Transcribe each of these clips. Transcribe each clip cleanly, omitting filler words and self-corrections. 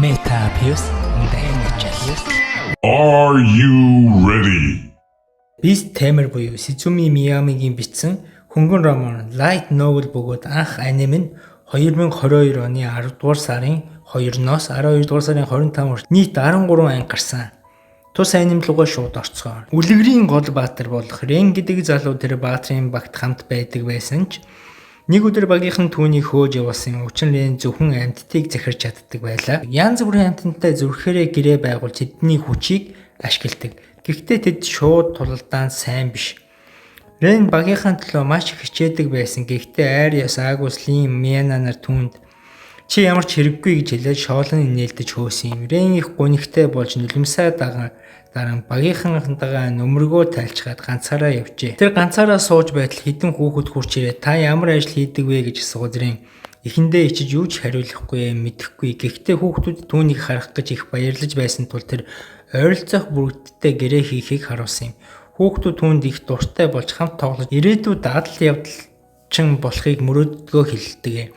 Metabius Daniel. Are you ready? Beast Tamer буюу Сизуми Миямигийн бичсэн хөнгөн роман Light Novel бөгөөд анх аним нь 2022 оны 10 дугаар сарын 2-ноос 12 дугаар сарын 25 хүртэл нийт 13 анги гарсан. Тус аним руугаа шууд орцгоо. Үлгэрийн гол баатар болох Рен гэдэг залуу тэр баатрын багт хамт байдаг байсан ч нэг өдөр багийнхан түүнийг хөөж явуулсан юм. Учир нь Рен зөвхөн амьтдыг захирч чаддаг байлаа. Янз бүрийн амьтантай зүрхээрээ гэрээ байгуулж тэдний хүчийг ашигладаг. Гэхдээ тэд шууд тулалдаанд сайн биш. Рен багийнхаа төлөө маш их хичээдэг байсан. Гэхдээ Ариас, Агус, Лим, Миана нар түүнд чи ямар ч хэрэггүй гэж хэлээд шоолон инээлдэж хөөсөн юм. Рен их гунигтай болж нулимсаа даган дараа багийнхантайгаа нөмргөө тайлчгаад ганцаараа явжээ. Тэр ганцаараа сууж байтал хэдэн хүүхэд хурч ирээд та ямар ажил хийдэг вэ гэж асуугаад Рен эхэндээ ичиж юу ч хариулахгүй мэдэхгүй. Гэхдээ хүүхдүүд түүнийг харах гэж их баярлаж байсан тул тэр ойролцоох бүрэгдтэй гэрээ хийхийг харуулсан юм. Хүүхдүүд түүнд их дуртай болж хамт тоглож ирээдүйд адал явдалчин болохыг мөрөөддгөө хэлдэг.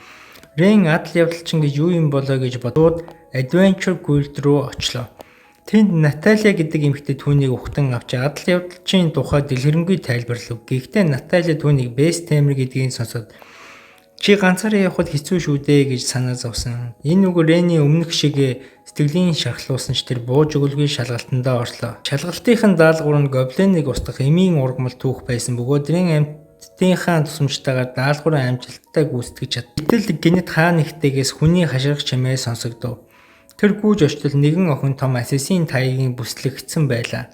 Рен адал явдалчин гэж юу юм болоо гэж бодоод Adventure Guild руу очлоо. Тэнд Наталия гэдэг эмэгтэй түүнийг ухтан авч адал явдалчийн тухай дэлгэрэнгүй тайлбарлав. Гэхдээ Наталия түүнийг Beast Tamer гэдгийг сонсоод чи ганцаараа явхад хэцүү шүү дээ гэж санаа зовсон. Энэ үг Рений өмнөх шиг сэтгэлийн шархлуулсан ч тэр бууж өгөлгүй шалгалтандаа орлоо. Шалгалтынх нь даалгавар нь гоблиныг устгах эмийн ургамал түүх байсан бөгөөд Рен амьтдынхаа тусламжтайгаар даалгавраа амжилттай гүйцэтгэж чадав. Гэтэл гэнэт хаа нэгтэйгээс хүний хашгирах чимээ сонсогдов. Тэр гүйж очтол нэгэн охин том assassin тайгийн бүслэгдсэн байлаа.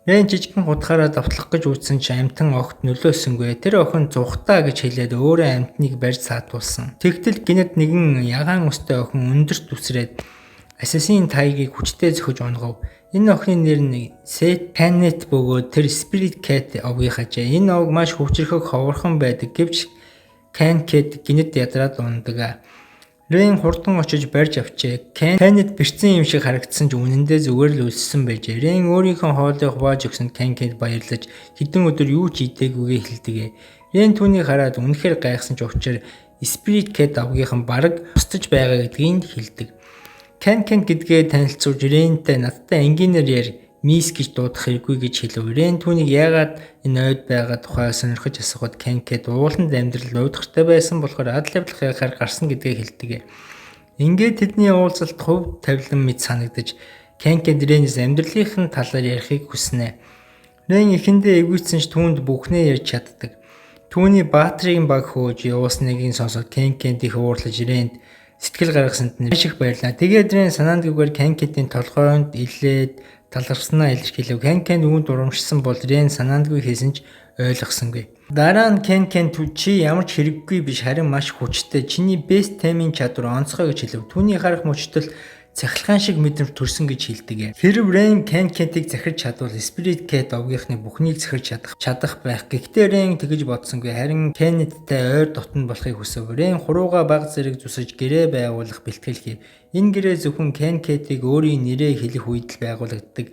Рен жижигхэн худгаараа довтлох гэж үзсэн ч амьтан огт нөлөөссөнгүй. Тэр охин зугтаа гэж хэлээд өөрөө амьтныг барьж саатуулсан. Тэгтэл гэнэт нэгэн ягаан үстэй охин өндөрт үсрээд assassin тайгийг хүчтэй зөхөж унагав. Энэ охины нэр нь Сет Панет бөгөөд тэр Spirit Cat овгийнх ажээ. Энэ овг маш хүчирхэг ховорхон байдаг. Гэвч Канкет гэнэт ядраад унадаг. Рен хурдан очиж барьж авчээ. Кеннет бэртсэн юм шиг харагдсан ч үнэндээ зүгээр л өлссөн байжээ. Рен өөрийнхөө хоолыг хувааж өгсөнд Кенкет баярлаж хэдэн өдөр юу ч идээгүйгээ хэлдэг. Рен түүнийг хараад үнэхээр гайхсан ч учир Spirit Cat овгийнхан бараг устж байгаа гэдгийг хэлдэг. Кенкент гэдгээ танилцуулж Рентэй надтай энгийнээр яар Мисс гэж дуудах хэрэггүй гэж хэлв. Рен түүнийг яагаад энэ ойд байгаа тухай сонирхож асуухад Кенкет ууланд амьдрал уйдгартай байсан болохоор адал явдлах яхаар гарсан гэдгээ хэлдэг. Ингээд тэдний уулзалт хувь тавилан мэт санагдаж Кенкет Ренээс амьдралынх нь талаар ярихыг хүснэ. Рен эхэндээ эвгүйцсэн ч түүнд бүхнээ ярьж чаддаг. Түүний баатрын баг хөөж явуулсныг нь сонсоод Кенкет их уурлаж Ренд сэтгэл гаргасанд нь маш их баярлаа. Тэгээд Рен санаандгүйгээр Кенкетийн толгойнд илээд талархснаа илэрхийлэв. Кен Кен үүнд урамшсан бол Рен санаандгүй хийсэн ч ойлгосонгүй. Дараа нь Кен Кен чи ямар ч хэрэггүй биш харин маш хүчтэй. Чиний Beast Taming чадвар онцгой гэж хэлэв. Түүний харах мөчтөл цахилгаан шиг мэдрэмж төрсөн гэж хэлдэг. Хэрв Рен Кен Кентийг захирч чадвал Spirit Cat овгийнхны бүхнийг захирч чадах байх. Гэхдээ Рен тэгэж бодсонгүй. Харин Кеннеттэй ойр дотно болохыг хүсэв. Рен хурууга баг зэрэг зүсэж гэрээ байгуулах бэлтгэл хийв. Энэ гэрээ зөвхөн Кен Кентийг өөрийн нэрээ хэлэх үед л байгуулагддаг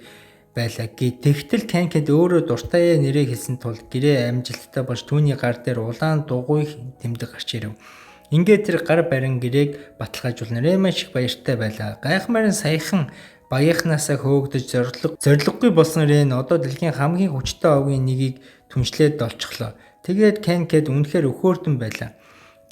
байлаа. Тэгтэл Кен Кент өөрөө дуртай нэрээ хэлсэн тул гэрээ амжилттай болж түүний гар дээр улаан дугуй тэмдэг гарч ирэв. Ингээд тэр гар барин гэрээг баталгаажуулна. Рен маш их баяртай байлаа. Гайхмаар нь саяхан багийнхнаасаа хөөгдөж зорилгогүй болсон Рен одоо дэлхийн хамгийн хүчтэй овгийн нэгийг түншлээд олчихлоо. Тэгээд Кен Кэт үнэхээр өхөөрдөн байлаа.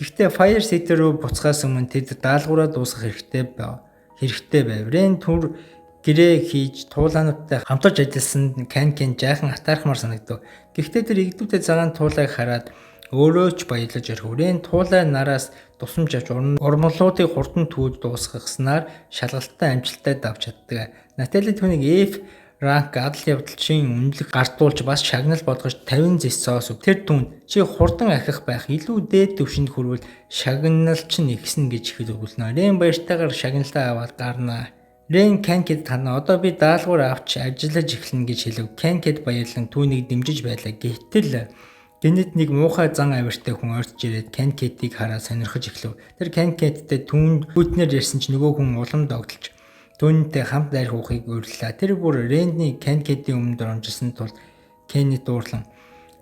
Гэхдээ Fire City руу буцахаас өмнө тэд даалгавраа дуусгах хэрэгтэй байв. Рен түр гэрээ хийж туулаануудтай хамтарч ажилласан Кен Кен жаахан атаархмаар санагдав. Гэхдээ тэр эгдүүтэй цагаан туулайг хараад өөрөө ч баярлаж орхив. Рен туулай нараас тусламж авч урмлуудыг хурдан түүж дуусгаснаар шалгалтаа амжилттай давж чаддаг. Натали түүнийг F rank адал явдалчийн үнэлэх гардуулж бас шагнал болгож 50 зэс зоос өг. Тэр түүнд чи хурдан ахих байх илүү дээд түвшинд хүрвэл шагнал чинь ихсэн гэж хэл өгүүлнэ. Рен баяртайгаар шагналаа аваад гарнаа. Рен Кенкэд хана одоо би даалгавар авч ажиллаж эхэлнэ гэж хэлв. Кенкэд баярлан түүнийг дэмжиж байлаа. Гэтэл гэнэт нэг муухай зан авиртай хүн ойртож ирээд Кенкетийг хараад сонирхож эхлэв. Тэр Кенкеттэй түүнд хүйтнээр ярьсан ч нөгөө хүн улам догдолж түүнтэй хамт дайрах уухыг урьлаа. Тэр бүр Рендний Кенкетийн өмнө доромжилсан тул Кенни дуурлан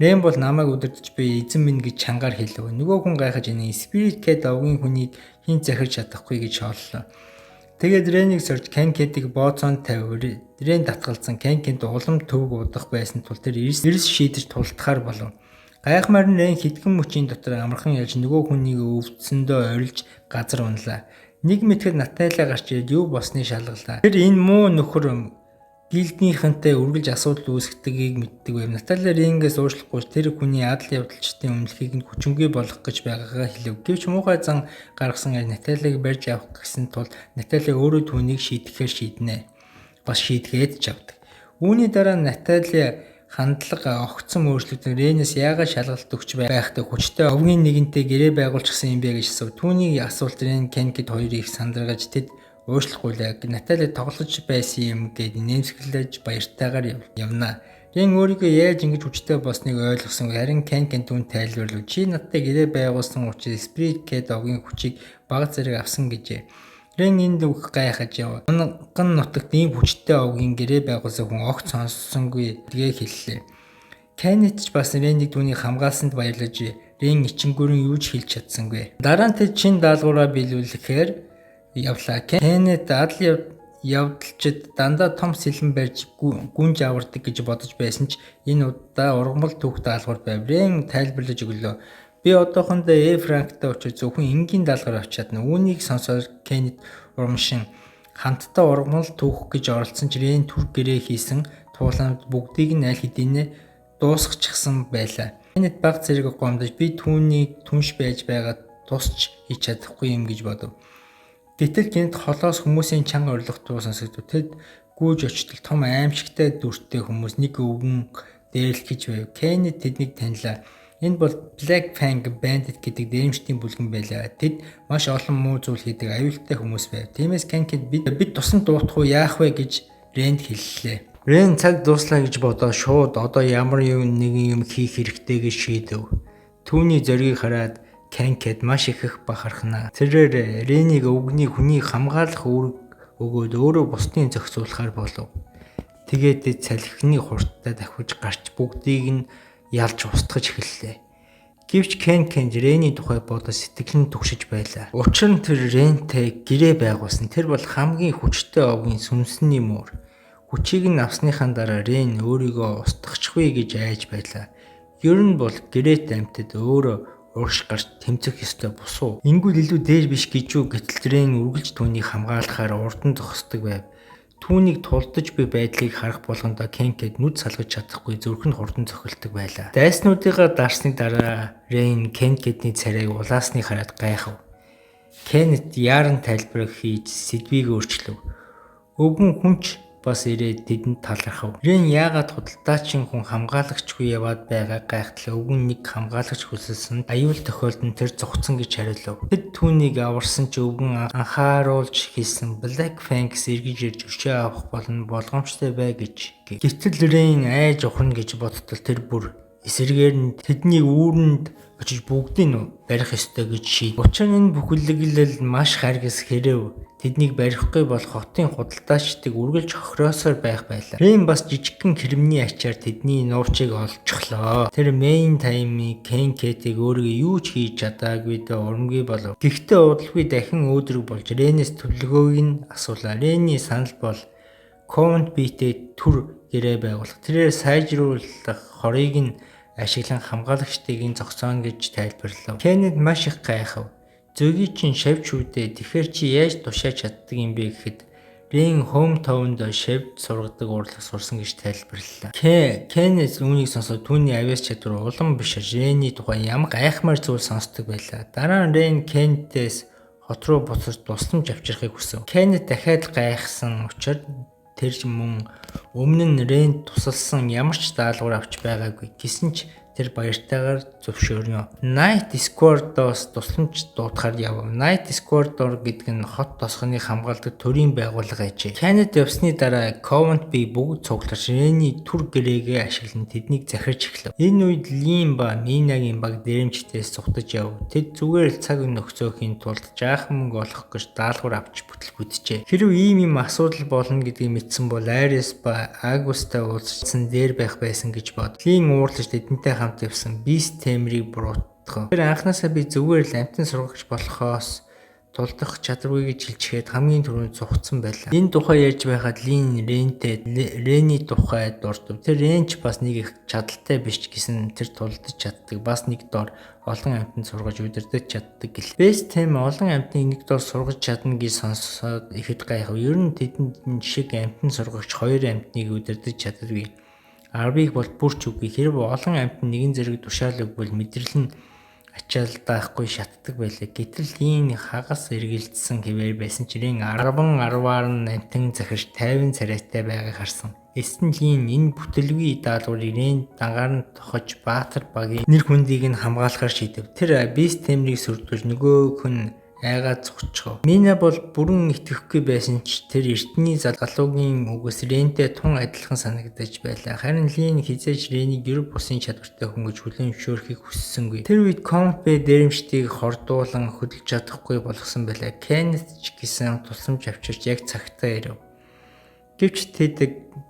Рен бол намайг удирдах буй эзэн минь гэж чангаар хэлв. Нөгөө хүн гайхаж энэ Spirit Cat овгийн хүнийг хэн захирч чадахгүй гэж шооллоо. Тэгээд Ренийг сорж Кенкедийг бооцоонд тавив. Рен татгалзсан Кенкед улам төвөг удах байсан тул тэр эрс шийдэж тултахаар болов. Гайхмаар нь Рен хэдхэн мөчийн дотор амархан ялж нөгөө хүнийг өвдсөндөө орилж газар унлаа. Нэг мэтгэд Наталиа гарч ирээд юу болсныг шалгалаа. Тэр энэ муу нөхөр гилднийхэнтэй үргэлж асуудал үүсгэдгийг мэддэг байв. Наталиа Ренгээс уучлахгүй тэр хүний адал явдалчдын өмнөхийг нь хүчингүй болгох гэж байгаагаа хэлэв. Гэвч муухай зан гаргасан аж Наталиаг барьж авах гэсэн тул Наталиа өөрөө түүнийг шийдэхээр шийднэ. Бас шийдгээд ч авдаг. Үүний дараа Наталиа хандлага огцом өөрчлөгдөн Ренес яагаад шалгалт өгч байхдаа хүчтэй овгийн нэгэнтэй гэрээ байгуулчихсан юм бэ гэж асуув. Түүний асуулт Рен Кенкед хоёрыг их сандаргаж тэд уучлахгүй лээ. Натали тоглож байсан юм гээд нэмсэглэж баяртайгаар явна. Рен өөрийгөө яаж ингэж хүчтэй болсныг ойлгосон. Харин Кенкен түүнд тайлбарлав. Чи надтай гэрээ байгуулсан учраас Spirit Cat овгийн хүчийг бага зэрэг авсан гэжээ. Рен энд үг гайхаж яв. Унган нутагт ийм хүчтэй овгийн гэрээ байгуулсан хүн огт сонссонгүй гэдгээ хэллээ. Кеннет ч бас Ренийг түүнийг хамгаалсанд баярлаж Рен ичингүүрэн юу ч хэлж чадсангүй. Дараа нь тэд чин даалгавраа биелүүлэхээр явлаа. Кеннет адал явдалчид дандаа том сэлэн барьж гүнж авардаг гэж бодож байсан ч энэ удаа ургамал түүх даалгавар байв. Рен тайлбарлаж өглөө. Би одоохондоо Э Франктай очиж зөвхөн энгийн даалгавар авч чадна. Үүнийг сонсоод Кеннет урамшин хамтдаа ургамал түүх гэж оролцсон ч Рен түр гэрээ хийсэн туулаанд бүгдийг нь аль хэдийнэ дуусгачихсан байлаа. Кеннет баг зэрэг гомдож би түүнийг түнш байж байгаа тусч хийж чадахгүй юм гэж бодов. Гэтэл гэнэт холоос хүмүүсийн чанга орилох дуу сонсогдов. Тэд гүйж очтол том аимшигтай дүртэй хүмүүс нэг өвгөн дээрлэх гэж байв. Кеннет тэднийг танилаа. Энэ бол Black Fang Bandit гэдэг дээрэмчдийн бүлгэн байлаа. Тэд маш олон муу зүйл хийдэг аюултай хүмүүс байв. Тиймээс Кенкед бид тусан дуутах уу яах вэ гэж Рэнд хэллээ. Рэн цаг дууслаа гэж бодоод шууд одоо ямар юм нэгэн юм хийх хэрэгтэй гэж шийдэв. Түүний зоригийг хараад Кенкед маш их их бахархнаа. Тэрээр Ренийг өвгөний хүний хамгаалах үүрэг өгөөд өөрөө бусдын зохицуулахаар болов. Тэгээд тэд салхины хурдтай давхиж гарч бүгдийг нь ялж устгаж эхэллээ. Гэвч Кенкед Рений тухай бодож сэтгэл нь түгшиж байлаа. Учир нь тэр Рентэй гэрээ байгуулсан. Тэр бол хамгийн хүчтэй овгийн сүнсний мөр. Хүчийг нь авсныхаа дараа Рен өөрийгөө устгахчгүй гэж айж байлаа. Ер нь бол гэрээт амьтад өөрөө урагш гарч тэмцэх ёстой бусуу. Ингүүл илүү дээр биш гэж юу гэтэл Рен үргэлж түүнийг хамгаалахаар урд нь зогсдог байв. Түүнийг тулдаж буй байдлыг харах болгондоо Кенкед нүд салгаж чадахгүй зүрх нь хурдан цохилдог байлаа. Дайснуудыгаа дарсны дараа Рен Кенкедний царайг улаасныг хараад гайхав. Кеннет яаран тайлбар хийж сэдвийг өөрчлөв. Өвгөн хүн ч бас ирээд тэдэнд талархав. Рен яагаад худалдаачин хүн хамгаалагчгүй яваад байгааг гайхтлаа. Өвгөн нэг хамгаалагч хүсэлсэн аюул тохиолдолд тэр зугтсан гэж хариулав. Тэд түүнийг аварсан ч өвгөн анхааруулж хэлсэн Black Fangs эргэж ирж өшөө авах болно болгоомжтой бай гэж. Гэтэл Рен айж ухна гэж бодтол тэр бүр эсрэгээр нь тэдний үүрэнд очиж бүгдийг нь барих ёстой гэж шийд. Учир нь энэ бүхэлдэл маш харгас хэрэв тэднийг барихгүй бол хотын худалдаачдыг үргэлж хохироосоор байх байлаа. Рен бас жижигхэн хэрмний ачаар тэдний нуувчийг олчихлоо. Тэр Мейн Таймыг Кен Кетийг өөрийгөө юу ч хийж чадаагүй дэ урамгүй болов. Гэхдээ удалгүй дахин өөдрөг болж Ренээс төлөвлөгөөг нь асуулаа. Рений санал бол Ковент биетэй түр гэрээ байгуулах. Тэрээр сайжруулах хорыг нь ашиглан хамгаалагчдыг нь зогсооно гэж тайлбарлав. Кеннет маш их гайхав. Зөгийн чинь шавж шүүдээ тэгэхээр чи яаж тушааж чаддаг юм бэ гэхэд Рен Хоум Таунд шавж сургадаг урлаг сурсан гэж тайлбарлалаа. Кеннет үүнийг сонсоод түүний авиас чадвар улам биш Рений тухай ямар гайхмаар зүйл сонсдог байлаа. Дараа нь Рен Кеннетээс хот руу буцаж тусламж авчрахыг хүсэв. Кеннет дахиад гайхсан учраас тэр мөн өмнө нь Рэнд тусалсан ямар ч даалгавар авч байгаагүй. Гэсэн ч тэр баяртайгаар зөвшөөрнө. Night Squad-оос тусламж дуудахаар явв. Night Squad гэдэг нь хот тосгоныг хамгаалдаг төрийн байгууллага ажээ. Кеннет явсны дараа Covent би бүгд цугларч Рэний түр гэрээгээ ашиглан тэднийг захирч эхлэв. Энэ үед Лим ба Минагийн баг дээрэмчдээс зугтаж яв. Тэд зүгээр л цаг нөхцөөхийн тулд жаахан мөнгө олох гэж даалгавар авч бүтлгүджээ. Хэрв ийм юм асуудал болно гэдгийг мэдсэн бол Арис ба Агуста уулзсан дээр байх байсан гэж бод. Лин уурлаж тэдэнтэй хамт явсан Бист Темрийг буруутгав. Тэр анханасаа би зүгээр л амтан сургагч болохоос Тулдах чадваргүй гэж хэлчихэд хамгийн түрүүнд зугтсан байлаа. Энэ тухай ярьж байхад Лин Рентэй Рений тухай дурдав. Тэр Рен ч бас нэг их чадалтай биш ч гэсэн тэр тулдаж чаддаг. Бас нэг дор олон амьтанд сургаж удирдах чаддаг гэлээ. Бэст тэм олон амьтныг нэг дор сургаж чадна гэж сонсоод ихэд гайхав. Ер нь тэдэнд шиг амьтан сургагч хоёр амьтныг удирдах чаддаггүй. 10-ыг бол бүр ч үгүй. Хэрв олон амьтан нэгэн зэрэг тушаал өгвөл мэдрэл нь ачаалдаахгүй шатдаг байлаа. Гэтэл ийн хагас эргэлдсэн хэвээр байсан ч Рен 10 10-аар нь амтан захирч 50 царайтай байгааг харсан. Эцэст нь Лин энэ бүтэлгүй даалгаврыг Рен дангаар нь тохож Баатар багийн нэр хүндийг нь хамгаалахар шийдэв. Тэр Бист Темрийг сүрдүүлж нөгөөх нь айгаад зогсчихов. Мина бол бүрэн итгэхгүй байсан ч тэр эртний залуугийн үгээс Рентэй тун адилхан санагдаж байлаа. Харин Лин хэзээ ч Ренийг ер бусын чадвартай хүн гэж хүлээн зөвшөөрөхийг хүссэнгүй. Тэр үед Компе дээрэмчдийг хордуулан хөдөлж чадахгүй болгосон байлаа. Кеннет ч гэсэн тусламж авчирч яг цагтаа ирэв. Гэвч тэд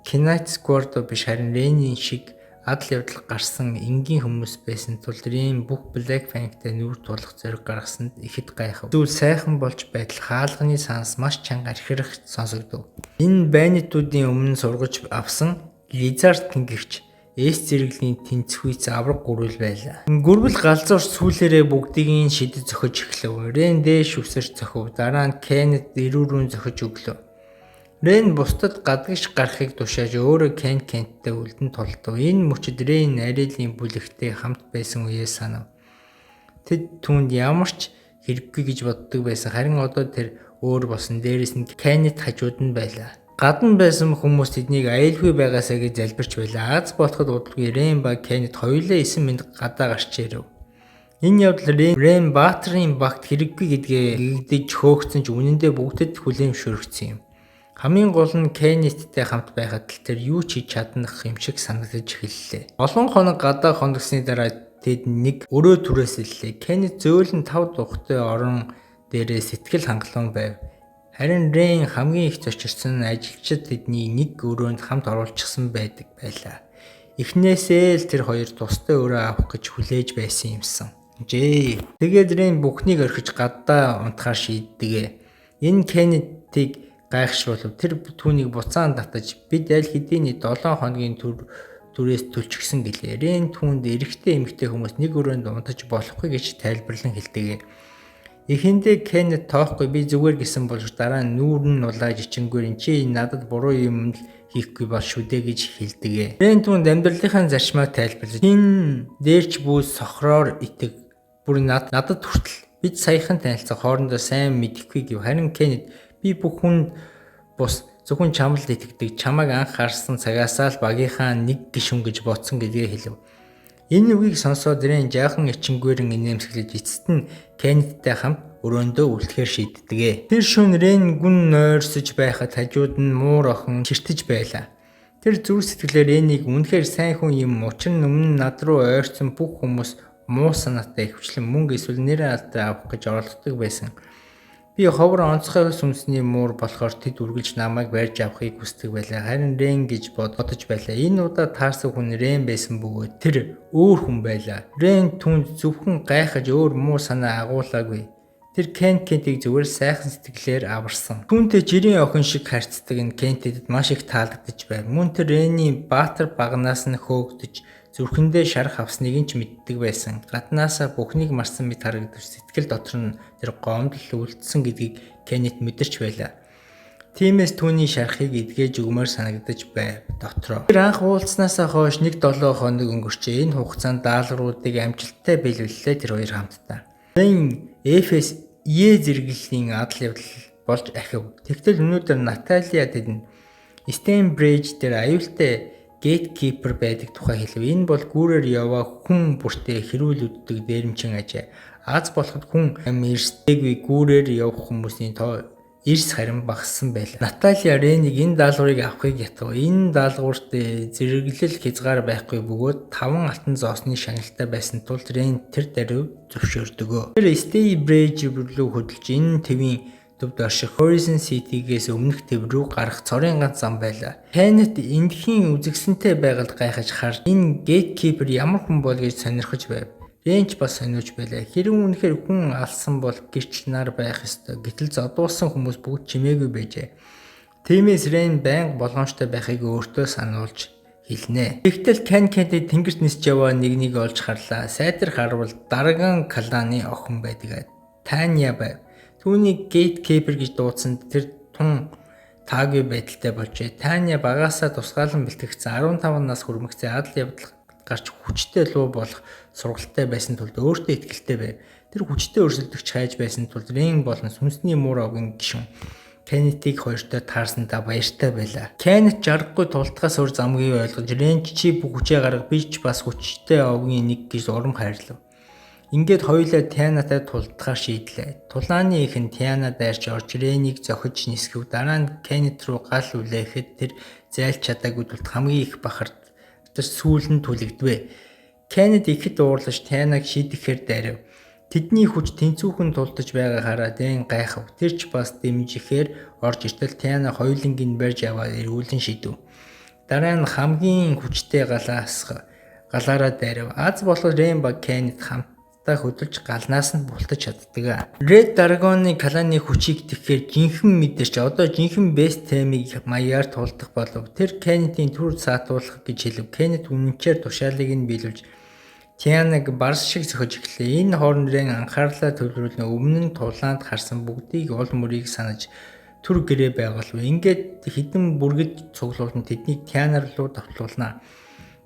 Knight Squad биш, харин Рений шиг адал явдал гарсан энгийн хүмүүс байсан тул Рен бүх Black Fang-тай нүүр тулах зориг гаргасанд ихэд гайхав. Зүйл сайхан болж байтал хаалганы санс маш чанга архирах сонсогдов. Энэ байнитуудын өмнө сургаж авсан Lizard тэнгэгч S зэрэглэлийн тэнцвэрц авраг гүрвэл байлаа. Гүрвэл галзуурч сүүлээрээ бүгдийг нь шидэж зохиж эхлэв. Рен дээш үсэрч зохив. Дараа нь Кеннет эрүүрүүн зохиж өглөө. Рен бусдад гадагш гарахыг тушааж өөрөө Кен Кенттэй үлдэн тулдав. Энэ мөчид Рен Ариэлийн бүлэгтэй хамт байсан үеэ санав. Тэд түүнд ямар ч хэрэггүй гэж боддог байсан. Харин одоо тэр өөр болсон. Дээрээс нь Кеннет хажууд нь байлаа. Гадна байсан хүмүүс тэднийг аюулгүй байгаасаа гэж залбирч байлаа. Аз болоход удалгүй Рен ба Кеннет хоёулаа 9 мэнд гадаа гарч ирэв. Энэ явдал Рен Баатрын багт хэрэггүй гэдгээ гэгдэж хөөгцөн ч үнэндээ бүгдэд хүлээн зөвшөөрөгдсөн юм. Хамгийн гол нь Кеннеттэй хамт байхад л тэр юу ч хийж чаднах юм шиг санагдаж эхэллээ. Олон хоног гадаа хондогсны дараа тэд нэг өрөө түрээсэллээ. Кеннет зөөлөн 5 тухтай орон дээрээ сэтгэл хангалуун байв. Харин Рен хамгийн их цочирсан ажилчид тэдний нэг өрөөнд хамт оруулчихсан байдаг байлаа. Эхнээсээ л тэр хоёр тустай өрөө авах гэж хүлээж байсан юмсан. Жээ. Тэгээд Рен бүхнийг орхиж гадаа унтахаар шийддэг. Энэ Кеннетийг гайхшруулав. Тэр түүнийг буцаан татаж бид аль хэдийн 7 хоногийн түрээс төлчихсөн гэлээ. Рен түүнд эрэгтэй эмэгтэй хүмүүс нэг өрөөнд унтаж болохгүй гэж тайлбарлан хэлдэг. Эхэндээ Кеннет тоохгүй би зүгээр гэсэн боловч дараа нь нүүр нь нулааж ичингүүр чи надад буруу юм л хийхгүй бол шүү дээ гэж хэлдэг. Рен түүнд амьдралынхаа зарчмаа тайлбарлаж хэн дээрч бүү сохроор итэг бүр надад хүртэл бид саяхан танилцсан хоорондоо сайн мэдэхгүй гэв. Харин Кеннет би бүх хүнд бус зөвхөн чамд л итгэдэг. Чамайг анх харсан цагаасаа л багийнхаа нэг гишүүн гэж бодсон гэдгээ хэлэв. Энэ үгийг сонсоод Рен жаахан ичингүүрэн инээмсэглэж эцэст нь Кеннеттэй хамт өрөөндөө үлдэхээр шийддэг. Тэр шөнө Рен гүн нойрсож байхад хажууд нь муур охин чиртэж байлаа. Тэр зүрх сэтгэлээр Ренийг үнэхээр сайн хүн юм, учир нь өмнө над руу ойртсон бүх хүмүүс муу санаатай, ихэвчлэн мөнгө эсвэл нэр алдраа авах гэж оролддог байсан. Би ховор онцгой сүнсний муур болохоор тэд үргэлж намайг барьж авахыг хүсдэг байлаа. Харин Рен гэж бодож байлаа. Энэ удаа таарсан хүн Рен байсан бөгөөд тэр өөр хүн байлаа. Рен түүнд зөвхөн гайхаж өөр муу санаа агуулаагүй. Тэр Кен Кентийг зүгээр сайхан сэтгэлээр аварсан. Түүнтэй жирийн охин шиг харьцдаг энэ Кентэд маш их таалагдаж байв. Мөн тэр Рений Баатар багнаас нь хөөгдөж зүрхэндээ шарах авсныг нь ч мэддэг байсан. Гаднаасаа бүхнийг марсан мэт харагдав сэтгэл дотор нь тэр гомдол үлдсэн гэдгийг Кеннет мэдэрч байлаа. Тиймээс түүний шарахыг эдгэж өгмөр санагдаж байв дотроо. Тэр анх уулзснаасаа хойш нэг 7 хоног өнгөрчээ. Энэ хугацаанд даалгавруудыг амжилттай биелүүллээ тэр хоёр хамтдаа. Рен Эфес Е зэрэглэлийн адал явдал болж ахив. Тэгтэл өнөөдөр Наталия тэдэнд Стенбриж дээр аюултай gatekeeper байдаг тухай хэлэв. Энэ бол гүүрээр яваа хүн бүртээ хэрүүл өгдөг дээрэмчин ажээ. Аз болоход хүн ам эрсдэггүй гүүрээр явах хүмүүсийн тоо эрс харин багассан байлаа. Наталия Ренийг энэ даалгаврыг авахыг ятгав. Энэ даалгаварт зэрэглэл хязгаар байхгүй бөгөөд 5 алтан зоосны шагналтай байсан тул Рен тэр даруй зөвшөөрдөг. Тэр Stay Bridge рүү хөдөлж энэ твийн төвд орших Horizon City-гээс өмнөх төв рүү гарах цорын ганц зам байлаа. Кеннет эндхийн үзэсгэлэнтэй байгальд гайхаж харж энэ gatekeeper ямар хүн бол гэж сонирхож байв. Ренч бас сониуч байлаа. Хэрэг үнэхээр хүн алсан бол гэрч нар байх ёстой. Гэтэл зодуулсан хүмүүс бүгд чимээгүй байжээ. Тиймээс Рен байнга болгоомжтой байхыг өөртөө сануулж хэлнэ. Тэгтэл Кен Кенти тэнгэрт нисэж яваа нэгнийг олж харлаа. Сайтар харвал Дарган кланы охин байдаг. Таня байв. Түүнийг Gatekeeper гэж дуудсан тэр тун таагүй байдалтай болжээ. Таня багаасаа тусгаалan бэлтгэгдсэн 15 нас хүрмэгцээ адал явдал гарч хүчтэй луу болох сургалтай байсан тулд өөртөө итгэлтэй байв. Тэр хүчтэй өрсөлдөгч хайж байсан тулд Рен болон сүнсний муур овгийн гишүүн Кеннетийг хоёртой таарсандаа баяртай байлаа. Кеннет жаргахгүй тултгаас өөр замгүй ойлгож Рен чи бүх хүчээ гарга би ч бас хүчтэй овгийн нэг гэж урам хайрлав. Ингээд хоёулаа Тианатай тулдахаар шийдлээ. Тулааны их нь Тиана дайрч орж Ренийг зохиж нисгэв. Дараа нь Кеннет рүү гал үлээхэд тэр зайлж чадаагүй тулд хамгийн их бахард тэр сүүл нь түлэгдэв. Кеннет ихэд уурлаж Тианаг шийдэхээр дайрав. Тэдний хүч тэнцүүхэн тулдаж байгааг хараад Рен гайхав. Тэр ч бас дэмжихээр орж иртэл Тиана хоёулангийг барьж аваад эргүүлэн шидэв. Дараа нь хамгийн хүчтэй галаараа дайрав. Аз болоод Рен ба Кеннет хамтдаа хөдөлж галнаас нь бултаж чаддаг. Red Dragon-ы кланы хүчийг тэгэхээр жинхэнэ мэдэрч одоо жинхэнэ Best Team-ийг маягаар тулдах болов. Тэр Кеннетийн төр саатуулах гэж хэлв. Кеннет үнэнчээр тушаалыг нь биелүүлж Тианаг барс шиг зөхөж эхэллээ. Энэ хооронд Рен анхаарлаа төвлөрүүлнэ. Өмнө нь тулаанд харсан бүгдийг ол мөрийг санаж төр гэрээ байгуулв. Ингээд хэдэн бүргэд цуглуулна тэднийг Тиана руу давтлуулна.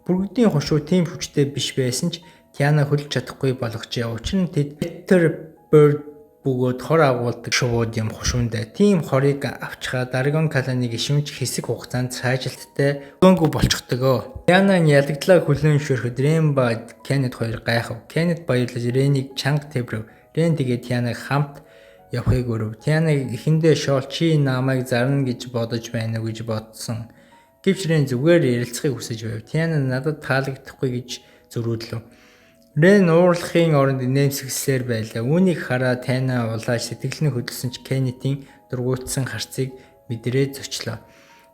Бүргэдийн хошуу тийм хүчтэй биш байсан ч Тиана хөлж чадахгүй болгожээ. Учир нь тэд Better Bird бөгөөд хор агуулдаг шувууд юм хушуундаа. Тийм хорыг авчхаа Dragon Clan-ы гишүүнч хэсэг хугацаанд сайжилттай хөнгө болчихдог. Тиана нь ялагдлаа хүлээн зөвшөөрөхөд Рен ба Кеннет хоёр гайхав. Кеннет баярлаж Ренийг чанга тэврэв. Рен тэгээд Тианаг хамт явахыг өрөв. Тианаг эхэндээ шоол чи намайг зарна гэж бодож байна уу гэж бодсон. Гэвч Рен зүгээр ярилцахыг хүсэж байв. Тиана надад таалагдахгүй гэж зөрүүдлэв. Рен уурлахын оронд инээмсэглсээр байлаа. Үүнийг хараа Тайна улааж сэтгэл нь хөдөлсөн ч Кеннетийн дургуутсан харцыг мэдрээд зочлоо.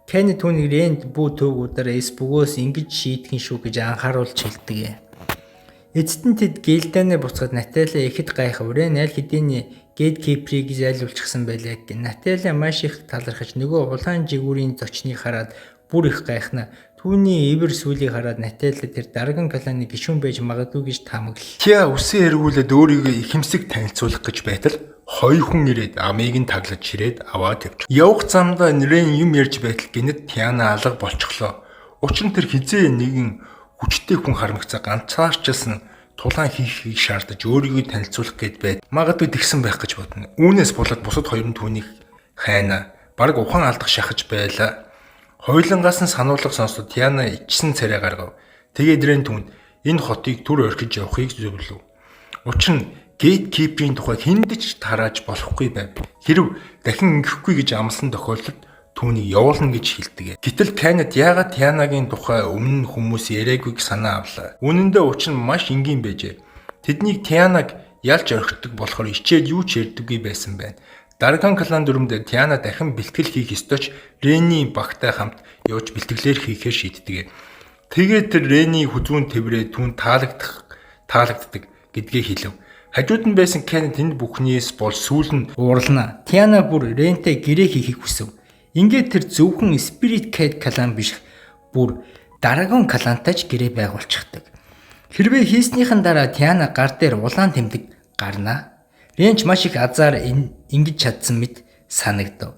Кеннет түүнийг Ренд бүү төв удаар эс бөгөөс ингэж шийтгэн шүү гэж анхааруулж хэлдэг. Эцэст нь тэд Гилданы буцаад Наталя ихэд гайхав. Рен аль хэдийн Gatekeeper-ийг зайлуулчихсан байлаа. Наталя маш их талархаж нөгөө улаан жигүүрийн зочныг хараад бүр их гайхна. Түүний ивэр сүлийг хараад Натали тэр Dragon Clan-ы гишүүн байж магадгүй гэж таамаглав. Тиа үсэн эргүүлээд өөрийгөө ихэмсэг танилцуулах гэж байтал хоёр хүн ирээд амийг нь таглаж чирээд аваад явчих. Явах замдаа Рен юм ярьж байтал гинэт Тиана алга болчихлоо. Учир нь тэр хизээ нэгэн хүчтэй хүн харамгцаа ганцаарчилсан тулаан хийхийг шаардаж өөрийгөө танилцуулах гээд байд. Магадгүй тэгсэн байх гэж бодно. Үүнээс болоод бусад хоёр нь түүнийг хайна. Бараг ухаан алдах шахаж байлаа. Хоёулангаас нь сануулга сонсоод Тиана ичсэн царай гаргав. Тэгээд Рен түүнд энэ хотыг түр орхиж явахыг зөвлөв. Учир нь Gatekeeper-ийн тухай хүнд ч тарааж болохгүй байв. Хэрв дахин ингэхгүй гэж амласан тохиолдолд түүнийг явуулна гэж хэлдэг. Гэтэл Кеннет яагаад Тианагийн тухай өмнө нь хүмүүс яриагүйг санаа авлаа. Үнэн дээр учир нь маш энгийн байжээ. Тэднийг Тианаг ялж орхидог болохоор ичээд юу ч ярьдаггүй байсан байна. Dragon Clan дүрмдээ Тиана дахин бэлтгэл хийх ёстой ч Рений багтай хамт явж бэлтгэлээр хийхээр шийддэг. Тэгээд тэр Рений хүзүүн тэврээ түүн таалагддаг гэдгээ хэлв. Хажууд нь байсан Кеннет энэ бүхнээс бол сүүл нь уурлана. Тиана бүр Рентэй гэрээ хийхийг хүсэв. Ингээд тэр зөвхөн Spirit Cat Clan биш бүр Dragon Clan-тай ч гэрээ байгуулчихдаг. Хэрвээ хийснийхэн дараа Тиана гар дээр улаан тэмдэг гарна. Ренч маш их азаар ингэж чадсан мэт санагдав.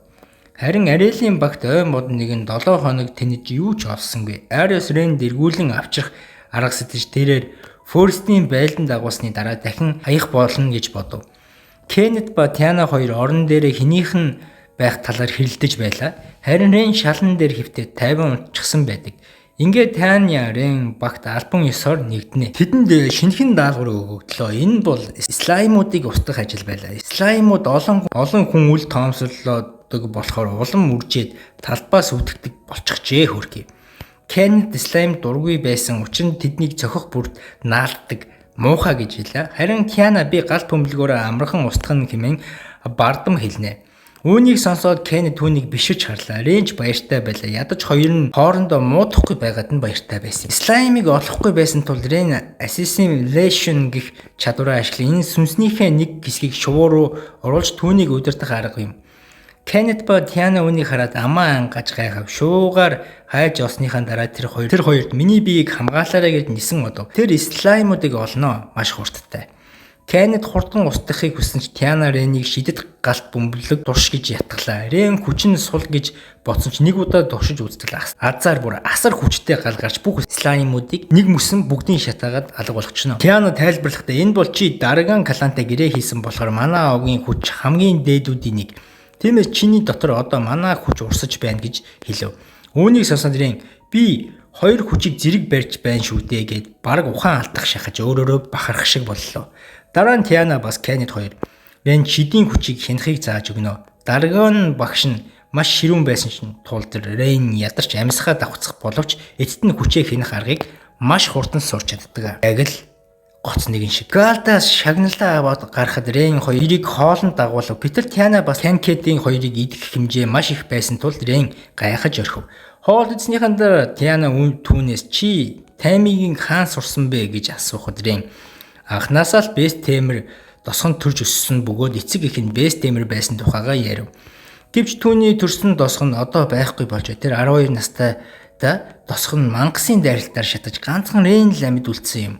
Харин Арелийн багт ой мод нэгэн 7 хоног тэнэж юу ч олсонгүй. Ариус Ренд эргүүлэн авчрах арга сэтэж тэрээр Форстийн байлдан дагуулсны дараа дахин хаях болно гэж бодов. Кеннет ба Тиана хоёр орон дээрээ хэнийх нь байх талаар хэрэлдэж байлаа. Харин Рен шалан дээр хэвтээ 50 унтчихсан байдаг. Ингээд Таня Рен багт албан ёсоор нэгднэ. Тэдэнд шинэхэн даалгавар өгөгдлөө. Энэ бол слаймуудыг устгах ажил байлаа. Слаймууд олон олон хүн үл тоомсорлоодог болохоор улам үржээд талбаас үтгэдэг болчихжээ хөрхий. Кеннет слайм дургүй байсан. Учир нь тэднийг цохих бүрт наалддаг муухай гэж хэлээ. Харин Тиана би гал бөмбөлгөөрөө амархан устгах нь хэмээн бардам хэлнэ. Үүнийг сонсоод Кеннет түүнийг биширч харлаа. Рен ч баяртай байлаа. Ядаж хоёр нь хоорондоо муудахгүй байгаад нь баяртай байсан. Slime-ыг олохгүй байсан тул Рен Assimilation гэх чадвараа ашиглан энэ сүнснийхээ нэг хэсгийг шувуу руу оруулж түүнийг удирдах арга юм. Кеннет ба Тиана үүнийг хараад амаа ангаж гайхав. Шуугаар хайж олсныхаа дараа тэр хоёрт миний биеийг хамгаалаарай гэж нисэн одов. Тэр slime-уудыг олноо маш хурдтай. Кеннет хурдан устгахыг хүссэн ч Тиана Ренийг шидэт галт бөмбөлөг турш гэж ятглаа. Рен хүчин сул гэж бодсон ч нэг удаа туршиж үзтэл азар бүр асар хүчтэй гал гарч бүх slime-уудыг нэг мөсөн бүгдийн шатаагаад алга болгочно. Тиана тайлбарлахдаа энэ бол чи Дарган клантай гэрээ хийсэн болохоор манай овгийн хүч хамгийн дээдүүдийн нэг. Тиймээс чиний дотор одоо манай хүч урсаж байна гэж хэлв. Үүнийг сонсоод Рен би хоёр хүчийг зэрэг барьж байна шүү дээ гэд бараг ухаан алдах шахаж өөрөөрөө бахарх шиг боллоо. Дараа нь Тиана бас Кеннет хоёр Рен шидийн хүчийг хянахыг зааж өгнө. Дарган багш нь маш ширүүн байсан чинь тул тэр Рен ядарч амьсгаа давхцах боловч эцэст нь хүчээ хянах аргыг маш хурдан сурч чаддаг. Яг л гоц нэгэн шиг. Галдаас шагналаа аваад гарахад Рен хоёрыг хоолнд дагуулав. Гэтэл Тиана бас Кенкедийн хоёрыг идэх хэмжээ маш их байсан тул Рен гайхаж орхив. Хоол идснийхэн дараа Тиана түүнээс чи Таймигийн хаан сурсан бэ гэж асуухад Рен анхнаасаа л Бэст Темэр досгон төрж өссөн бөгөөд эцэг эх нь Бэст Темэр байсан тухайгаа ярив. Гэвч түүний төрсөн досгон одоо байхгүй болж тэр 12 настай да досгон мангасын дайралтаар шатаж ганцхан Рен л амьд үлдсэн юм.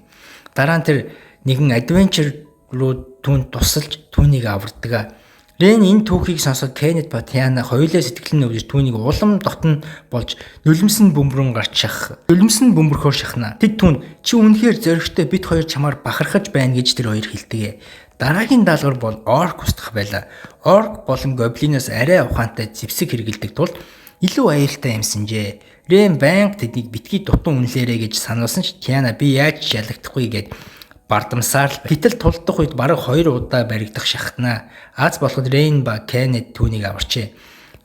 Дараа нь тэр нэгэн adventure руу түүнд тусалж түүнийг авардаг. Рен энэ түүхийг сонсоод Кеннет ба Тиана хоёулаа сэтгэл нь өвдөж түүнийг улам дотн болж нулимс нь бөмбөрөн гарч шах. Нулимс нь бөмбөрхөөр шахна. Тэд түүнд чи үнэхээр зоригтой бид хоёр чамаар бахархаж байна гэж тэр хоёр хэлдэг. Дараагийн даалгавар бол орк устгах байлаа. Орк болон гоблиноос арай ухаантай зэвсэг хэрэглэдэг тул илүү аюултай юмсанжээ. Рен байнга тэднийг битгий дутуу үнэлээрэй гэж сануулсан ч Тиана би яаж ч ялагдахгүй гэд бардамсаар л гэтэл тулдах үед бараг 2 удаа баригдах шахтнаа. Аз болоход Рен ба Кеннет түүнийг аварчээ.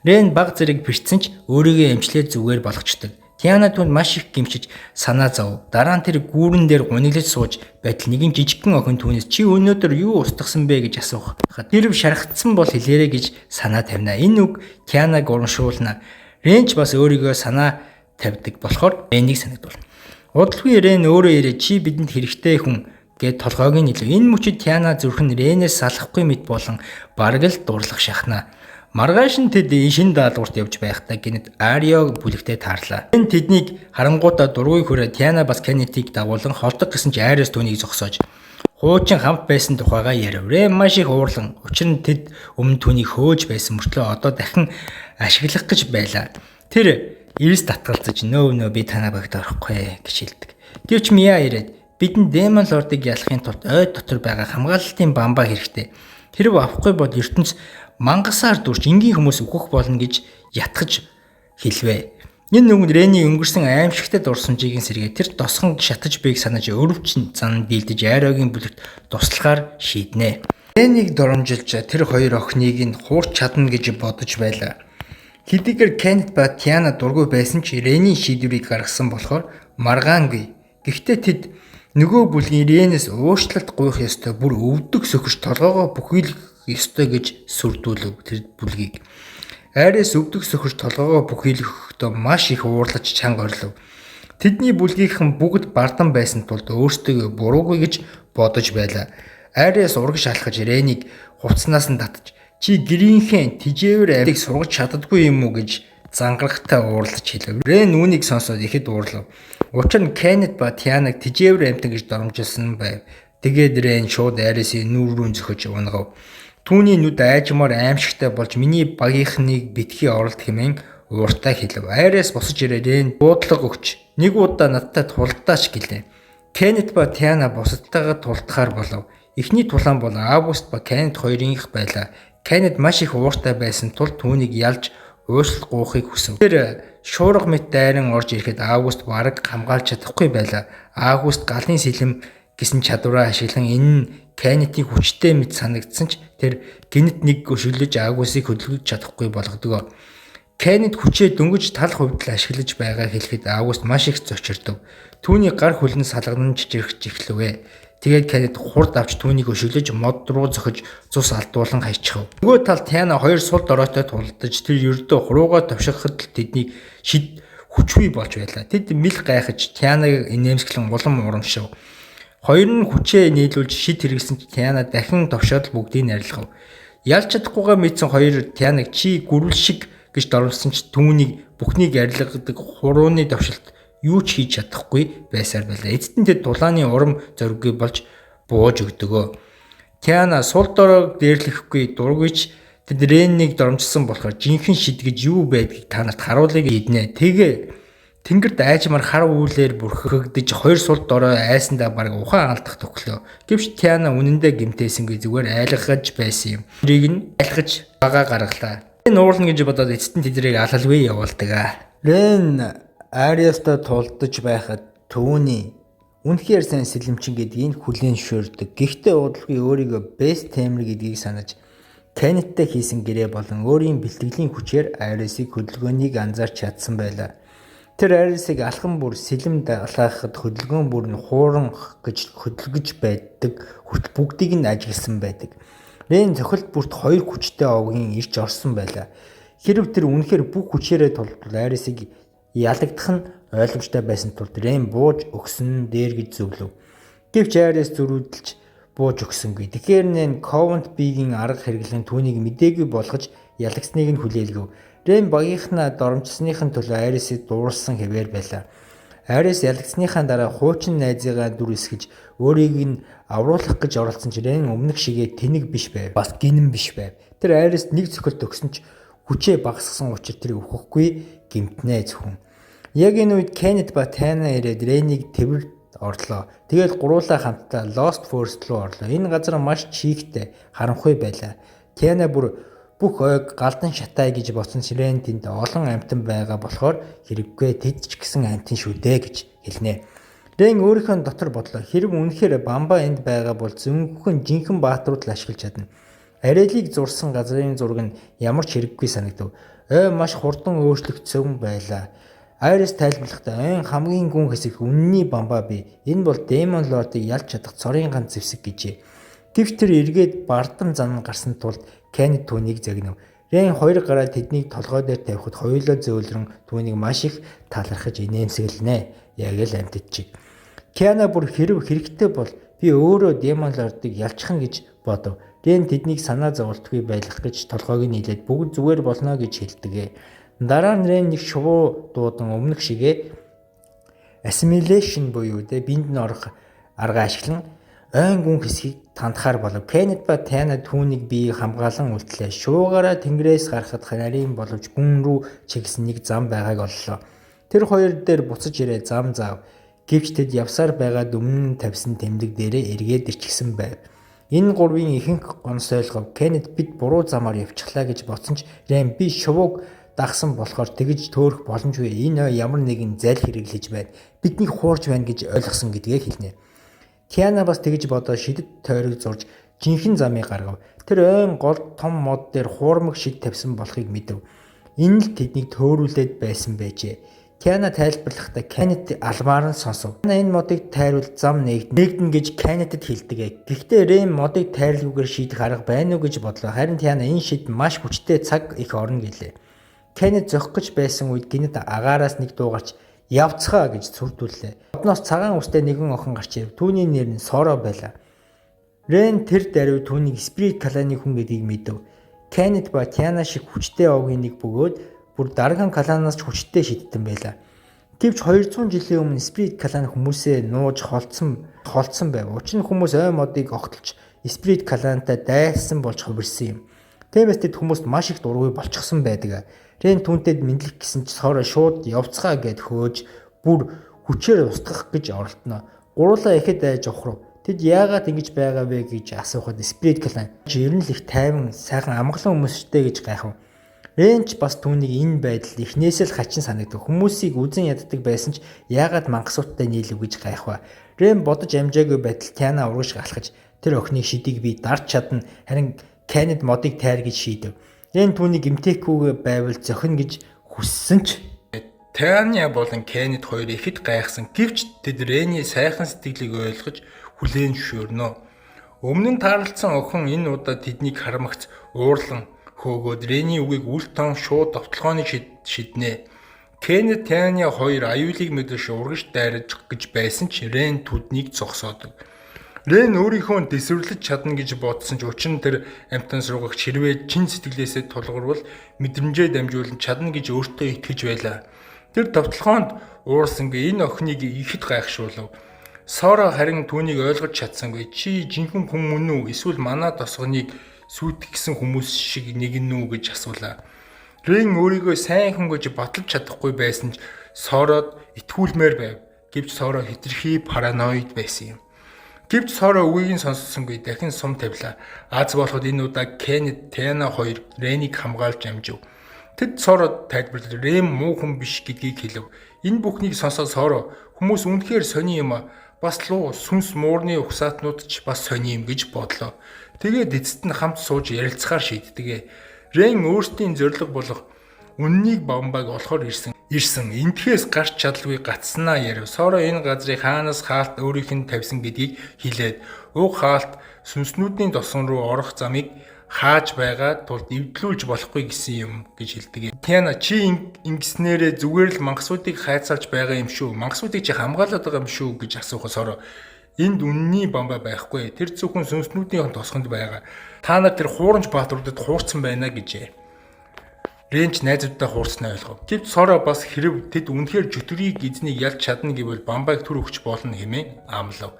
Рен баг зэрэг бэртсэн ч өөрийгөө эмчлээд зүгээр болгочдөг. Тиана түүнд маш их гимшиж санаа зов. Дараа нь тэр гүүрэн дээр гуниглаж сууж байтал нэгэн жижигхэн охин түүнээс чи өнөөдөр юу устгасан бэ гэж асуухад тэрв шархагдсан бол хэлээрэй гэж санаа тавина. Энэ үг Тианаг урамшуулна. Рен ч бас өөрийгөө санаа тавьдаг болохоор Ренийг санагдуулна. Удалгүй Рен өөрөө ирээ чи бидэнд хэрэгтэй хүн гэд толгойг нь илүү. Энэ мөчид Тиана зүрх нь Ренээс салахгүй мэт болон бараг л дурлах шахна. Маргааш нь тэд шинэ даалгаварт явж байхдаа гэнэт Арио бүлэгтэй таарлаа. Энэ тэднийг харангуутаа дургүй хүрээ Тиана бас Кеннетийг дагуулan холдох гэсэн ч Ариос түүнийг зогсоож хуучин хамт байсан тухайгаа ярив. Рен маш их уурлан. Учир нь тэд өмнө түүнийг хөөж байсан мөртлөө одоо дахин ашиглах гэж байлаа. Тэр эрс татгалзаж нөө би танаа багт орохгүй гэж хэлдэг. Гэвч Миа ирээд бидэнд Demon Lord-ыг ялахын тулд ой дотор байгаа хамгаалалтын бамбаа хэрэгтэй. Хэрв авахгүй бол ертөнц мангасаар дүрч энгийн хүмүүс үхэх болно гэж ятгах хэлвэ. Энэ нүгэнд Рений өнгөрсөн аимшигтай дурсамжийг сэргээ тэр досгон шатаж буйг санаж өрөвч зан дийлдэж Ариогийн бүлэгт туслахаар шийднэ. Ренийг доромжилж тэр хоёр охиныг нь хуурч чадна гэж бодож байлаа. Хэдийгээр Кеннет ба Тиана дургүй байсан ч Рений шийдвэрийг гаргасан болохоор маргаангүй. Гэхдээ тэд нөгөө бүлгийн Ренээс уучлалт гуйх ёстой бүр өвдөг сөхөж толгоогоо бүхийлэх ёстой гэж сүрдүүлв тэр бүлгийг. Арис өвдөг сөхөж толгоогоо бүхийлэхдээ маш их уурлаж чанга орлов. Тэдний бүлгийнхэн бүгд бардан байсан тулд өөрсдөө буруугүй гэж бодож байлаа. Арис урагш алхаж Ренийг хувцснаас нь татж чи гэрийнхээ тижээвэр амьтыг сургаж чаддаггүй юм уу гэж зангарахтай уурлаж хэлв. Рен үүнийг сонсоод ихэд уурлав. Учир нь Кеннет ба Тианаг тижээвэр амьтан гэж доромжилсан байв. Тэгээд Рен шууд Арисыг нүүр рүү зөхөж унгав. Түүний нүд айжмаар аимшигтай болж миний багийнхныг битгий оролт хэмээн ууртай хэлв. Арис босож ирээд Рен буудлага өгч нэг удаа надтай тулдаач гэлээ. Кеннет ба Тиана бусадтайгаа тулдахаар болов. Эхний тулаан бол Август ба Кеннет хоёрынх байлаа. Кеннет маш их ууртай байсан тул түүнийг ялж уучлалт гуйхыг хүсэв. Тэр шуурга мэт дайран орж ирэхэд Август бараг хамгаалж чадахгүй байлаа. Август галын сэлэм гэсэн чадвараа ашиглан энэ нь Кеннетийн хүчтэй мэт санагдсан ч тэр гэнэт нэг өшөглөж Августыг хөдөлгөж чадахгүй болгодог. Кеннет хүчээ дөнгөж тал хувьд л ашиглаж байгаа хэлэхэд Август маш их зочирдов. Түүний гар хөл нь салганан чичирхэж эхлэв. Тэгээд Кеннет хурд авч түүнийг өшөглөж мод руу зохиж цус алдуулан хайчихав. Нөгөө талд Тиана хоёр сул доройтой тулдаж тэр ердөө хуруугаа товшиход л тэднийг шид хүчгүй болж байлаа. Тэд мэл гайхаж Тианаг инээмсэглэн улам урамшив. Хоёр нь хүчээ нийлүүлж шид хэрэгсэн ч Тиана дахин товшоод л бүгдийг арилгав. Ялж чадахгүйгээ мэдсэн хоёр Тианаг чи гүрвэл шиг гэж доромжсон ч түүнийг бүхнийг арилгадаг хурууны товшилт юу ч хийж чадахгүй байсаар байлаа. Эцэст нь тэд дулааны урам зориггүй болж бууж өгдөгөө. Тиана сул доройг дээрлэхгүй дургүйч тэд Реннийг доромжсон болохоор жинхэнэ шид гэж юу байдгийг та нарт харуулъя гэднэ. Тэгээ тэнгэрт айжмар хар үүлээр бүрхэгдэж хоёр сул дорой айсандаа бараг ухаан алдах төгөлөө. Гэвч Тиана үнэндээ гэмтээсэнгүй зүгээр айлгаж байсан юм. Тэрийг нь айлгаж бага гаргалаа. Нуурлна гэж бодоод эцэст нь тэднийг алалгүй явуулдаг. Рен Ариастай тулдаж байхад түүний үнэхээр сайн сэлэмчин гэдгийг хүлээн зөвшөөрдөг. Гэхдээ удалгүй өөрийгөө Best Tamer гэдгийг санаж Кеннеттэй хийсэн гэрээ болон өөрийн бэлтгэлийн хүчээр Ариасыг хөдөлгөөнийг анзаарч чадсан байлаа. Тэр Ариасыг алхан бүр сэлэм далаахад хөдөлгөөн бүр нь хууран гэж хөдөлгөж байдаг хүртэл бүгдийг нь ажигласан байдаг. Рен цохилт бүрт хоёр хүчтэй овгийн ирж орсон байлаа. Хэрв тэр үнэхээр бүх хүчээрээ тулдвал Ариасыг ялагдах нь ойлгомжтой байсан тул Рен бууж өгсөн дээр гэж зөвлөв. Гэвч Ариас зөрүүдэлж бууж өгсөнгүй. Тэгэхээр нэн Ковент бигийн арга хэрэглэн түүнийг мдээгүй болгож ялагдсныг нь хүлээлгэв. Рен багийнхнаа доромжсныхын төлөө Ариасыг дуурсан хэвээр байлаа. Ариас ялагдсныхаа дараа хуучин найзыгаа дүр эсгэж өөрийг нь авруулах гэж оролдсон ч Рен өмнөх шигээ тэнэг биш байв. Бас гинэн биш байв. Тэр Ариас нэг цохилт өгсөн ч хүчээ багасгасан учир тэр өөхөхгүй гэмтнэ зөвхөн. Яг энэ үед Кеннет ба Тана ирээд Ренийг тэвэр орлоо. Тэгэл гуруулаа хамтдаа Lost Forest руу орлоо. Энэ газар маш чийгтэй, харанхуй байлаа. Тана бүр бүх ойг галдан шатаа гэж бодсон ч Рен тэнд олон амьтан байгаа болохоор хэрэггүй тэд ч гэсэн амьтан шүү дээ гэж хэлнэ. Рен өөрийнхөө дотор бодлоо. Хэрв үнэхээр Бамба энд байгаа бол зөнгөхөн жинхэнэ баатрууд л ашиглаж чадна. Арелийг зурсан газрын зураг нь ямар ч хэрэггүй санагдав. Ой маш хурдан өөрчлөгдсөн байлаа. Айрис тайлбарлахдаа ойн хамгийн гүн хэсэг үнний бамбаа бий. Энэ бол Demon Lord-ыг ялж чадах цорын ганц зэвсэг гэжээ. Гэвч тэр эргээд бардам зан гарсан тулд Кеннет түүнийг загнав. Рен хоёр гараа тэднийг толгой дээр тавихад хоёулаа зөөлрөн түүнийг маш их талархаж инээмсэглэнэ. Яг л амьтад чиг. Киана бүр хэрв хэрэгтэй бол би өөрөө Demon Lord-ыг ялчихна гэж бодов. Рен тэднийг санаа зоволтгүй байлгах гэж толгойг нь нийлээд бүгд зүгээр болно гэж хэлдэг. Дараа нь Рен нэг шувуу дуудан өмнөх шигээ assimilation буюу биед нь орох арга ашиглан ойн гүн хэсгийг тандахаар болов. Кеннет ба Тана түүнийг бие хамгаалан үлдлээ. Шувуугаараа тэнгэрээс гарахад нарийн боловч гүн рүү чиглэсэн нэг зам байгааг оллоо. Тэр хоёр дээр буцаж ирээ зам заав. Гэвч тэд явсаар байгаад өмнө нь тавьсан тэмдэг дээрээ эргээд ирчихсэн байв. Энэ гурвын ихэнх гонсойлгов Кеннет бид буруу замаар явчихлаа гэж бодсон ч Рен би шувууг дагсан болохоор тэгж төөрөх боломжгүй. Энэ ой ямар нэгэн зал хэрэглэж байна. Биднийг хуурж байна гэж ойлгосон гэдгээ хэлнэ. Тиана бас тэгж бодоо шидэт тойрог зурж жинхэнэ замыг гаргав. Тэр ойн гол том мод дээр хуурмаг шид тавьсан болохыг мэдэв. Энэ л тэднийг төөрүүлээд байсан байжээ. Тиана тайлбарлахдаа Кеннет алмаар нь сонсов. Тиана энэ модыг тайруул зам нээгдэнэ гэж Кеннетэд хэлдэг. Гэхдээ Рэм модыг тайрлгүйгээр шийдэх арга байна уу гэж бодлоо. Харин Тиана энэ шид маш хүчтэй цаг их орно гэлээ. Кеннет зохих гэж байсан үед гинэт агаараас нэг дуу гарч явцгаа гэж сүрдүүллээ. Одноос цагаан үстэй нэгэн охин гарч ирэв. Түүний нэр нь Соро байлаа. Рен тэр даруй түүнийг Спирит кланы хүн гэдгийг мэдэв. Кеннет ба Тиана шиг хүчтэй овгийн нэг бөгөөд бүр Дарган кланаас ч хүчтэй шидтэн байлаа. Гэвч 200 жилийн өмнө Спирит клан хүмүүсээ нууж холдсон байв. Учир нь хүмүүс ой модыг огтлж Спирит клантай дайсан болж хувирсан юм. Тиймээс тэд хүмүүст маш их дургүй болчихсон байдаг. Рен түүнтэй мэдлэх гэсэн ч Соро шууд явцгаа гэд хөөж бүр хүчээр устгах гэж оролдоно. Гурлаа ихэд айж ухрав. Тэд яагаад ингэж байгаа вэ гэж асуухад Спирит клан ер нь л их тайван сайхан амгалан хүмүүстэй гэж гайхав. Рен ч бас түүнийг энэ байдал эхнээсээ л хачин санагдав. Хүмүүсийг үзен яддаг байсан ч яагаад мангасуудтай нийлэв гэж гайхва. Рен бодож амжаагүй байтал Тиана урагш алхаж тэр охиныг шидийг би дарж чадна. Харин Кеннет модыг тайр гэж шийдэв. Рен түүнийг эмтээхгүйгээ байвал зохино гэж хүссэн ч Таня болон Кеннет хоёр ихэд гайхсан. Гэвч тэд Рений сайхан сэтгэлийг ойлгож хүлээн зөвшөөрнө. Өмнө нь таарлцсан охин энэ удаа тэднийг харамгц уурлан хөөгөөд Рений үгийг үл тоон шууд довтолгооны шиднэ. Кеннет Тиана хоёр аюулыг мэдэрч урагш дайрах гэж байсан ч Рен тэднийг зогсоодог. Рен өөрийнхөө дэсвэрлэж чадна гэж бодсон ч учир нь тэр амьтан сургагч хэрвээ чин сэтгэлээсээ тулгарвал мэдрэмжээ дамжуулан чадна гэж өөртөө итгэж байлаа. Тэр довтолгоонд уурсангүй энэ охиныг ихэд гайхшруулав. Сора харин түүнийг ойлгож чадсангүй. Чи жинхэнэ хүн мөн үү? Эсвэл манай тосгоныг сүйтгэсэн хүмүүс шиг нэг нь үү гэж асуулаа. Рен өөрийгөө сайн хүн гэж баталж чадахгүй байсан ч Сород итгүүлмээр байв. Гэвч Соро хэтэрхий параноид байсан юм. Гэвч Соро үгийг нь сонссонгүй дахин сум тавилаа. Аз болоход энэ удаа Кеннет, Тена хоёр Ренийг хамгаалж амжив. Тэд Сород тайлбарлаж Рен муу хүн биш гэдгийг хэлв. Энэ бүхнийг сонсоод Соро хүмүүс үнэхээр сони юм а. Бас луу сүнс муурны угсаатнууд ч бас сони юм гэж бодлоо. Тэгээд эцэст нь хамт сууж ярилцахаар шийддэг. Рен өөрсдийн зорилго болох үннийг бамбайг олохоор ирсэн. Эндэхээс гарч чадалгүй гацснаа ярив. Соро энэ газрыг хаанаас хаалт өөрийнх нь тавьсан гэдгийг хэлээд уг хаалт сүнснүүдийн тосон руу орох замыг хааж байгаа тулд эвдлүүлж болохгүй гэсэн юм гэж хэлдэг. Тиана чи ингэснээрээ зүгээр л мангасуудыг хайцаалж байгаа юм шүү. Мангасуудыг чи хамгаалаад байгаа юм шүү гэж асуухад Соро энд үнний бамбай байхгүй. Тэр зөвхөн сүнснүүдийн тосгонд байгаа. Та нар тэр хуурамч баатруудад хуурцсан байна гэжээ. Ренч найзуудтай хуурцнаа ойлгов. Гэвч Соро бас хэрв тэд үнэхээр чөтгөрийг эзнийг ялж чадна гэвэл бамбайг төр өгч болно хэмээн амлав.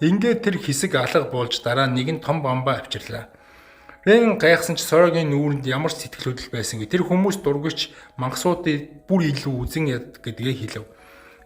Ингээд тэр хэсэг алга болж дараа нэгэн том бамбай авчирлаа. Рен гайхсан ч Сорогийн нүүрэнд ямар ч сэтгэл хөдлөл байсангүй. Тэр хүмүүс дургүйч мангасуудыг бүр илүү үзен яддаг гэдгээ хэлв.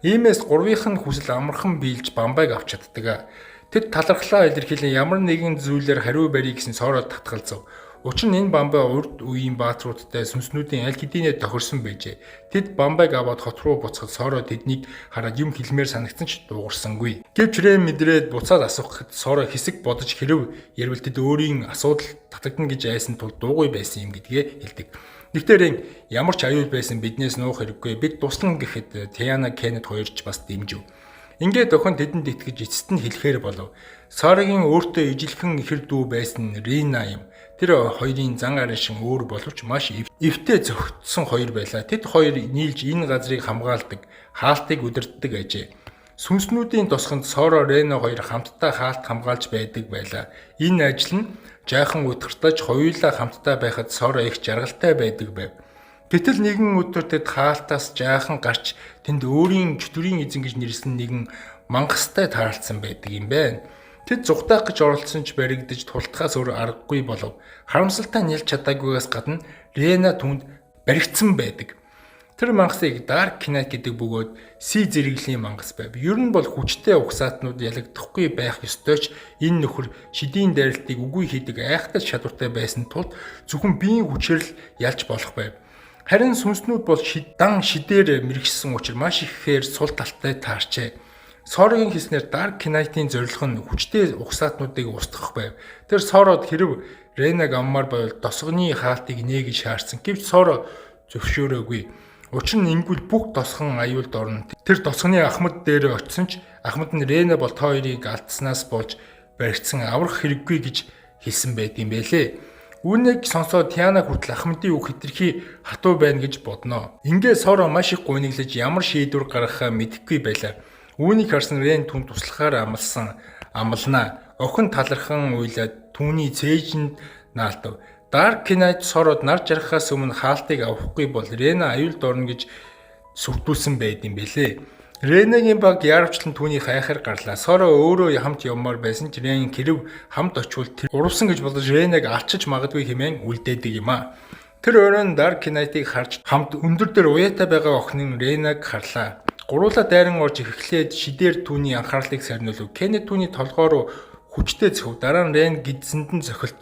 Иймээс гурвынх нь хүсэл амархан биелж бамбайг авч чаддаг. Тэд талархлаа илэрхийлэн ямар нэгэн зүйлээр хариу барья гэсэн Соро татгалзав. Учир нь энэ бамбай урд үеийн баатруудтай сүнснүүдийн аль хэдийнэ тохирсон байжээ. Тэд бамбайг аваад хот руу буцахад Соро тэднийг хараад юм хэлмээр санагдсан ч дуугарсангүй. Гэвч Рен мэдрээд буцаад асуухад Соро хэсэг бодож хэрв ярил тэд өөрийн асуудал татагдана гэж айсан тул дуугүй байсан юм гэдгээ хэлдэг. Нэгтээ Рен ямар ч аюул байсан биднээс нуух хэрэггүй. Бид туслана гэхэд Тиана Кеннет хоёр ч бас дэмжив. Ингээд охин тэдэнд итгэж эцэст нь хэлэхээр болов. Сорогийн өөртөө ижилхэн ихэр дүү байсан Рина юм. Тэр хоёрын зан арын шин өөр боловч маш эвтэй зөгтсөн хоёр байлаа. Тэд хоёр нийлж энэ газрыг хамгаалдаг, хаалтыг удирддаг ажээ. Сүнснүүдийн тосгонд Соро Рено хоёр хамтдаа хаалт хамгаалж байдаг байлаа. Энэ ажил нь жаахан утгартаж хоёулаа хамтдаа байхад Соро их жаргалтай байдаг байв. Гэтэл нэгэн өдөр тэд хаалтаас жаахан гарч тэнд өөрийн чөтгөрийн эзэн гэж нэрлэсэн нэгэн мангастай таарлцсан байдаг юм байна. Тэд зугтаах гэж оролдсон ч баригдаж тултахаас өөр аргагүй болов. Харамсалтай нь ялж чадаагүйгээс гадна Рена түүнд баригдсан байдаг. Тэр мангасыг Dark Knight гэдэг бөгөөд Си зэрэглэлийн мангас байв. Ер нь бол хүчтэй угсаатнууд ялагдахгүй байх ёстой ч энэ нөхөр шидийн дайралтыг үгүй хийдэг айхтар чадвартай байсан тул зөвхөн биеийн хүчээр л ялж болох байв. Харин сүнснүүд бол дан шидээр мэрэгшсэн учраас маш ихээр сул талтай таарчээ. Сорогийн хэлснээр Dark Knight-ийн зорилго нь хүчтэй угсаатнуудыг устгах байв. Тэр Сород хэрв Ренаг аммаар байвал досгоны хаалтыг нээ гэж шаардсан. Гэвч Соро зөвшөөрөөгүй. Учир нь ингүүл бүх досгон аюулд орно. Тэр досгоны ахмад дээр очисон ч ахмад нь Рена бол та хоёрыг алдснаас болж баригдсан аврах хэрэггүй гэж хэлсэн байд юм бэлээ. Үүнийг сонсоод Тиана хүртэл ахмадын үг хэтэрхий хатуу байна гэж бодноо. Ингээ Соро маш их гуниглаж ямар шийдвэр гаргахаа мэдэхгүй байлаа. Үүнийг харсан Рен түн туслахаар амласан амлнаа. Охин талархан уйлаад түүний цээжинд наалтав. Dark Knight Сород нар жаргахаас өмнө хаалтыг авахгүй бол Рена аюулд орно гэж сүрдүүлсэн байд юм бэлээ. Ренагийн баг яарвчлан түүний хайхаар гарлаа. Соро өөрөө хамт явмаар байсан ч Рен хэрв хамт очивол тэр урвсан гэж бодож Ренаг алчиж магадгүй хэмээн үлдээдэг юм а. Тэр оройн Dark Knight-ыг харж хамт өндөр дээр уяатай байгаа охин Ренаг харлаа. Гуруула дайран орж эхлээд шидээр түүний анхаарлыг сарниулав. Кеннет түүний толгой руу хүчтэй цохив. Дараа нь Рен гидсэнд нь цохилт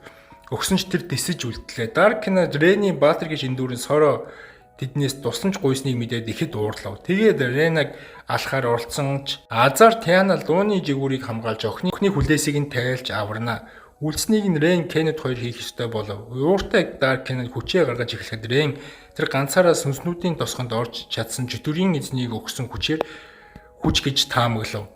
өгсөн ч тэр тэсэж үлдлээ. Dark Knight Рений баатар гэж эндүүрэн Соро тэднээс тусламж гуйсныг мэдээд ихэд уурлав. Тэгээд Ренаг алхахаар оролцсон ч азар Тиана лууны жигүүрийг хамгаалж охины хүлээсийг нь тайлж аварна. Үлдснийг нь Рен Кеннет хоёр хийх ёстой болов. Ууртай Dark Knight хүчээ гаргаж эхлэхэд Рен тэр ганцаараа сүнснүүдийн тосгонд орж чадсан чөтгөрийн эзнийг өгсөн хүчээр хүч гэж таамаглав.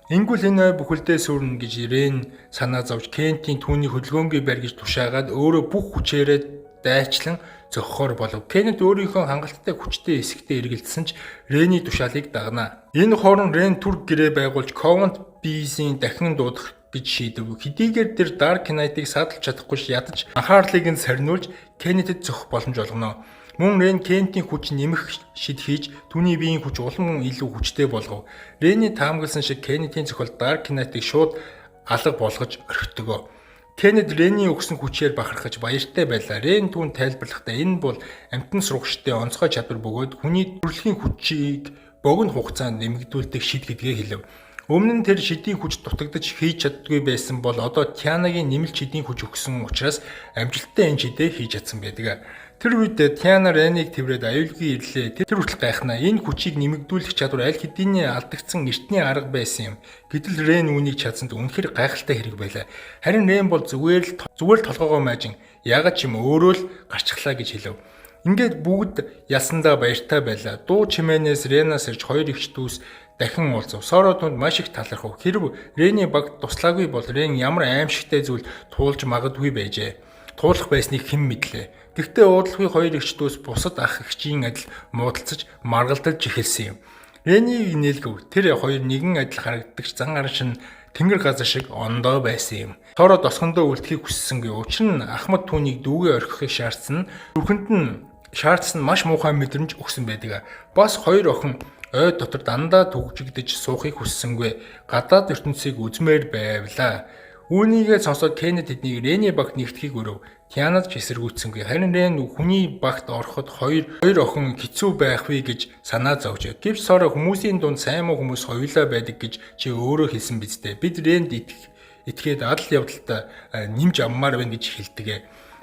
Ингүүл энэ ой бүхэлдээ сүрнэ гэж Рен санаа зовж Кентийн түүний хөдөлгөөнгүй барь гэж тушаагаад өөрөө бүх хүчээрээ дайчлан зохихоор болов. Кеннет өөрийнхөө хангалттай хүчтэй хэсэгтээ эргэлдсэн ч Рений тушаалыг дагнаа. Энэ хооронд Рен түр гэрээ байгуулж Covent Bees-ийн дахин дуудах гэж шийдэв. Хэдийгээр тэр Dark Knight-ыг саадалж чадахгүй ш ядаж анхаарлыг нь сарниулж Кеннетэд зохих боломж олгоно. Мөн Рен Кентийн хүч нэмэх шид хийж түүний биеийн хүч улам илүү хүчтэй болгов. Рений таамагласан шиг Кеннетийн зохиол Dark Knight-ыг шууд алга болгож орхидог. Кеннет Рений өгсөн хүчээр бахархаж баяртай байлаа. Рен түүнд тайлбарлахдаа энэ бол амьтан сургагчдын онцгой чадвар бөгөөд хүний төрөлхийн хүчийг богино хугацаанд нэмэгдүүлдэг шид гэдгээ хэлэв. Өмнө нь тэр шидийн хүч дутагдаж хийж чаддгүй байсан бол одоо Тианагийн нэмэлт шидийн хүч өгсөн учраас амжилттай энэ шидээ хийж чадсан байдаг. Тэр үед Тиана Ренийг тэврээд аюулгүй ирлээ. Тэр хүртэл гайхнаа. Энэ хүчийг нэмэгдүүлэх чадвар аль хэдийн алдагдсан эртний арга байсан юм. Гэтэл Рен үүнийг чадсанд үнэхээр гайхалтай хэрэг байлаа. Харин Рен бол зүгээр л толгоогоо маажин яагаад ч юм өөрөө л гарчглаа гэж хэлв. Ингээд бүгд ялсандаа баяртай байлаа. Дуу чимээнээс Ренаас ирж хоёр эгч дүүс дахин уулзав. Соро түнд маш их талархав. Хэрв Рений баг туслаагүй бол Рен ямар аимшигтай зүйл туулж магадгүй байжээ. Туулах байсныг хэн мэдлээ. Гэхдээ уудлахгүй хоёр эгч дүүс бусад ах эгчийн адил муудалцаж маргалдаж эхэлсэн юм. Ренийг нээлгэв. Тэр хоёр нэгэн адил харагддагч зан аршин тэнгэр газар шиг ондоо байсан юм. Соро досгондоо үлдэхийг хүссэнгүй. Учир нь Ахмад түүнийг дүүгээ орхихыг шаардсан нь зүрхэнд нь шаардсан маш муухай мэдрэмж өгсөн байдаг. Бас хоёр охин ой дотор дандаа түгжигдэж суухыг хүссэнгүй. Гадаад ертөнцийг үзмээр байвлаа. Үүнийгээ сонсоод Кеннет тэднийг Рений багт нэгтгэхийг өрөв. Тианад ч эсэргүүцсэнгүй. Харин Рен хүний багт ороход хоёр охин хэцүү байх вэ гэж санаа зовжээ. Гэвч Соро хүмүүсийн дунд сайн муу хүмүүс хоёулаа байдаг гэж чи өөрөө хэлсэн биз дээ. Бид Ренд итгээд адал явдалтай нэмж авмаар байна гэж хэлдэг.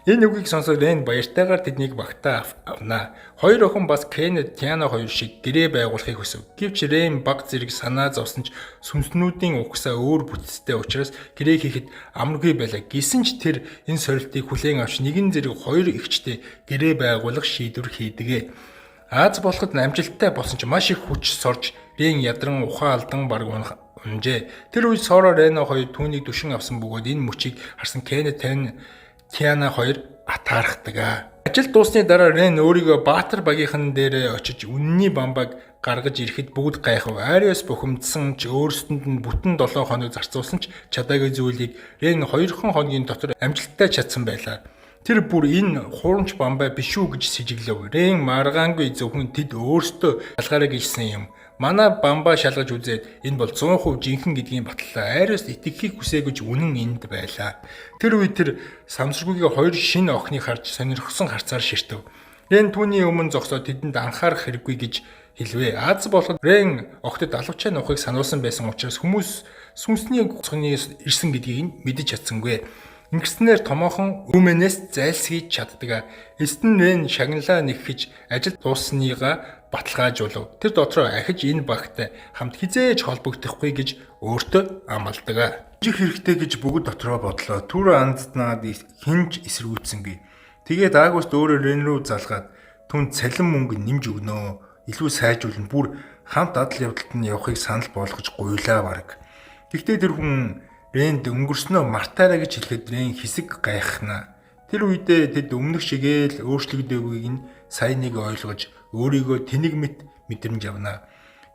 Энэ үгийг сонсоод Рен баяртайгаар тэднийг багтаа авнаа. Хоёр охин бас Кеннет, Тиана хоёр шиг гэрээ байгуулахыг хүсэв. Гэвч Рен баг зэрэг санаа зовсон ч сүнснүүдийн угсаа өөр бүтцтэй учраас гэрээ хийхэд амаргүй байлаа. Гэсэн ч тэр энэ сорилтыг хүлээн авч нэгэн зэрэг хоёр эгчтэй гэрээ байгуулах шийдвэр хийдэг. Аз болоход амжилттай болсон ч маш их хүч сорж Рен ядран ухаан алдан бараг унжээ. Тэр үед Соро Рено хоёр түүнийг дүшин авсан бөгөөд энэ мөчийг харсан Кеннет, Тиана хоёр атаархдаг. Ажил дууссаны дараа Рен өөрийгөө Баатар багийнхан дээрээ очиж үнний бамбаг гаргаж ирэхэд бүгд гайхав. Ариус бухимдсан ч өөрсдөнд нь бүтэн 7 хоног зарцуулсан ч чадаагүй зүйлийг Рен 2 хоногийн дотор амжилттай чадсан байлаа. Тэр бүр энэ хуурамч бамбай биш үү гэж сэжиглэв. Рен маргаангүй зөвхөн тэд өөрсдөө шалгаарай гэлсэн юм. Манай бамбаа шалгаж үзээд энэ бол 100% жинхэнэ гэдгийг батлаа. Ариус итгэхийг хүсээгүй ч үнэн энд байлаа. Тэр үед тэр самсаргүйгээ хоёр шинэ охиныг харж сонирхсон харцаар ширтэв. Рен түүний өмнө зогсоод тэдэнд анхаарах хэрэггүй гэж хэлвэ. Аз болоход Рен охидод алавчаа нуухыг сануулсан байсан учраас хүмүүс сүнсний гоцгоны ирсэн гэдгийг нь мэдэж чадсангүй. Ингэснээр томоохон өмнөөс зайлсхийж чаддаг. Эцэст нь Рен шагналаа нэгхэж ажил дууссаныгаа баталгаажуулав. Тэр дотроо ахиж энэ багтай хамт хизээж холбогдохгүй гэж өөртөө амладаг. Жих хэрэгтэй гэж бүгд дотроо бодлоо. Түр анднаад хинж эсэргүүцсэнгүй. Тэгээд Август өөрөө Рен рүү залгаад түн цалин мөнгө нэмж өгнө. Илүү сайжруулна. Бүр хамт адал явдалд нь явахыг санал болгож гуйлаа бараг. Гэхдээ тэр хүн Ренд өнгөрснөө мартаарай гэж хэлэхэд Рен хэсэг гайхнаа. Тэр үедээ тэд өмнөх шигээл өөрчлөгдөөгийг нь сайн нэг ойлгож өөрийгөө тэнэг мэт мэдрэмж авнаа.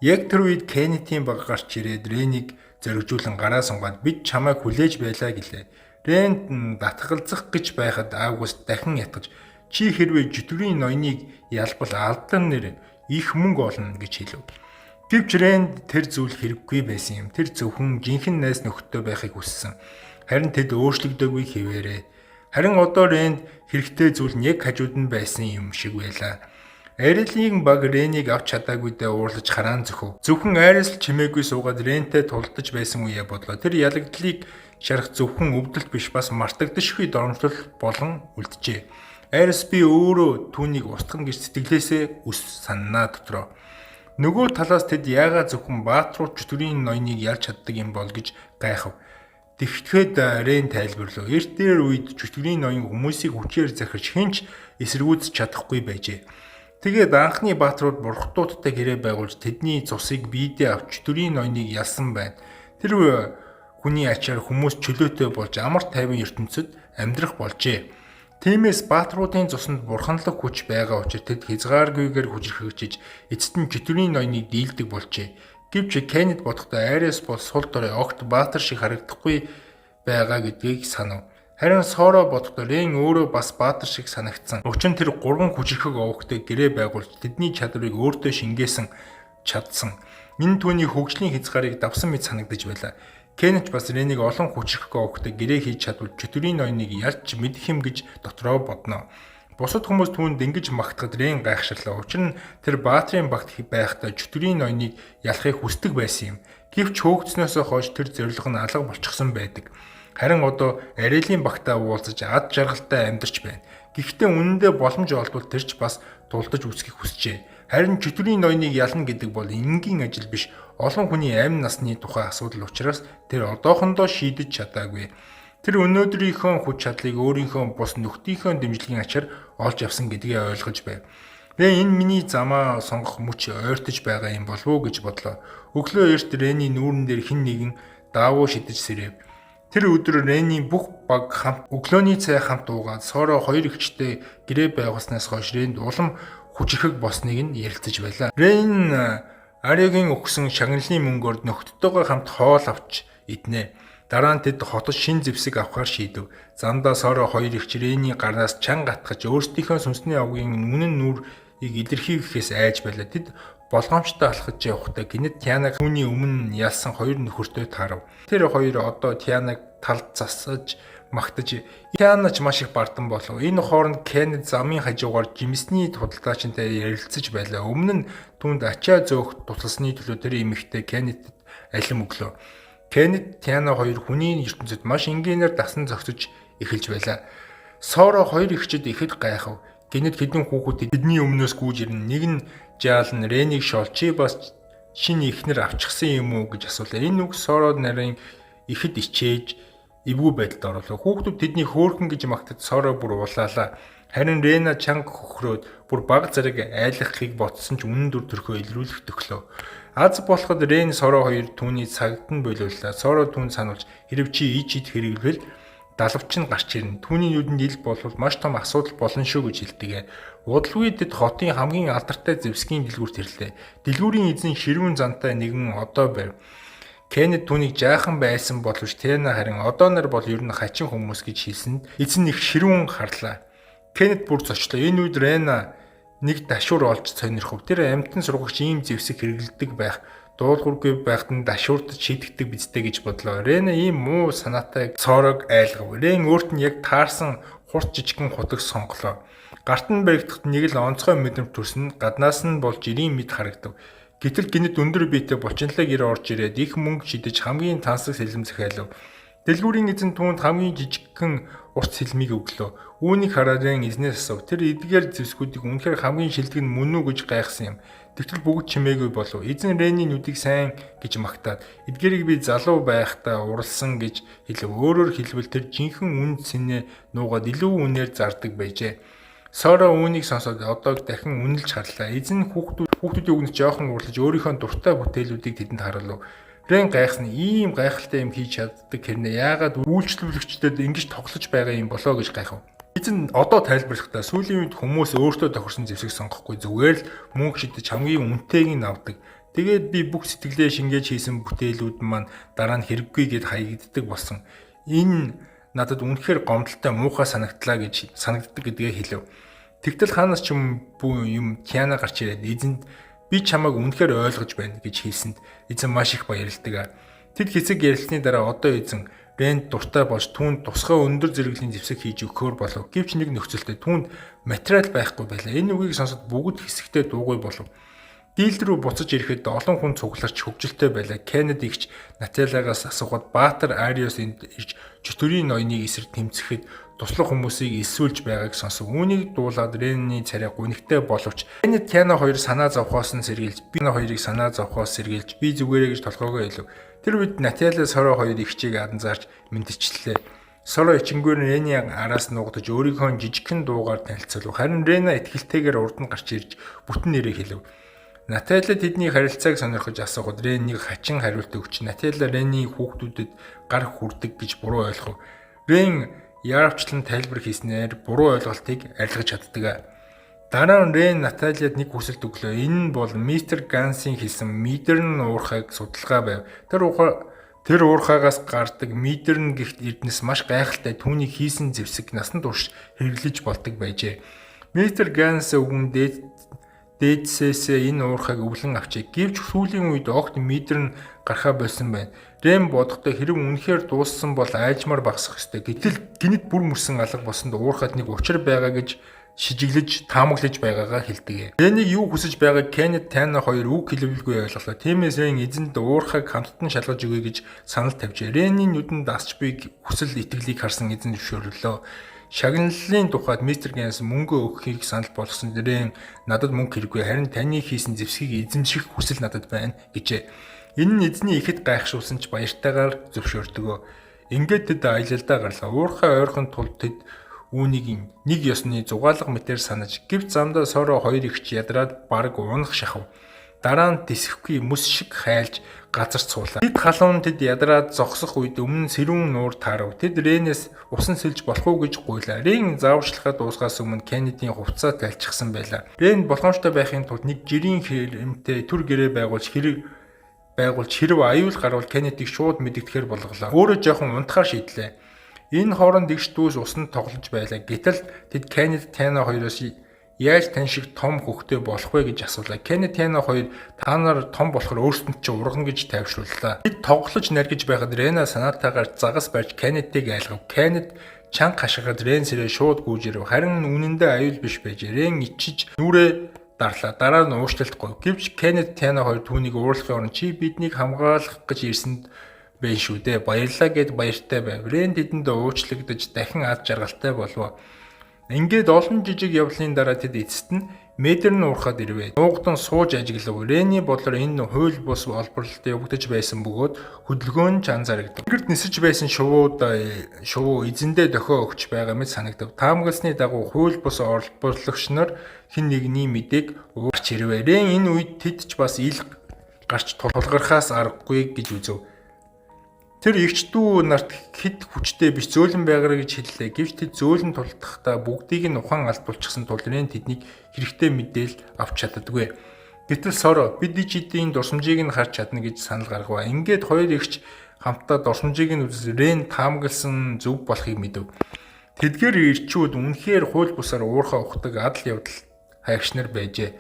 Яг тэр үед Кеннетийн баг гарч ирээд Ренийг зоригжуулан гараа сунгаад бид чамайг хүлээж байлаа гэлээ. Ренд татгалзах гэж байхад Август дахин ятгаж чи хэрвээ житврийн ноёныг ялбал алдан нэр их мөнгө олно гэж хэлв. Гэвч Рэнд тэр зүйл хэрэггүй байсан юм. Тэр зөвхөн жинхэнэ найз нөхдөд байхыг хүссэн. Харин тэд өөрчлөгдөөгүй хэвээрээ. Харин одоо Рэнд хэрэгтэй зүйл нь яг хажууд нь байсан юм шиг байлаа. Арилийн баг Ренийг авч чадаагүйдээ уурлаж хараан зөхөв. Зөвхөн Арис л чимээгүй суугаад Рентэй тулдаж байсан үеэ бодлоо. Тэр ялагдлыг шарах зөвхөн өвдөлт биш бас мартагдашгүй доромжлол болон үлджээ. Арис би өөрөө түүнийг устгах гэж сэтгэлээсээ үс саннаа дотроо. Нөгөө талаас тэд яагаад зөвхөн баатрууд чөтгөрийн ноёныг ялж чаддаг юм бол гэж гайхав. Тэгтгэхэд Рен тайлбарлав. Эрт дээр үед чөтгөрийн ноён хүмүүсийг хүчээр захирч хэн ч эсэргүүцэж чадахгүй байжээ. Тэгээд анхны баатрууд бурхтуудтай гэрээ байгуулж тэдний цусыг биедээ авч чөтгөрийн ноёныг ялсан байна. Тэр хүний ачаар хүмүүс чөлөөтэй болж амар тайван ертөнцид амьдрах болжээ. Тиймээс баатруудын цуснд бурханлаг хүч байгаа учир тэд хязгааргүйгээр хүчирхэгжиж эцэст нь чөтгөрийн ноёныг дийлдэг болжээ. Гэвч Кеннет бодохдоо Ариас бол сул дорой огт баатар шиг харагдахгүй байгаа гэдгийг санав. Харин Соро бодохдоо Рен өөрөө бас баатар шиг санагдсан. Учир нь тэр гурван хүчирхэг овогтой гэрээ байгуулж тэдний чадварыг өөртөө шингээсэн чадсан. Энэ түүний хөгжлийн хязгаарыг давсан мэт санагдаж байлаа. Кеннет бас Ренийг олон хүчирхэг овогтой гэрээ хийж чадвал чөтгөрийн ноёныг ялж мэдэх юм гэж дотроо бодно. Бусад хүмүүс түүнд ингэж магтахад Рен гайхширлаа. Учир нь тэр баатрын багт байхдаа чөтгөрийн ноёныг ялахыг хүсдэг байсан юм. Гэвч хөөгдснөөсөө хойш тэр зорилго нь алга болчихсон байдаг. Харин одоо Ариэлийн багтаа уулзаж ад жаргалтай амьдарч байна. Гэхдээ үнэндээ боломж олбол тэр ч бас тулдаж үсгэхийг хүсжээ. Харин чөтгөрийн ноёныг ялна гэдэг бол энгийн ажил биш. Олон хүний амь насны тухай асуудал учраас тэр одоохондоо шийдэж чадаагүй. Тэр өнөөдрийнхөө хүч чадлыг өөрийнхөө бус нөхдийнхөө дэмжлэгийн ачаар олж авсан гэдгээ ойлгож байв. Рен энэ миний замаа сонгох мөч ойртож байгаа юм болов уу гэж бодлоо. Өглөө эрт Рений нүүрэн дээр хэн нэгэн даавуу шидэж сэрэв. Тэр өдөр Рений бүх баг хамт өглөөний цай хамт уугаад Соро хоёр эгчтэй гэрээ байгуулснаас хойш Ренд улам хүчирхэг болсныг нь ярилцаж байлаа. Рен Ариагийн өгсөн шагналын мөнгөөр нөхдөдтэйгээ хамт хоол авч иднэ. Дараа нь тэд хотод шин зэвсэг авахар шийдэв. Замдаа Соро хоёр эгч Рений гарнаас чанга атгаж өөрсдийнхөө сүнсний овгийн үнэн нүрийг илэрхийлэхээс айж байлаа. Тэд болгоомжтой алхаж явахдаа гэнэт Тианаг түүний өмнө ялсан хоёр нөхөртэй таарав. Тэр хоёр одоо Тианаг талд засаж магтаж Тиана ч маш их бардан болов. Энэ хооронд Кеннет замын хажуугаар жимсний худалдаачинтай ярилцаж байлаа. Өмнө нь түүнд ачаа зөөх тусалсны төлөө тэр эмэгтэй Кеннетэд алим өглөө. Кеннет Тиана хоёр хүний ертөнцид маш энгийнээр дасан зохицож эхэлж байлаа. Соро хоёр эгчид ихэд гайхав. Гэнэт хэдэн хүүхэд тэдний өмнөөс гүйж ирнэ. Нэг нь жаал нь Ренийг шоол чи бас шинэ эхнэр авчихсан юм уу гэж асуулаа. Энэ үг Соро нарын ихэд ичээж эвгүй байдалд оруулав. Хүүхдүүд тэдний хөөрхөн гэж магтаж Соро бүр уулаалаа. Харин Рена чанга хөхрөөд бүр баг зэрэг айлгахыг ботсон ч үнэн дүр төрхөө илрүүлэх төхлөө. Аз болоход Рен Соро хоёр түүний цагт нь болиуллаа. Соро түүнд сануулж хэрв чи ич ид хэрэглвэл далавч нь гарч ирнэ. Түүний нүдэнд ил болвол маш том асуудал болно шүү гэж хэлдэг. Удалгүй тэд хотын хамгийн алдартай зэвсгийн дэлгүүрт ирлээ. Дэлгүүрийн эзэн ширүүн зантай нэгэн одоо байв. Кеннет түүнийг жаахан байсан боловч Тэна харин одоо нар бол ер нь хачин хүмүүс гэж хэлсэнд эзэн их ширүүн харлаа. Кеннет бүр зочлоо. Энэ үед Рена нэг дашуур олж сонирхов. Тэр амьтан сургагч ийм зэвсэг хэрэглэдэг байх дуулуургүй байхад нь дашуурдаж шийдэгдэг бидтэй гэж бодлоо. Рена ийм муу санаатай Сорог айлгав. Рен өөрт нь яг таарсан хурц жижигхэн худаг сонголоо. Гарт нь баригдахад нэг л онцгой мэдрэмж төрсөн. Гаднаас нь болж жирийн мэд харагдав. Гэтэл гэнэт өндөр биетэй булчинлаг ир орж ирээд их мөнгө шидэж хамгийн тансаг сэлэм захиалав. Дэлгүүрийн эзэн түүнд хамгийн жижигхэн урт сэлмийг өглөө. Үүнийг хараад Рен эзнээс асуув. Тэр эдгээр зэвсгүүдийг үнэхээр хамгийн шилдэг нь мөн үү гэж гайхсан юм. Тэгтэл бүгд чимээгүй болов. Эзэн Рений нүдийг сайн гэж магтаад эдгээрийг би залуу байхдаа уралсан гэж хэлв. Өөрөөр хэлбэл тэр жинхэнэ үн цэнэ нуугаад илүү үнээр зардаг байжээ. Соро үүнийг сонсоод одоо дахин үнэлж харлаа. Эзэн хүүхдүүдийн үгнээс жоохон уурлаж өөрийнхөө дуртай бүтээлүүдийг тэдэнд харуулв. Рен гайхсан ийм гайхалтай юм хийж чаддаг хэрнээ яагаад үйлчлүүлэгчдэд ингэж тоглож байгаа юм болоо гэж гайхав. Эзэн одоо тайлбарлахдаа сүүлийн үед хүмүүс өөртөө тохирсон зэвсэг сонгохгүй зүгээр л мөнгө шидэж хамгийн үнэтэйг нь авдаг. Тэгээд би бүх сэтгэлээ шингээж хийсэн бүтээлүүд маань дараа нь хэрэггүй гэд хаягддаг болсон. Энэ надад үнэхээр гомдолтой муухай санагдлаа гэж санагддаг гэдгээ хэлв. Тэгтэл хаанаас ч юм бүү юм Тиана гарч ирээд эзэнд би чамайг үнэхээр ойлгож байна гэж хэлсэнд эзэн маш их баярлдаг. Тэд хэсэг ярилцсны дараа одоо эзэн Рэнд дуртай болж түүнд тусгай өндөр зэрэглэлийн зэвсэг хийж өгөхөөр болов. Гэвч нэг нөхцөлтэй түүнд материал байхгүй байлаа. Энэ үгийг сонсоод бүгд хэсэгтээ дуугүй болов. Дийл рүү буцаж ирэхэд олон хүн цугларч хөгжилтэй байлаа. Кеннеди эгч Наталагаас асуухад Баатар Ариус энд ирж чөтгөрийн ноёныг эсрэг тэмцэхэд туслах хүмүүсийг элсүүлж байгааг сонсов. Үүнийг дуулаад Рений царай гунигтай боловч Кеннет Тиана хоёр санаа зовхоос нь сэргийлж би хоёрыг санаа зовхоос сэргийлж би зүгээрээ гэж толгоогоо хэлв. Тэр үед Наталя Соро хоёр эгчийг анзаарч мэдчихлээ. Соро ичингүүр Рений араас нуугдаж өөрийнхөө жижигхэн дуугаар танилцуулав. Харин Рена итгэлтэйгээр урд нь гарч ирж бүтэн нэрээ хэлв. Натали тэдний харилцааг сонирхож асуухад Рен нэг хачин хариулт өгч Натали Рений хүүхдүүдэд гар хүрдэг гэж буруу ойлгов. Рен яарвчлан тайлбар хийснээр буруу ойлголтыг арилгаж чаддаг. Дараа нь Рен Наталиад нэг хүсэлт өглөө. Энэ нь бол мистер Гансын хэлсэн мэдэрн уурхайг судалгаа байв. Тэр уурхаагаас гардаг мэдэрн гихт эрдэнэс маш гайхалтай, түүнийг хийсэн зэвсэг насан турш хэрэглэж болдог байжээ. Мистер Ганс өгөн дээдсээсээ энэ уурхайг өвлөн авчээ. Гэвч сүүлийн үед огт мэдэрн гарахаа болсон байна. Рэм бодохдоо хэрэв үнэхээр дууссан бол аажмаар багасах ёстой. Гэтэл гэнэт бүр мөрсөн алга болсонд уурхайд нэг учир байгаа гэж шижиглэж таамаглаж байгаагаа хэлдэг. Рэнийг юу хүсэж байгааг Кеннет Тана хоёр үг хэлэвлгүй ойлголоо. Тиймээс Рен эзэнд уурхайг хамтд нь шалгаж өгье гэж санал тавьжээ. Рений нүдэнд асч буй хүсэл итгэлийг харсан эзэн зөвшөөрлөө. Шагналын тухайд мистер Ганс мөнгө өгөхийг санал болгосон. Рен надад мөнгө хэрэггүй, харин таны хийсэн зэвсгийг эзэмших хүсэл надад байна гэжээ. Энэ нь эзний ихэд гайхшруулсан ч баяртайгаар зөвшөөрдөг. Ингээд тэд аялалдаа гарлаа. Уурхай ойрхон тул тэд үүнийг нэг ёсны зугаалга мэтээр санаж, гэвч замдаа Соро хоёр эгч ядраад бараг унах шахав. Дараа нь тэсэхгүй мөс шиг хайлж газарт суулаа. Тэд халуун тэд ядраад зогсох үед өмнө сэрүүн нуур таарав. Тэд Ренээс усан сэлж болох уу гэж гуйлаа. Рен зааварчилгаа дуусгаас өмнө Кеннедийн хувцас тайлчихсан байлаа. Рен болгоомжтой байхын тулд нэг жирийн хэрэмтэй төр гэрээ байгуулж хэрв аюул гарвал Кеннедийг шууд мэдэгдэхээр болголоо. Өөрөө жоохон унтахаар шийдлээ. Энэ хооронд эгч дүүс усанд тоглож байлаа. Гэтэл тэд Кеннед Тана хоёроос яаж тань шиг том хөхтэй болох вэ гэж асуулаа. Кеннет Тана хоёр та нар том болохоор өөрсдөнд чинь ургана гэж тайвшрууллаа. Тэд тоглож наргиж байхад Рена санаатаагаар загас барьж Кеннетийг айлгав. Кеннет чанга хашгираад Рен сэрээ шууд гүйж ирэв. Харин үнэндээ аюул биш байжээ. Рен ичиж нүрээ дарлаа. Дараа нь уушлалт говь. Гэвч Кеннет Тана хоёр түүнийг уурлахын оронд чи биднийг хамгаалах гэж ирсэнд байна шүү дээ. Баярлалаа гэд баяртай байв. Рен тэдэнд уучлагдаж дахин аз жаргалтай болов. Ингээд олон жижиг явдлын дараа тэд эцэст нь Мэдэрн уурхад ирвэ. Нуугдан сууж ажиглав. Рений бодлоор энэ хууль бус олборлолт явагдаж байсан бөгөөд хөдөлгөөн ч анзаарагдав. Тэнгэрт нисэж байсан шувуу эзэндээ дохио өгч байгаа мэт санагдав. Таамагласны дагуу хууль бус олборлогч нар хэн нэгний мэдээг уурч ирвэ. Рен энэ үед тэд ч бас ил гарч тулгархаас аргагүй гэж үзэв. Тэр эгч дүү нарт хэд хүчтэй биш зөөлөн байгаарай гэж хэллээ. Гэвч тэд зөөлөн тулдахдаа бүгдийг нь ухаан алдуулчихсан тул Рен тэднийг хэрэгтэй мэдээлэл авч чаддаггүй. Гэтэл Соро бид ичидийн дурсамжийг нь харж чадна гэж санал гаргав. Ингээд хоёр эгч хамтдаа дурсамжийг нь үзсэн Рен таамагласан зөв болохыг мэдэв. Тэдгээр ирчүүд үнэхээр хууль бусаар уурхай ухдаг адал явдал хайгч нар байжээ.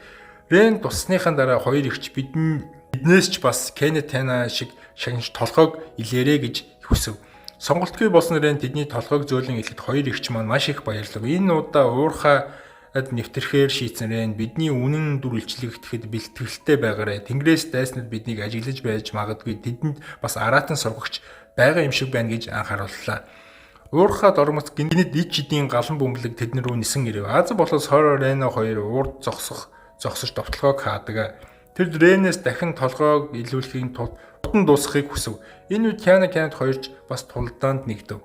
Рен туссныхаа дараа хоёр эгч биднээс ч бас Кеннет Тана шиг шагнаж толгойг илээрэ гэж хүсэв. Сонголтгүй болсон Рен тэдний толгойг зөөлөн илэхэд хоёр эгч маань маш их баярлав. Энэ удаа уурхайд нэвтрэхээр шийдсэн Рен бидний үнэн дүр илчлэгдэхэд бэлтгэлтэй байгаарай. Тэнгэрээс дайснууд биднийг ажиглаж байж магадгүй, тэдэнд бас араатан сургагч байгаа юм шиг байна гэж анхаарууллаа. Уурхаад ормоц гинэд ич чидийн галан бөмбөлөг тэдэн рүү нисэн ирэв. Аз болоод Соро Рено хоёр урд зогсож довтлогоог хаадаг. Тэр Ренээс дахин толгойг илүүлэхийн тулд хурдан дуусгахыг хүсэв. Энэ үед Киана Кеннет хоёрч бас тулдаанд нэгдэв.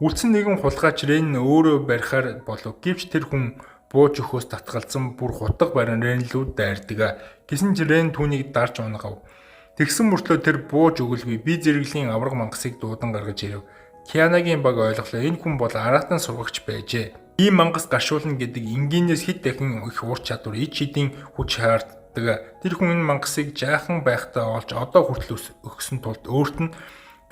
Үлдсэн нэгэн хулгайч Рен өөрөө барихаар болов. Гэвч тэр хүн бууж өгөхөөс татгалзан бүр хутга барин Рен лүү дайрдаг. Гэсэн ч Рен түүнийг дарж унагав. Тэгсэн мөртлөө тэр бууж өгөлгүй бие зэрэглэлийн аварга мангасыг дуудан гаргаж ирэв. Кианагийн баг ойлголоо. Энэ хүн бол араатан сургагч байжээ. Ийм мангас гаршуулна гэдэг энгийнээс хэд дахин их ур чадвар, ич хэдийн хүч шаарддаг. Тэр хүн энэ мангасыг жаахан байхдаа олж одоо хүртэл өгсөн тулд өөрт нь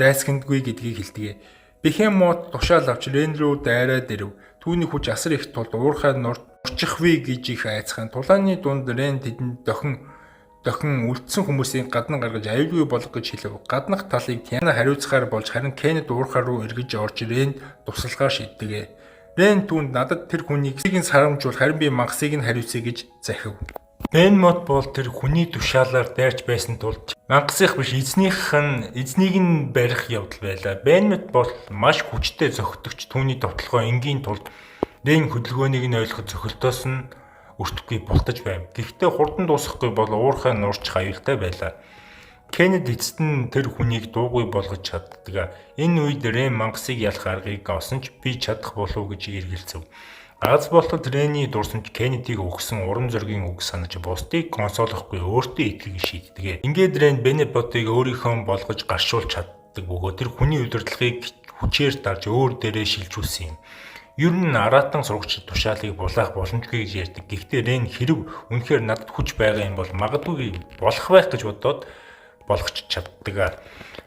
дайсагнадгүй гэдгийг хэлдэг. Бехемот тушаал авч Рен рүү дайраад ирэв. Түүний хүч асар их тулд уурхай нурчихвээ гэж их айцхан. Тулааны дунд Рен тэдэнд дохин үлдсэн хүмүүсийг гадна гаргаж аюулгүй болох гэж хэлэв. Гаднах талыг Тиана хариуцахаар болж харин Кеннет уурхай руу эргэж орж Ренд тусалгаар шийддэг. Рен түүнд надад тэр хүнийг сарамжуул, харин би мангасыг нь хариуцъя гэж захив. Бенмот бол тэр хүний тушаалаар дайрч байсан тул мангасынх биш эзнийх нь эзнийг нь барих явдал байлаа. Бенмот бол маш хүчтэй зохидогч, түүний довтлогоо энгийн тулд Рен хөдөлгөөнийг нь ойлгоход зохилтоос нь өртөхгүй бултаж байв. Гэхдээ хурдан дуусахгүй бол уурхай нуурчих аюултай байлаа. Кеннет эцэст нь тэр хүнийг дуугүй болгож чаддаг. Энэ үед Рен мангасыг ялах аргыг олсон ч би чадах болов уу гэж эргэлзэв. Аз болтол Рений дурсамж Кеннедиг өгсөн урам зоригийн үг санаж бусдыг консолохгүй өөртөө итгэх шийддэг. Ингээд Рен Бенеботыг өөрийнхөө болгож гаршуулж чаддаг бөгөөд тэр хүний удирдлагыг хүчээр дарж өөр дээрээ шилжүүлсэн юм. Ер нь араатан сурагчид тушаалыг булаах боломжгүй гэж ярьдаг. Гэхдээ Рен хэрв үнэхээр надад хүч байгаа юм бол магадгүй болох байх гэж бодоод болгоч чаддаг.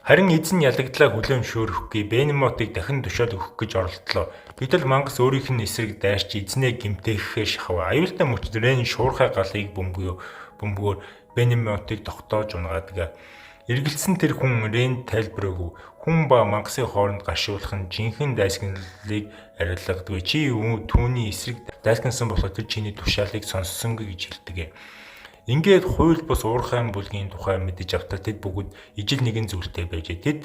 Харин эзэн ялагдлаа хүлээн зөвшөөрөхгүй Бенемотыг дахин тушаал өгөх гэж оролдлоо. Гэтэл мангас өөрийнх нь эсрэг дайрч эзнээ гэмтээхэхээ шахав. Аюултай мөчд Рен шуурхай галыг бөмбөгөөр Бенемотыг тогтоож унгаадаг. Эргэлдсэн тэр хүн Рен тайлбар өгөв. Хүн ба мангасын хооронд гашуулах нь жинхэнэ дайсагналыг арилгадаггүй. Чи түүний эсрэг дайсагнасан болохоор тэр чиний тушаалыг сонссонгүй гэж хэлдэг. Ингээд хууль бус уурхайн бүлгийн тухай мэдэж автал тэд бүгд ижил нэгэн зүйлтэй байжээ. Тэд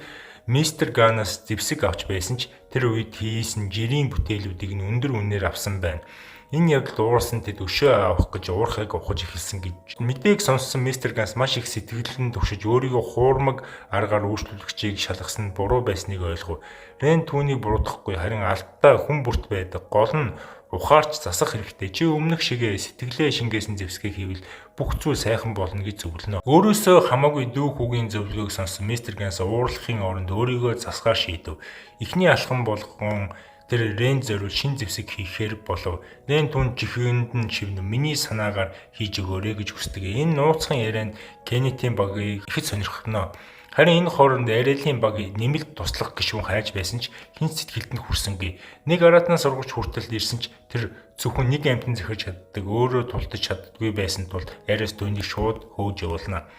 мистер Ганаас зэвсэг авч байсан ч тэр үед хийсэн жирийн бүтээлүүдийг нь өндөр үнээр авсан байна. Энэ явдалд уурсан тэд өшөө авах гэж уурхайг ухаж эхэлсэн гэж. Мэдээг сонссон мистер Ганс маш их сэтгэлэн түгшиж өөрийгөө хуурмаг аргаар үйлчлүүлэгчийг шалгасан нь буруу байсныг ойлгов. Рен түүнийг буруутгахгүй, харин алдаа хүн бүрт байдаг. Гол нь ухаарч засах хэрэгтэй. Чи өмнөх шигээ сэтгэлээ шингээсэн зэвсгээ хийвэл бүх зүйл сайхан болно гэж зөвлөнө. Өөрөөсөө хамаагүй дүү хүүгийн зөвлөгөөг сонссон мистер Ганс уурлахын оронд өөрийгөө засгаар шийдэв. Эхний алхам болгон тэр Рен зориул шин зэвсэг хийхээр болов. Рен түн чихэнд нь шивнэ. Миний санаагаар хийж өгөөрэй гэж хүсдэг. Энэ нууцхан ярианд Кеннетийн багийг ихэд сонирхоно. Харин энэ хооронд Ариэлийн баг нэмэлт туслах гишүүн хайж байсан ч хэн сэтгэлд нь хүрсэнгүй. Нэг араатан сургагч хүртэл ирсэн ч тэр зөвхөн нэг амьтан захирч чаддаг, өөрөө тулдаж чаддаггүй байсан тул Ариас түүнийг шууд хөөж явуулна.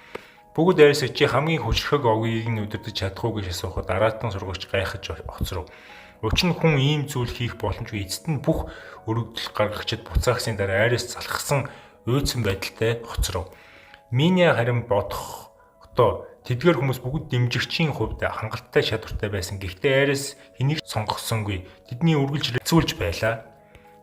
Бүгд Ариасыг чи хамгийн хүчрхэг овгийг нь удирдах чадах уу гэж асуухад араатан сургагч гайхаж хоцров. Учир нь хүн ийм зүйл хийх боломжгүй. Эцэст нь бүх өргөдөл гаргагчид буцаагсны дараа Ариас залхсан уйдсан байдалтай хоцров. Миня харин бодохдоо тэдгээр хүмүүс бүгд дэмжигчийн хувьд хангалттай чадвартай байсан. Гэхдээ Ариас хэнийг сонгохсонгүй. Тэдний үргэлж хэцүүлж байлаа.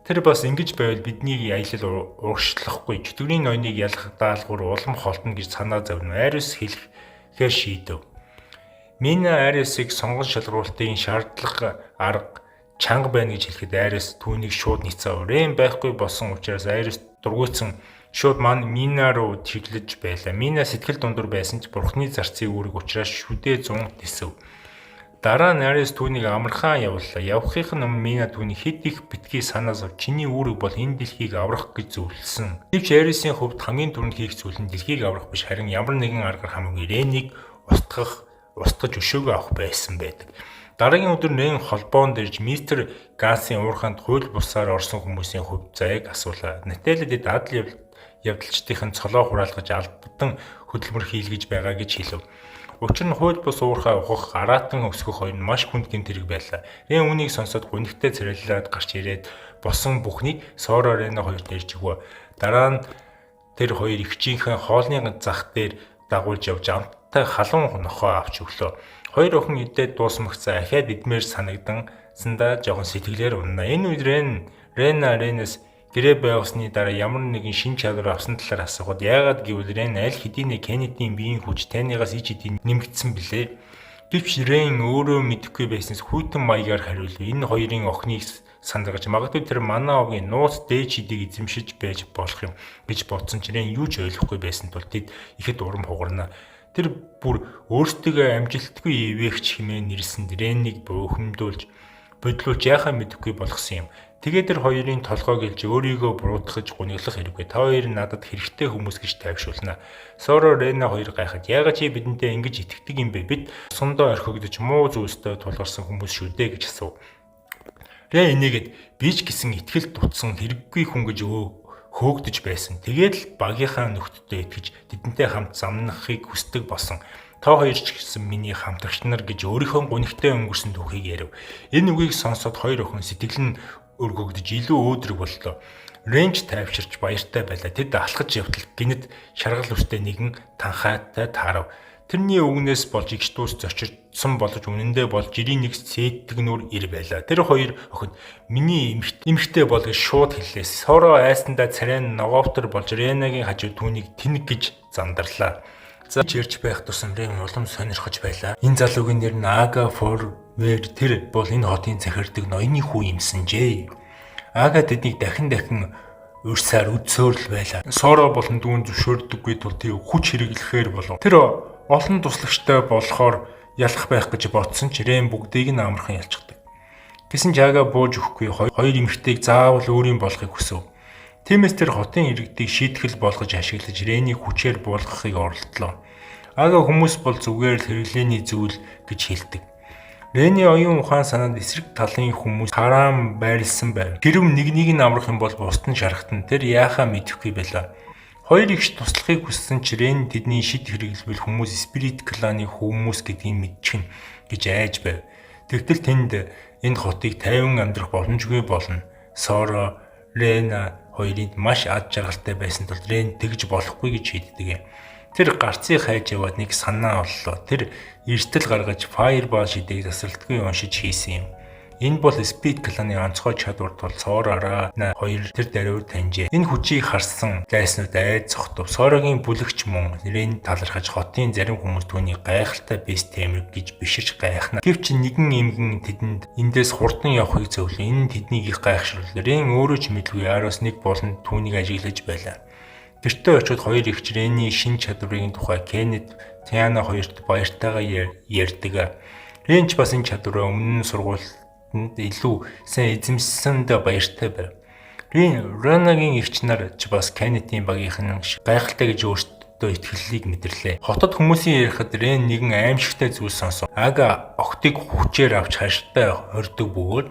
Тэр бас ингэж байвал бидний аялал урагшлахгүй. Чөтгөрийн ноёныг ялах даалгавар улам холдоно гэж санаа зовно. Ариас хэлэхээр шийдэв. Мина Ариасыг сонгон шалгаруулалтын шаардлага арга чанга байна гэж хэлэхэд Ариас түүнийг шууд няцаав. Рен байхгүй болсон учраас Ариас дургуутсан шууд ман Мина руу чиглэж байлаа. Мина сэтгэл дундуур байсан ч бурхны зарцын үүрэг учраас шүдээ 100 тэсэв. Дараа нь Ариас түүнийг амархан явууллаа. Явахын өмнө Мина түүний хэд их битгий санаа зов чиний үүрэг бол энэ дэлхийг аврах гэж зөвлөсөн. Гэвч Ариасын хувьд хамгийн түрүүнд хийх зүйл нь дэлхийг аврах биш, харин ямар нэгэн аргаар хамаагүй Ренийг устгаж өшөөгөө авах байсан байдаг. Дараагийн өдөр Рен холбоонд ирж мистер Гансын уурханд хууль бусаар орсон хүмүүсийн хувь заяаг асуулаа. Натали дэд адал явдалчдын цолоо хураалгаж албадан хөдөлмөр хийлгэж байгаа гэж хэлв. Учир нь хууль бус уурхай ухах, араатан өсгөх хоёр нь маш хүнд гэмт хэрэг байлаа. Рен үүнийг сонсоод гунигтай царайлаад гарч ирээд босон бүхнийг Соро Рена хоёрт ярьж өгвө. Дараа нь тэр хоёр эгчийнхээ хоолны зах дээр дагуулж явж амттай халуун нохоо авч өглөө. Хоёр охин идээд дуусмагцаа ахиад идмээр санагдан сандаа жоохон сэтгэлээр унана. Энэ үед Рена Ренээс гэрээ байгуулсны дараа ямар нэгэн шин чадвар авсан талаар асуухад яагаад гэвэл Рен аль хэдийнэ Кеннедийн биеийн хүч таныгаас ич хэдийн нэмэгдсэн билээ. Гэвч Рен өөрөө мэдэхгүй байснаас хүйтэн маягаар хариулв. Энэ хоёрын охиныг сандаргаж магадгүй тэр манай овгийн нууц дээд шидийг эзэмшиж байж болох юм гэж бодсон ч Рен юу ч ойлгохгүй байсан тул тэд ихэд урам хугарна. Тэр бүр өөртөө амжилтгүй ивээгч хэмээн нэрсэн Ренийг бөөхөмдүүлж бодлуулж яхаа мэдэхгүй болгосон юм. Тэгээд тэр хоёрын толгойг илж өөрийгөө буруутгах гуниглах хэрэггүй. Та хоёр надад хэрэгтэй хүмүүс гэж тайвшуулна. Соро Рена хоёр гайхаад яагаад чи бидэнтэй ингэж итгэдэг юм бэ? Бид сундаа орхигдож муу зүйлстэй тулгарсан хүмүүс шүү дээ гэж асуув. Рен энийгэд би ч гэсэн итгэл дутсан хэрэггүй хүн гэж хөөгдөж байсан. Тэгээд л багийнхаа нөхдөдөө итгэж тэдэнтэй хамт замнахыг хүсдэг болсон. Та хоёр ч гэсэн миний хамтрагч нар гэж өөрийнхөө гунигтай өнгөрсөн түүхийг ярив. Энэ үгийг сонсоод хоёр охин сэтгэл нь өргөгдөж илүү өөдрөг боллоо. Ренч тайвширч баяртай байлаа. Тэд алхаж явтал гинэт шаргал үстэй нэгэн танхайтай таарав. Тэрний үгнээс болж эгч дүүс зочирдсон болож үнэндээ бол жирийн нэг сэтгнүүр ир байлаа. Тэр хоёр охид миний эмэгтэй бол гэж шууд хэллээ. Соро айсандаа царай нь ногоовтор болж Ренагийн хажуу түүнийг тэнэг гэж зандарлаа. За ярьж байх тусам Рен улам сонирхож байлаа. Энэ залуугийн нэр нь Ага Форвер, тэр бол энэ хотын захирдаг ноёны хүү юмсанжээ. Ага тэднийг дахин дахин урьсаар үдсөөр л байлаа. Соро болон дүүн зөвшөөрдөггүй тул тэр хүч хэрэглэхээр болов. Тэр олон туслагчтай болохоор ялах байх гэж бодсон ч Рен бүгдийг нь амархан ялчихдаг. Гэсэн ч Ага бууж өгөхгүй хоёр эмэгтэйг заавал өөрийн болохыг хүсэв. Тиймээс тэр хотын иргэдийг шийтгэл болгож ашиглаж Ренийг хүчээр буулгахыг оролдлоо. Ага хүмүүс бол зүгээр л хэрэглээний зүйл гэж хэлдэг. Рений оюун ухаан санаанд эсрэг талын хүмүүс хараан байрлсан байв. Хэрв нэг нэг нь амрах юм бол бусд нь шархтана. Тэр яахаа мэдэхгүй байлаа. Хоёр эгч туслахыг хүссэн ч Рен тэдний шид хэрэглэвэл хүмүүс Spirit Clan-ы хүмүүс гэдгийг мэдчихнэ гэж айж байв. Тэгтэл тэнд энэ хотыг тайван амьдрах боломжгүй болно. Соро, Рена хоёрыг маш ад жаргалтай байсан тул Рен тэгж болохгүй гэж шийддэг. Тэр гарцыг хайж яваад нэг санаа оллоо. Тэр эртэл гаргаж Fireball шидээг засралтгүй уншиж хийсэн юм. Энэ бол Speed Clan-ы онцгой чадвар тул Сорораа хоёр тэр даруйр таньжээ. Энэ хүчийг харсан лайснууд айд цогтов. Сорогийн бүлэгч мөн Рен талархаж хотын зарим хүмүүс түүнийг гайхалтай Beast Tamer гэж биширч гайхна. Гэвч нэгэн эмгэн тэдэнд эндээс хурдан явахыг зөвлөн. Энэ нь тэднийг их гайхшруулав. Рен өөрөө ч мэдгүй Арос нэг болон түүнийг ажиглаж байлаа. Гэртээ очиод хоёр эгч Рений шинэ чадварын тухай Кеннет, Тиана хоёрт баяртайгаа ярьдаг. Рен ч бас энэ чадвараа өмнө нь сургуультанд илүү сайн эзэмшсэндээ баяртай байв. Рен Ренагийн эгч нар ч бас Кеннетийн багийнхан шиг гайхалтай гэж өөрсдөө итгэлийг мэдэрлээ. Хотод хүмүүсийн ярихад Рен нэгэн аимшигтай зүйл сонсов. Ага охтыг хүчээр авч харштай хордог бөгөөд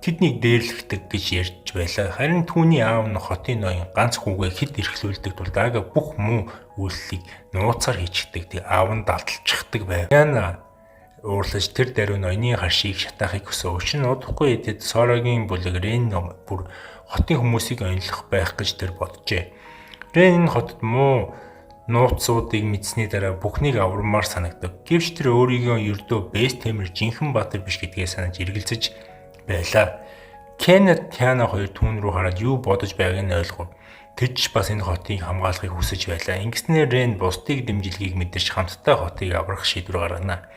тэднийг дээрлэхдэг гэж ярьж байлаа. Харин түүний аав нь хотын ноён ганц хүүгээ хэд эрхлүүлдэг тул Ага бүх муу үйлдэлийг нууцаар хийчихдэг. Тэг аав нь далталчихдаг байв. Яна уурлаж тэр даруй ноёны харшийг шатаахыг хүсэв. Учир нь удахгүй тэд Сорогийн бүлэг Рен бүр хотын хүмүүсийг онилох байх гэж тэр боджээ. Рен энэ хотод муу нууцуудыг мэдсэний дараа бүхнийг авармаар санагдав. Гэвч тэр өөрийгөө ердөө Beast Tamer жинхэнэ баатар биш гэдгээ санаж эргэлзэж байлаа. Кеннет Тиана хоёр түүн рүү хараад юу бодож байгааг нь ойлгов. Тэд ч бас энэ хотыг хамгаалахыг хүсэж байлаа. Ингэснээр Рен бусдыг дэмжлэгийг мэдэрч хамтдаа хотыг аврах шийдвэр гаргана.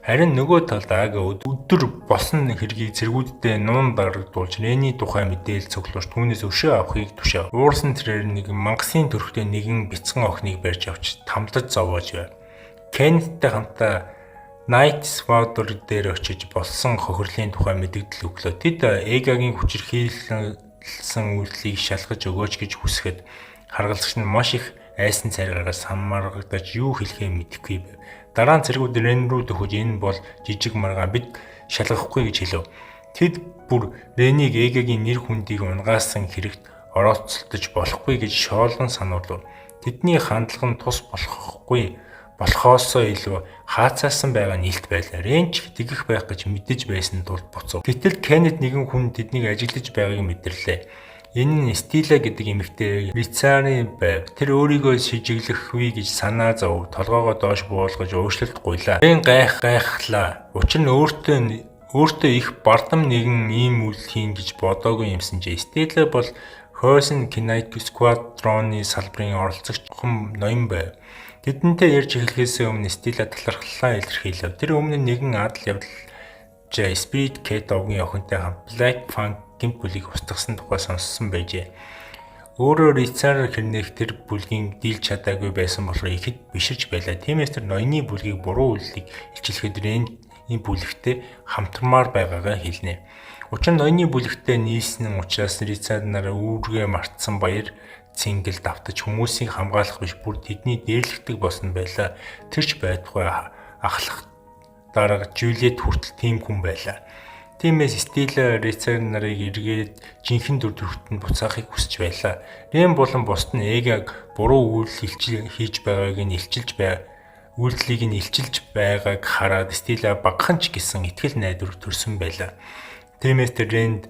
Харин нөгөө талд Ага өдөр болсон хэргийг цэргүүддээ нуун дарагдуулж Рений тухай мэдээлэл цуглуулж түүнээс өшөө авахыг тушаав. Уурсан тэрээр нэг мангасын төрхтэй нэгэн бяцхан охиныг барьж авч тамлаж зовоож байв. Кеннеттэй хамтдаа Night Squadron дээр очиж болсон хохирлын тухай мэдэгдэл өглөө. Тэд Эгагийн хүчирхийлсэн үйлдэлийг шалгаж өгөөч гэж хүсэхэд харгалзагч нь маш их айсан царай гаргаж самаргагдаж юу хэлэхээ мэдэхгүй байв. Дараа нь цэргүүд Рен рүү дөхөж энэ бол жижиг маргаан бид шалгахгүй гэж хэлв. Тэд бүр Ренийг Эгагийн нэр хүндийг унгаасан хэрэгт орооцолдож болохгүй гэж шоолон сануулв. Тэдний хандлага нь тус болохгүй болохоосоо илүү хаацаасан байгаа нь илт байлаа. Рен ч тэгэх байх гэж мэдэж байсан тул буцав. Гэтэл Кеннет нэгэн хүн тэднийг ажиглаж байгааг мэдэрлээ. Энэ нь Стила гэдэг эмэгтэй Рицари байв. Тэр өөрийгөө шижиглэхгүй гэж санаа зов. Толгоогоо доош буулгаж уушлалт гуйлаа. Рен гайхлаа. Учир нь өөртөө их бардам нэгэн ийм үйл хийн гэж бодоогүй юмсан чи Стила бол Хойсон Knight Squadron-ы салбарын оролцогч хон ноён байв. Тэдэнтэй ярьж эхлэхээс өмнө Стила талархлаа илэрхийлэв. Тэр өмнө нэгэн адал явдал Spirit Cat овгийн охинтой хамт Black Fang гэмт бүлгийг устгасан тухай сонссон байжээ. Өөрөөр Рицар хэрнээх тэр бүлгийн дийлж чадаагүй байсан болохоор ихэд биширч байлаа. Тиймээс тэр ноёны бүлгийг буруу үйлдэлийг илчлэхэд Рений бүлэгтээ хамтармаар байгаагаа хэлнэ. Учир нь ноёны бүлэгтээ нийлсэн учраас Рицар нар үүргээ мартсан баяр цэнгэл давтаж хүмүүсийг хамгаалах биш бүр тэдний дээрлэхдэг болсон байлаа. Тэр ч байтугай ахлах дарга Жюлиет хүртэл тийм хүн байлаа. Тиймээс Стила Рицар нарыг эргээд жинхэнэ дүр төрхтөнд буцаахыг хүсэж байлаа. Рен болон бусд нь Эгаг буруу үйлдэл хийж байгааг нь илчилж бай үйлдэлийг нь илчилж байгааг хараад Стила багахан ч гэсэн итгэл найдвар төрсөн байлаа. Тиймээс тэр Ренд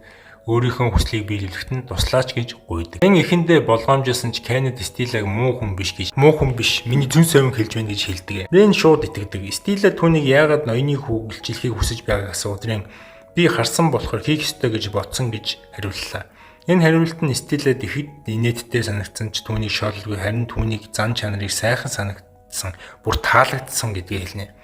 өөрийнхөө хүслийг биелүүлэхэд нь туслаач гэж гуйдаг. Энэ эхэндээ болгоомжилсан ч Кеннет Стилаг муу хүн биш гэж муу хүн биш миний зүүн совин хэлж байна гэж хэлдэг. Рен шууд итгэдэг. Стила түүнийг яагаад ноёны хүүг илчилэхийг хүсэж байгааг асууад Рен би харсан болохоор хийх ёстой гэж бодсон гэж хариуллаа. Энэ хариулт нь Стилад ихэд инээдтэй санагдсан ч түүнийг шоолгүй харин түүнийг зан чанарыг сайхан санагдсан бүр таалагдсан гэдгийг хэлнэ.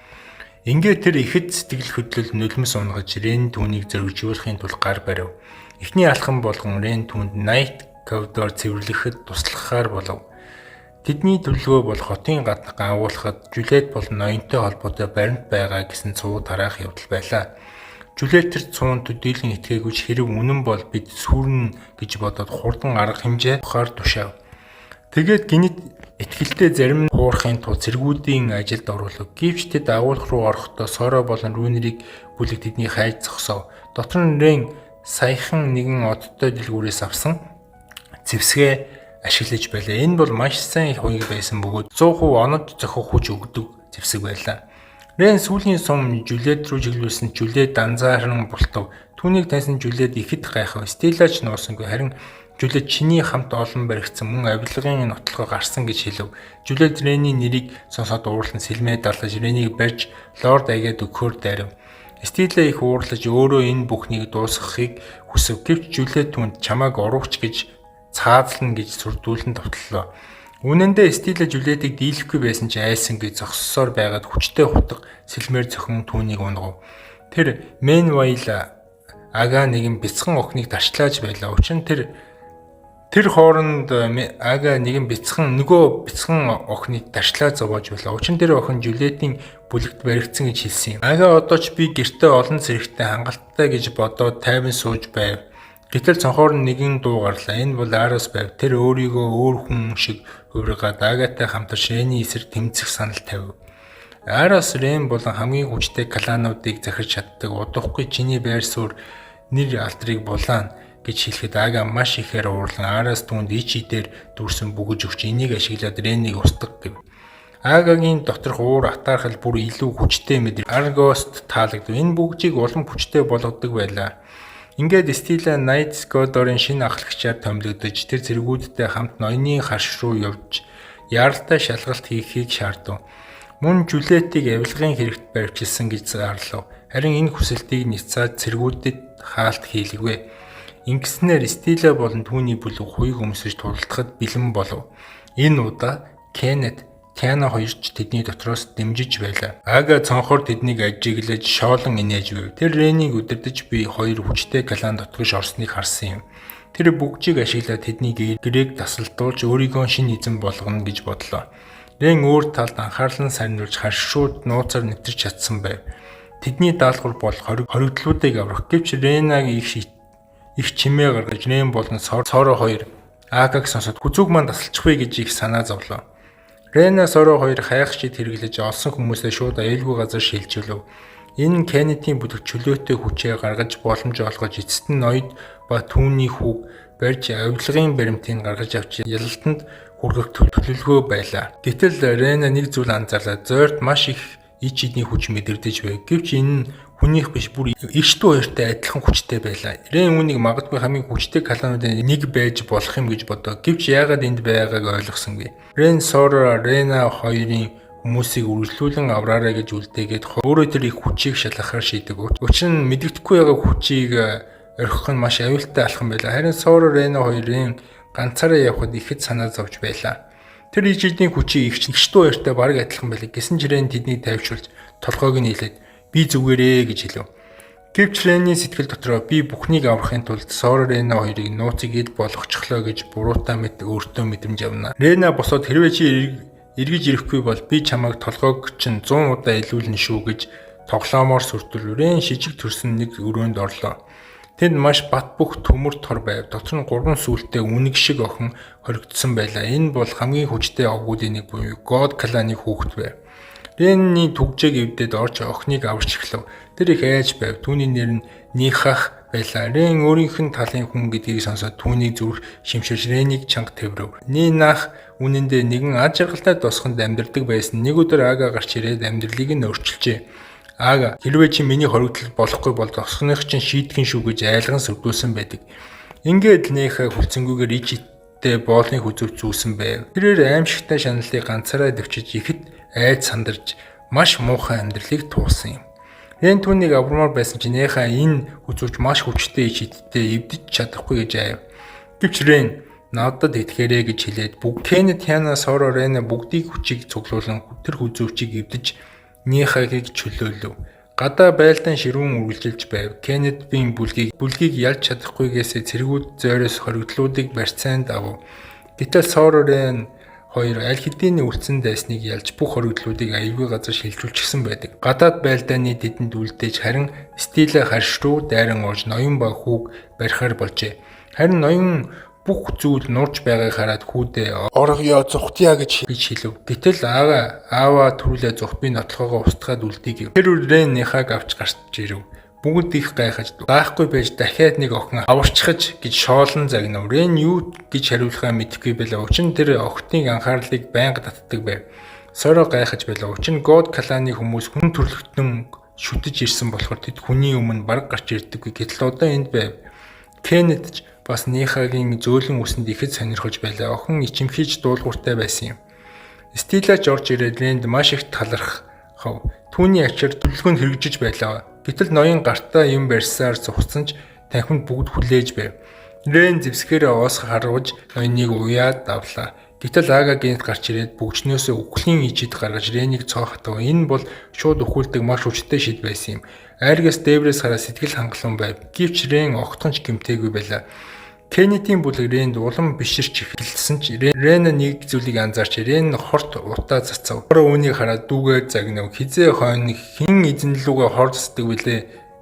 Ингээд тэр ихэд сэтгэл хөдлөл нулимс унгаж Рен түүнийг зоригжуулахын тулд гар барив. Эхний алхам болгон Рен түүнд Night Codor цэвэрлэхэд туслахаар болов. Тэдний төлөвлөгөө бол хотын гадна агуулхад Жүлет болон ноёнтой холбоотой баримт байгаа гэсэн цуу тараах явдал байлаа. Жүлет тэр цуун төдийлөн итгээгүй ч хэрэг үнэн бол бид сүрнэ гэж бодоод хурдан арга хэмжээ авахар тушаав. Тэгээд гэнэт итгэлтэй зарим хуурахын тулд цэргүүдийн ажилд оруулав. Гэвч тэд агуулах руу орохдоо Соро болон Рүнерийг бүлэг тэдний хайж зогсов. Дотор нь Рен саяхан нэгэн одтой дэлгүүрээс авсан зэвсгээ ашиглаж байлаа. Энэ бол маш сайн хуйг байсан бөгөөд 100% онод зохих хүч өгдөг зэвсэг байлаа. Рен сүүлийн сум Жүлет рүү чиглүүлсэн Жүлет анзааран бултав. Түүнийг таньсан Жүлет ихэд гайхав. Стила ч нуусангүй. Харин Жүлет чиний хамт олон баригдсан мөн авилгын нотлогоо гарсан гэж хэлв. Жүлет Рений нэрийг сонсоод уурлан сэлмээ далаж Ренийг барьж лорд аягаад өгөхөөр дайрав. Стила их уурлаж өөрөө энэ бүхнийг дуусгахыг хүсэв. Гэвч Жүлет түүнд чамайг урууч гэж цаазлна гэж сүрдүүлэн довтлоо. Үнэн дээр Стила Жүлетийг дийлэхгүй байсан ч айсангүй зогссоор байгаад хүчтэй хутга сэлмээр зохин түүнийг унагав. Тэр Менвайл ага нэгэн бяцхан охиныг дарчлааж байлаа. Учир нь тэр хооронд ага нэгэн бяцхан нөгөө бяцхан охиныг дарчлаа зовоож байлаа. Учир нь тэр охин Жүлетийн бүлэгт баригдсан гэж хэлсэн юм. Ага одоо ч би гэртээ олон зэрэгтэй хангалттай гэж бодоод тайван сууж байв. Гэтэл цонхоор нь нэгэн дуу гарлаа. Энэ бол Арос байв. Тэр өөрийгөө өөр хүн шиг хувиргаад Агатай хамтарч Рений эсрэг тэмцэх санал тавив. Арос Рен болон хамгийн хүчтэй клануудыг захирч чаддаг. Удахгүй чиний байр суурь нэр алдрыг булаана гэж хэлэхэд Ага маш ихээр уурлан Арас түүнд ич идээр дүүрсэн бүгэж өгч энийг ашиглаад Ренийг устгах гэв. Агагийн доторх уур атаархал бүр илүү хүчтэй мэдэр Аргост таалагдав. Энэ бүгжийг улам хүчтэй болгодог байлаа. Ингээд Стила Найт Скодорын шинэ ахлагчаар томилогдож тэр цэргүүдтэй хамт ноёны харш руу явж яаралтай шалгалт хийхийг шаардав. Мөн Жүлетийг авилгын хэрэгт баривчилсан гэж зарлав. Харин энэ хүсэлтийг няцаад цэргүүдэд хаалт хийлгэв. Ингэснээр Стила болон түүний бүлэг хуйг өмсөж тулалдахад бэлэн болов. Энэ удаа Кеннет Тиана хоёр ч тэдний дотроос дэмжиж байлаа. Ага цонхоор тэднийг ажиглаж шоолон инээж байв. Тэр Ренийг удирдах би хоёр хүчтэй клан дотгош орсныг харсан юм. Тэр бүгжийг ашиглаад тэдний гэрээг тасалдуулж өөрийгөө шинэ эзэн болгоно гэж бодлоо. Рен өөр талд анхаарлаа сарниулж харшууд нууцаар нэвтэрч чадсан байв. Тэдний даалгавар бол хоригдлуудыг аврах. Гэвч Ренагийн их чимээ гаргаж Рен болон Соро хоёр Агаг сонсоод хүзүүг маань тасалчихвээ гэж их санаа зовлоо. Рена Соро хоёр хайх шид хэрэглэж олсон хүмүүсээ шууд аюулгүй газар шилжүүлв. Энэ нь Кеннетийн бүлэг чөлөөтэй хүчээ гаргаж боломж олгож эцэст нь ноёд ба түүний хүүг барьж авилгын баримтыг гаргаж авч ялалтанд хүргэх төлөвлөгөө байлаа. Гэтэл Рена нэг зүйл анзаарлаа. Зойрт маш их ич эдний хүч мэдэрдэж байв. Гэвч энэ нь хүнийх биш бүр эгч дүү хоёртой адилхан хүчтэй байлаа. Рен үүнийг магадгүй хамгийн хүчтэй клануудын нэг байж болох юм гэж бодоо. Гэвч яагаад энд байгааг ойлгосонгүй. Рен Сора Рена хоёрын хүмүүсийг үргэлжлүүлэн авраарай гэж үлдээгээд өөрөө тэр их хүчийг шалгахаар шийдэв. Учир нь мэдэгдэхгүй байгаа хүчийг орхих нь маш аюултай алхам байлаа. Харин Сора Рена хоёрын ганцаараа явхад ихэд санаа зовж байлаа. Тэр ижидний хүчийг эгч дүү хоёртой бараг адилхан байлаа. Гэсэн ч Рен тэднийг тайвшруулж толгойг нь нийлээд би зүгээрээ гэж хэлв. Гэвч Рений сэтгэл дотроо би бүхнийг аврахын тулд Сора Рена хоёрыг нууцыг ид болгочихлоо гэж буруутай мэт өөртөө мэдрэмж авна. Рена босоод хэрвээ чи эргэж ирэхгүй бол би чамайг толгойг чинь 100 удаа илүүлнэ шүү гэж тоглоомоор сүрдэл. Рен шижиг төрсөн нэг өрөөнд орлоо. Тэнд маш бат бөх төмөр тор байв. Дотор нь 3 сүлтэй үнэг шиг охин хоригдсон байлаа. Энэ бол хамгийн хүчтэй овгуудын нэг буюу God Clan-ы хүүхэд байв. Ренний түгжээг эвдээд орж охиныг аварч эхлэв. Тэр их айж байв. Түүний нэр нь Нихах байлаа. Рен өөрийнх нь талын хүн гэдгийг сонсоод түүнийг зүрх шимширч Ренийг чанга тэврэв. Нинах үнэндээ нэгэн ад жаргалтай тосгонд амьдардаг байсан. Нэг өдөр Ага гарч ирээд амьдралыг нь өөрчилжээ. Ага хэрвээ чи миний хоригдол болохгүй бол тосгоных чинь шийтгэн шүү гэж айлган сүрдүүлсэн байдаг. Ингээд Нехаа хүлцэнгүйгээр ич иттэй боолны хүзүүр зүүсэн байв. Тэрээр аимшигтай шаналлыг ганцаараа дэвчиж ихэд айд сандарч маш муухай амьдралыг туулсан юм. Рен түүнийг авармаар байсан чинь Нехаа энэ хүзүүрч маш хүчтэй ич иттэй эвдэж чадахгүй гэж айв. Гэвч Рен надад итгээрэй гэж хэлээд бүгд Кеннет Хяна Соро Рена бүгдийг хүчийг цуглуулан тэр хүзүүчийг эвдэж Нехагийг чөлөөлөв. Гадаа байлдаан ширүүн үргэлжилж байв. Кеннетийн бүлгийг ялж чадахгүйгээсээ цэргүүд зойроос хоригдлуудыг барьцаанд авав. Гэтэл Соро Рен хоёр аль хэдийн үлдсэн дайсныг ялж бүх хоригдлуудыг аюулгүй газар шилжүүлчихсэн байдаг. Гадаад байлдааны тэдэнд үлдээж харин Стила харш руу дайран орж ноён ба хүүг барихаар болжээ. Харин ноён бүх зүйл нурж байгааг хараад хүүдээ оргоё зугтъя гэж хэлв. Гэтэл аава түрүүлээ зугт би нотлохоогоо устгаад үлдээе гэв. Тэр үр Ренийхааг авч гарч ирэв. Бүгд их гайхаж даахгүй байж дахиад нэг охин аварчхаж гэж шоолон загнав. Рен юу гэж хариулахаа мэдэхгүй байлаа. Учир нь тэр охидын анхаарлыг байнга татдаг байв. Соро гайхаж байлаа. Учир нь God кланы хүмүүс хүн төрөлхтөн шүтэж ирсэн болохоор тэд хүний өмнө бараг гарч ирдэггүй. Гэтэл одоо энд байв. Кеннет ч бас Нихагийн зөөлөн үсэнд ихэд сонирхож байлаа. Охин ичимхийж дуулууртай байсан юм. Стила ч орж ирээд Рэнд маш их талархав. Түүний ачаар төлөвлөгөө нь хэрэгжиж байлаа. Гэтэл ноён гартаа юм барьсаар зугтсан ч танхимд бүгд хүлээж байв. Рен зэвсгээрээ оос харваж ноёныг уяад авлаа. Гэтэл Ага гинт гарч ирээд бүгжнөөсөө үхлийн ижид гаргаж Ренийг цоо хатав. Энэ бол шууд үхүүлдэг маш хүчтэй шид байсан юм. Айргаас дээврээс хараа сэтгэл хангалуун байв. Гэвч Рен огтхон ч гэмтээгүй байлаа. Кеннетийн бүлэг Ренд улам биширч эхэлсэн ч Рен нэг зүйлийг анзаарч Рен хорт утаа цацав. Хоро үүнийг хараад дүүгээ загнав. Хизээ хойно хэн эзэн лүүгээ хор цацдаг вүлээ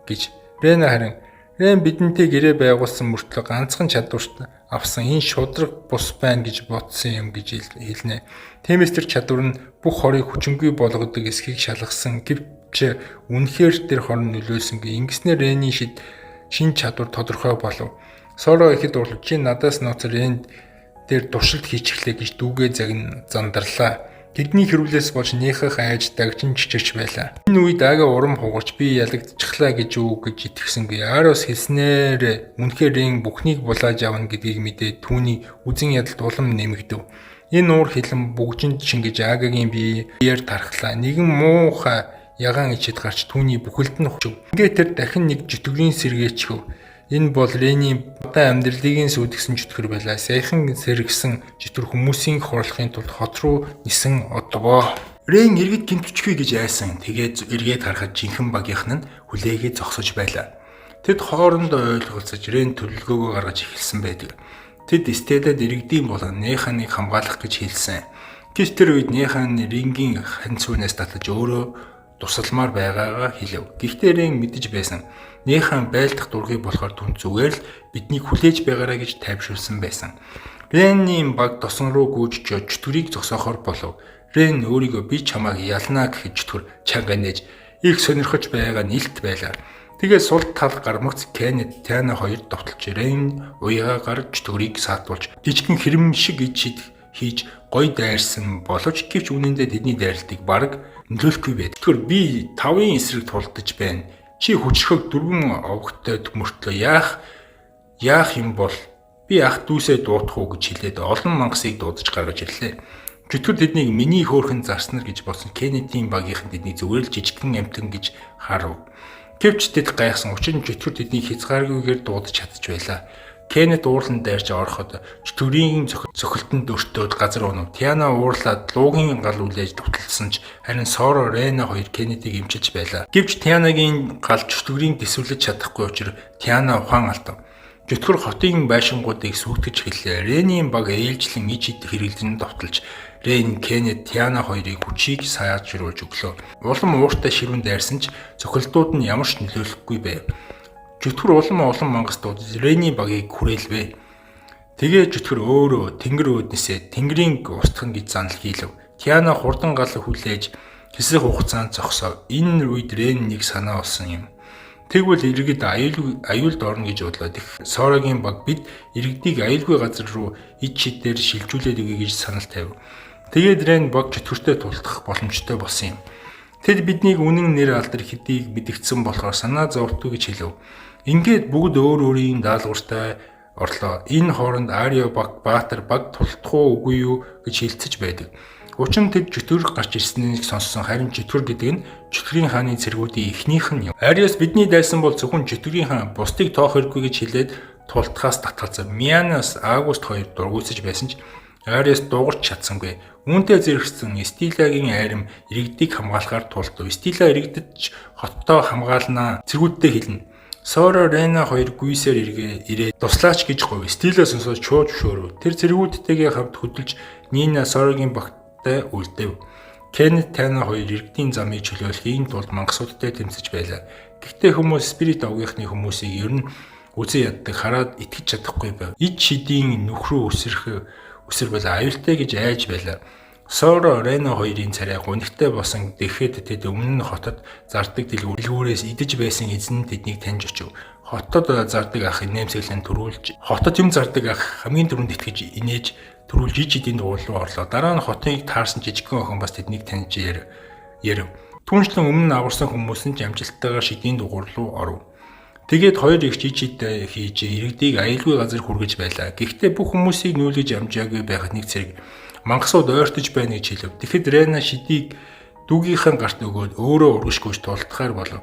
гэж. Рен харин Рен бидэнтэй гэрээ байгуулсан мөртлөө ганцхан чадварт авсан энэ шудраг бус байна гэж бодсон юм гэж хэлнэ. Тиймээс тэр чадвар нь бүх хорыг хүчингүй болгодог эсхийг шалгасан. Гэвч үнэхээр тэр хор нь нөлөөлсөнгүй. Ингэснээр Рений шид шин чадвар тодорхой болов. Соро ихэд урлаж чи надаас нууцар энд дээр туршилт хийчихлээ гэж дүүгээ загн зандарлаа. Тэдний хэрвлээс болж Нихах айж дагжин чичирч байлаа. Энэ үед Ага урам хугарч би ялагдчихлаа гэж үү гэж итгэсэнгүй. Арос хэлснээр үнэхээр Рен бүхнийг булааж авна гэдгийг мэдээд түүний үзэн ядалт улам нэмэгдэв. Энэ нуур хилэн бүгжинд шингэж Агагийн биеэр тархлаа. Нэгэн муухай ягаан ичид гарч түүний бүхэлд нь хүчв. Ингээ тэр дахин нэг жөтгөрийн сэргээчхэв. Энэ бол Рений одоо амьдралыг сүйтгэсэн чөтгөр байлаа. Саяхан сэргсэн чөтгөр хүмүүсийн хорлохын тулд хот руу нисэн одвоо. Рен иргэд гэмтчихгүй гэж айсан. Тэгээд эргээд харахад жинхэнэ багийнхан нь хүлээгээ зогсож байлаа. Тэд хоорондоо ойлголцож Рен төлөвлөгөөгөө гаргаж эхэлсэн байдаг. Тэд Стеллад иргэдийн болон Неханыг хамгаалах гэж хэлсэн. Гэвч тэр үед Нехан Рингийн ханцуунаас татаж өөрөө тусалмаар байгаагаа хэлв. Гэхдээ Рен мэдэж байсан. Нехан байлдах дургүй болохоор түн зүгээр л биднийг хүлээж байгаарай гэж тайвшруулсан байсан. Ренний баг досон руу гүйж чөтгөрийг зогсоохоор болов. Рен өөрийгөө би чамайг ялнаа гэхэд чөтгөр чанга нээж их сонирхож байгаа нь илт байлаа. Тэгээ сул тал гармагц Кеннет Тиана хоёр довтолж Рен уяагаар чөтгөрийг саатуулж жижигхэн хэрэм шиг ид шид хийж гой дайрсан боловч гэвч үнэндээ тэдний дайралтыг бараг нөлөөлөхгүй байд. Тэгэхээр би 5-ын эсрэг тулдаж байна. Чи хүчрхэг 4 овогтой мөртлөө яах юм бол би ах дүүсээ дуутах уу гэж хэлээд олон мангасыг дуудаж гаргаж ирлээ. Чөтгөр тэднийг миний хөөрхөн зарснаар гэж бодсон Кеннедийн багийнхан тэднийг зүгээр л жижигхэн амьтан гэж харав. Гэвч тэд гайхсан. Учир нь чөтгөр тэднийг хязгааргүйгээр дуудаж чадж байлаа. Кеннет уурлан дайрч ороход чөтгөрийн цохилтонд өртөөд газар унав. Тиана уурлаад луугийн гал үлээж туталсан ч харин Соро Рена хоёр Кеннетийг эмчилж байлаа. Гэвч Тианагийн гал чөтгөрийн тэсвэрлэж чадахгүй учраас Тиана ухаан алдав. Чөтгөр хотын байшингуудыг сүйтгэж эхэллээ. Рений баг ээлжлэн ич ид хэрэглэн довтолж Рен, Кеннет, Тиана хоёрыг хүчийг саажруулж өглөө. Улам ууртай ширүүн дайрсан ч цохилтууд нь ямар ч нөлөөлөхгүй байв. Чөтгөр улам олон мангас дуудаж Рений багийг хүрээлвэ. Тэгээ чөтгөр өөрөө тэнгэр үүднээсээ тэнгэрийн устгах гэж занал хийлв. Тиана хурдан гал хүлээж хэсэг хугацаанд зогсов. Энэ үед Рен нэг санаа олсон юм. Тэгвэл иргэд аюулд орно гэж бодлоо. Сорогийн баг бид иргэдийг аюулгүй газар руу ид шидээр шилжүүлээд өгье гэж санал тавив. Тэгээд Рен баг чөтгөртэй тулдах боломжтой болсон юм. Тэд биднийг үнэн нэр алдар хэдийг мэдгдсэн болохоор санаа зовтгүй гэж хэлв. Ингээд бүгд өөр өөрийн даалгавартай орлоо. Энэ хооронд Арио баг Баатар баг тулдах уу үгүй юу гэж хилцэж байдаг. Учир нь тэд чөтгөр гарч ирснийг сонссон. Харин чөтгөр гэдэг нь чөтгөрийн хааны цэргүүдийн эхнийх нь юм. Ариос бидний дайсан бол зөвхөн чөтгөрийн хаан бусдыг тоох хэрэггүй гэж хэлээд тултахаас татгалзав. Мианаас Август хоёр дургуйсаж байсан ч Ариас дуугарч чадсангүй. Үүнтэй зэрэгцэн Стилагийн айрам иргэдийг хамгаалахаар тулдав. Стила иргэдэд хоттой хамгаалнаа цэргүүддээ хэлнэ. Сора Рена хоёр гүйсээр ирээд туслаач гэж говь. Стила сонсоод шууд шөөрөв. Тэр цэргүүдтэйгээ хамт хөдөлж Нина Сорогийн багттай үлдэв. Кеннет Тана хоёр иргэдийн замыг чөлөөлөхийн тулд мангасуудтай тэмцэж байлаа. Гэхдээ хүмүүс Спирит овгийнхны хүмүүсийг ер нь үзэн яддаг, хараад итгэж чадахгүй байв. Ид шидийн нүх рүү үсэрвэл аюултай гэж айж байлаа. Соро Рено хоёрын царай гунигтай босон дэхэд тэд өмнө нь хотод зардаг дэлгүүрээс идэж байсан эзэн тэднийг таньж очив. Хотод зардаг ах инээмсэглэн төрүүлж хотод юм зардаг ах хамгийн түрүүнд итгэж инээж төрүүлж иж идэнд дугуй руу орлоо. Дараа нь хотыг таарсан жижигхэн охин бас тэднийг таньж ярив. Түүнчлэн өмнө нь аварсан хүмүүс нь ч амжилттайгаар шидийн дугуй руу оров. Тэгээд хоёр эгч иж ид хийж иргэдийг аюулгүй газар хүргэж байлаа. Гэхдээ бүх хүмүүсийг нүүлгэж амжаагүй байхад нэг цэрэг мангасууд ойртож байна гэж хэлв. Тэгэхэд Рена шидийг дүүгийнхэн гарт өгөөд өөрөө урагшгүйж тултахаар болов.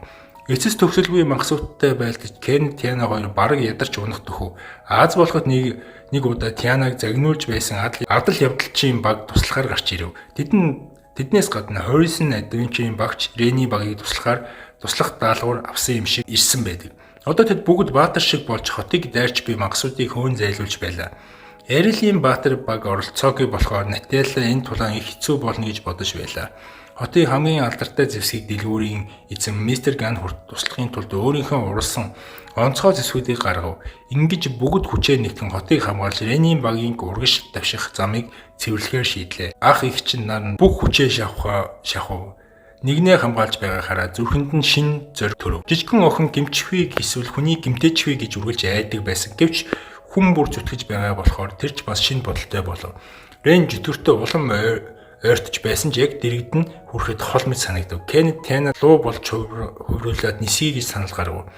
Эцэс төгсөлгүй мангасуудтай байлдаж Кен Тиана хоёр бараг ядарч унах төхөв. Аз болоход нэг нэг удаа Тианаг загнуулж байсан адал явдалчийн баг туслахаар гарч ирэв. Тэднээс гадна Horizon Adventure-ийн багч Рени багийг туслах даалгавар авсан юм шиг ирсэн байдаг. Одоо тэд бүгд баатар шиг болж хотыг дайрч буй мангасуудыг хөөн зайлуулж байлаа. Эрилийн баатар баг оролцоогүй болохоор Натала энэ тулаан их хэцүү болно гэж бодож байлаа. Хотын хамгийн алдартай зэвсгийг дэлгүүрийн эзэн Мистер Ган хүрт туслахын тулд өөрийнхөө уралсан онцгой зэвсгүүдийг гаргав. Ингэж бүгд хүчээ нэгтгэн хотыг хамгаалж Ренийн багийн урагш давших замыг цэвэрлэхээр шийдлээ. Ах эгч нар нь бүх хүчээ шахав. Нэгнээ хамгаалж байгааг хараад зүрхэнд нь шин зориг төрөв. Жижигхэн охин гэмчихвийг эсвэл хүний гэмтээчвээ гэж үргэлж айдаг байсан. Гэвч хүн бүр зүтгэж байгаа болохоор тэр ч бас шин бодолтой болов. Рен житгэртээ улам ойртож байсан ч яг дэрэгд нь хүрэхэд хол мэт санагдав. Кеннет Тиана луу болж хувруулаад нисье гэж санал гаргав.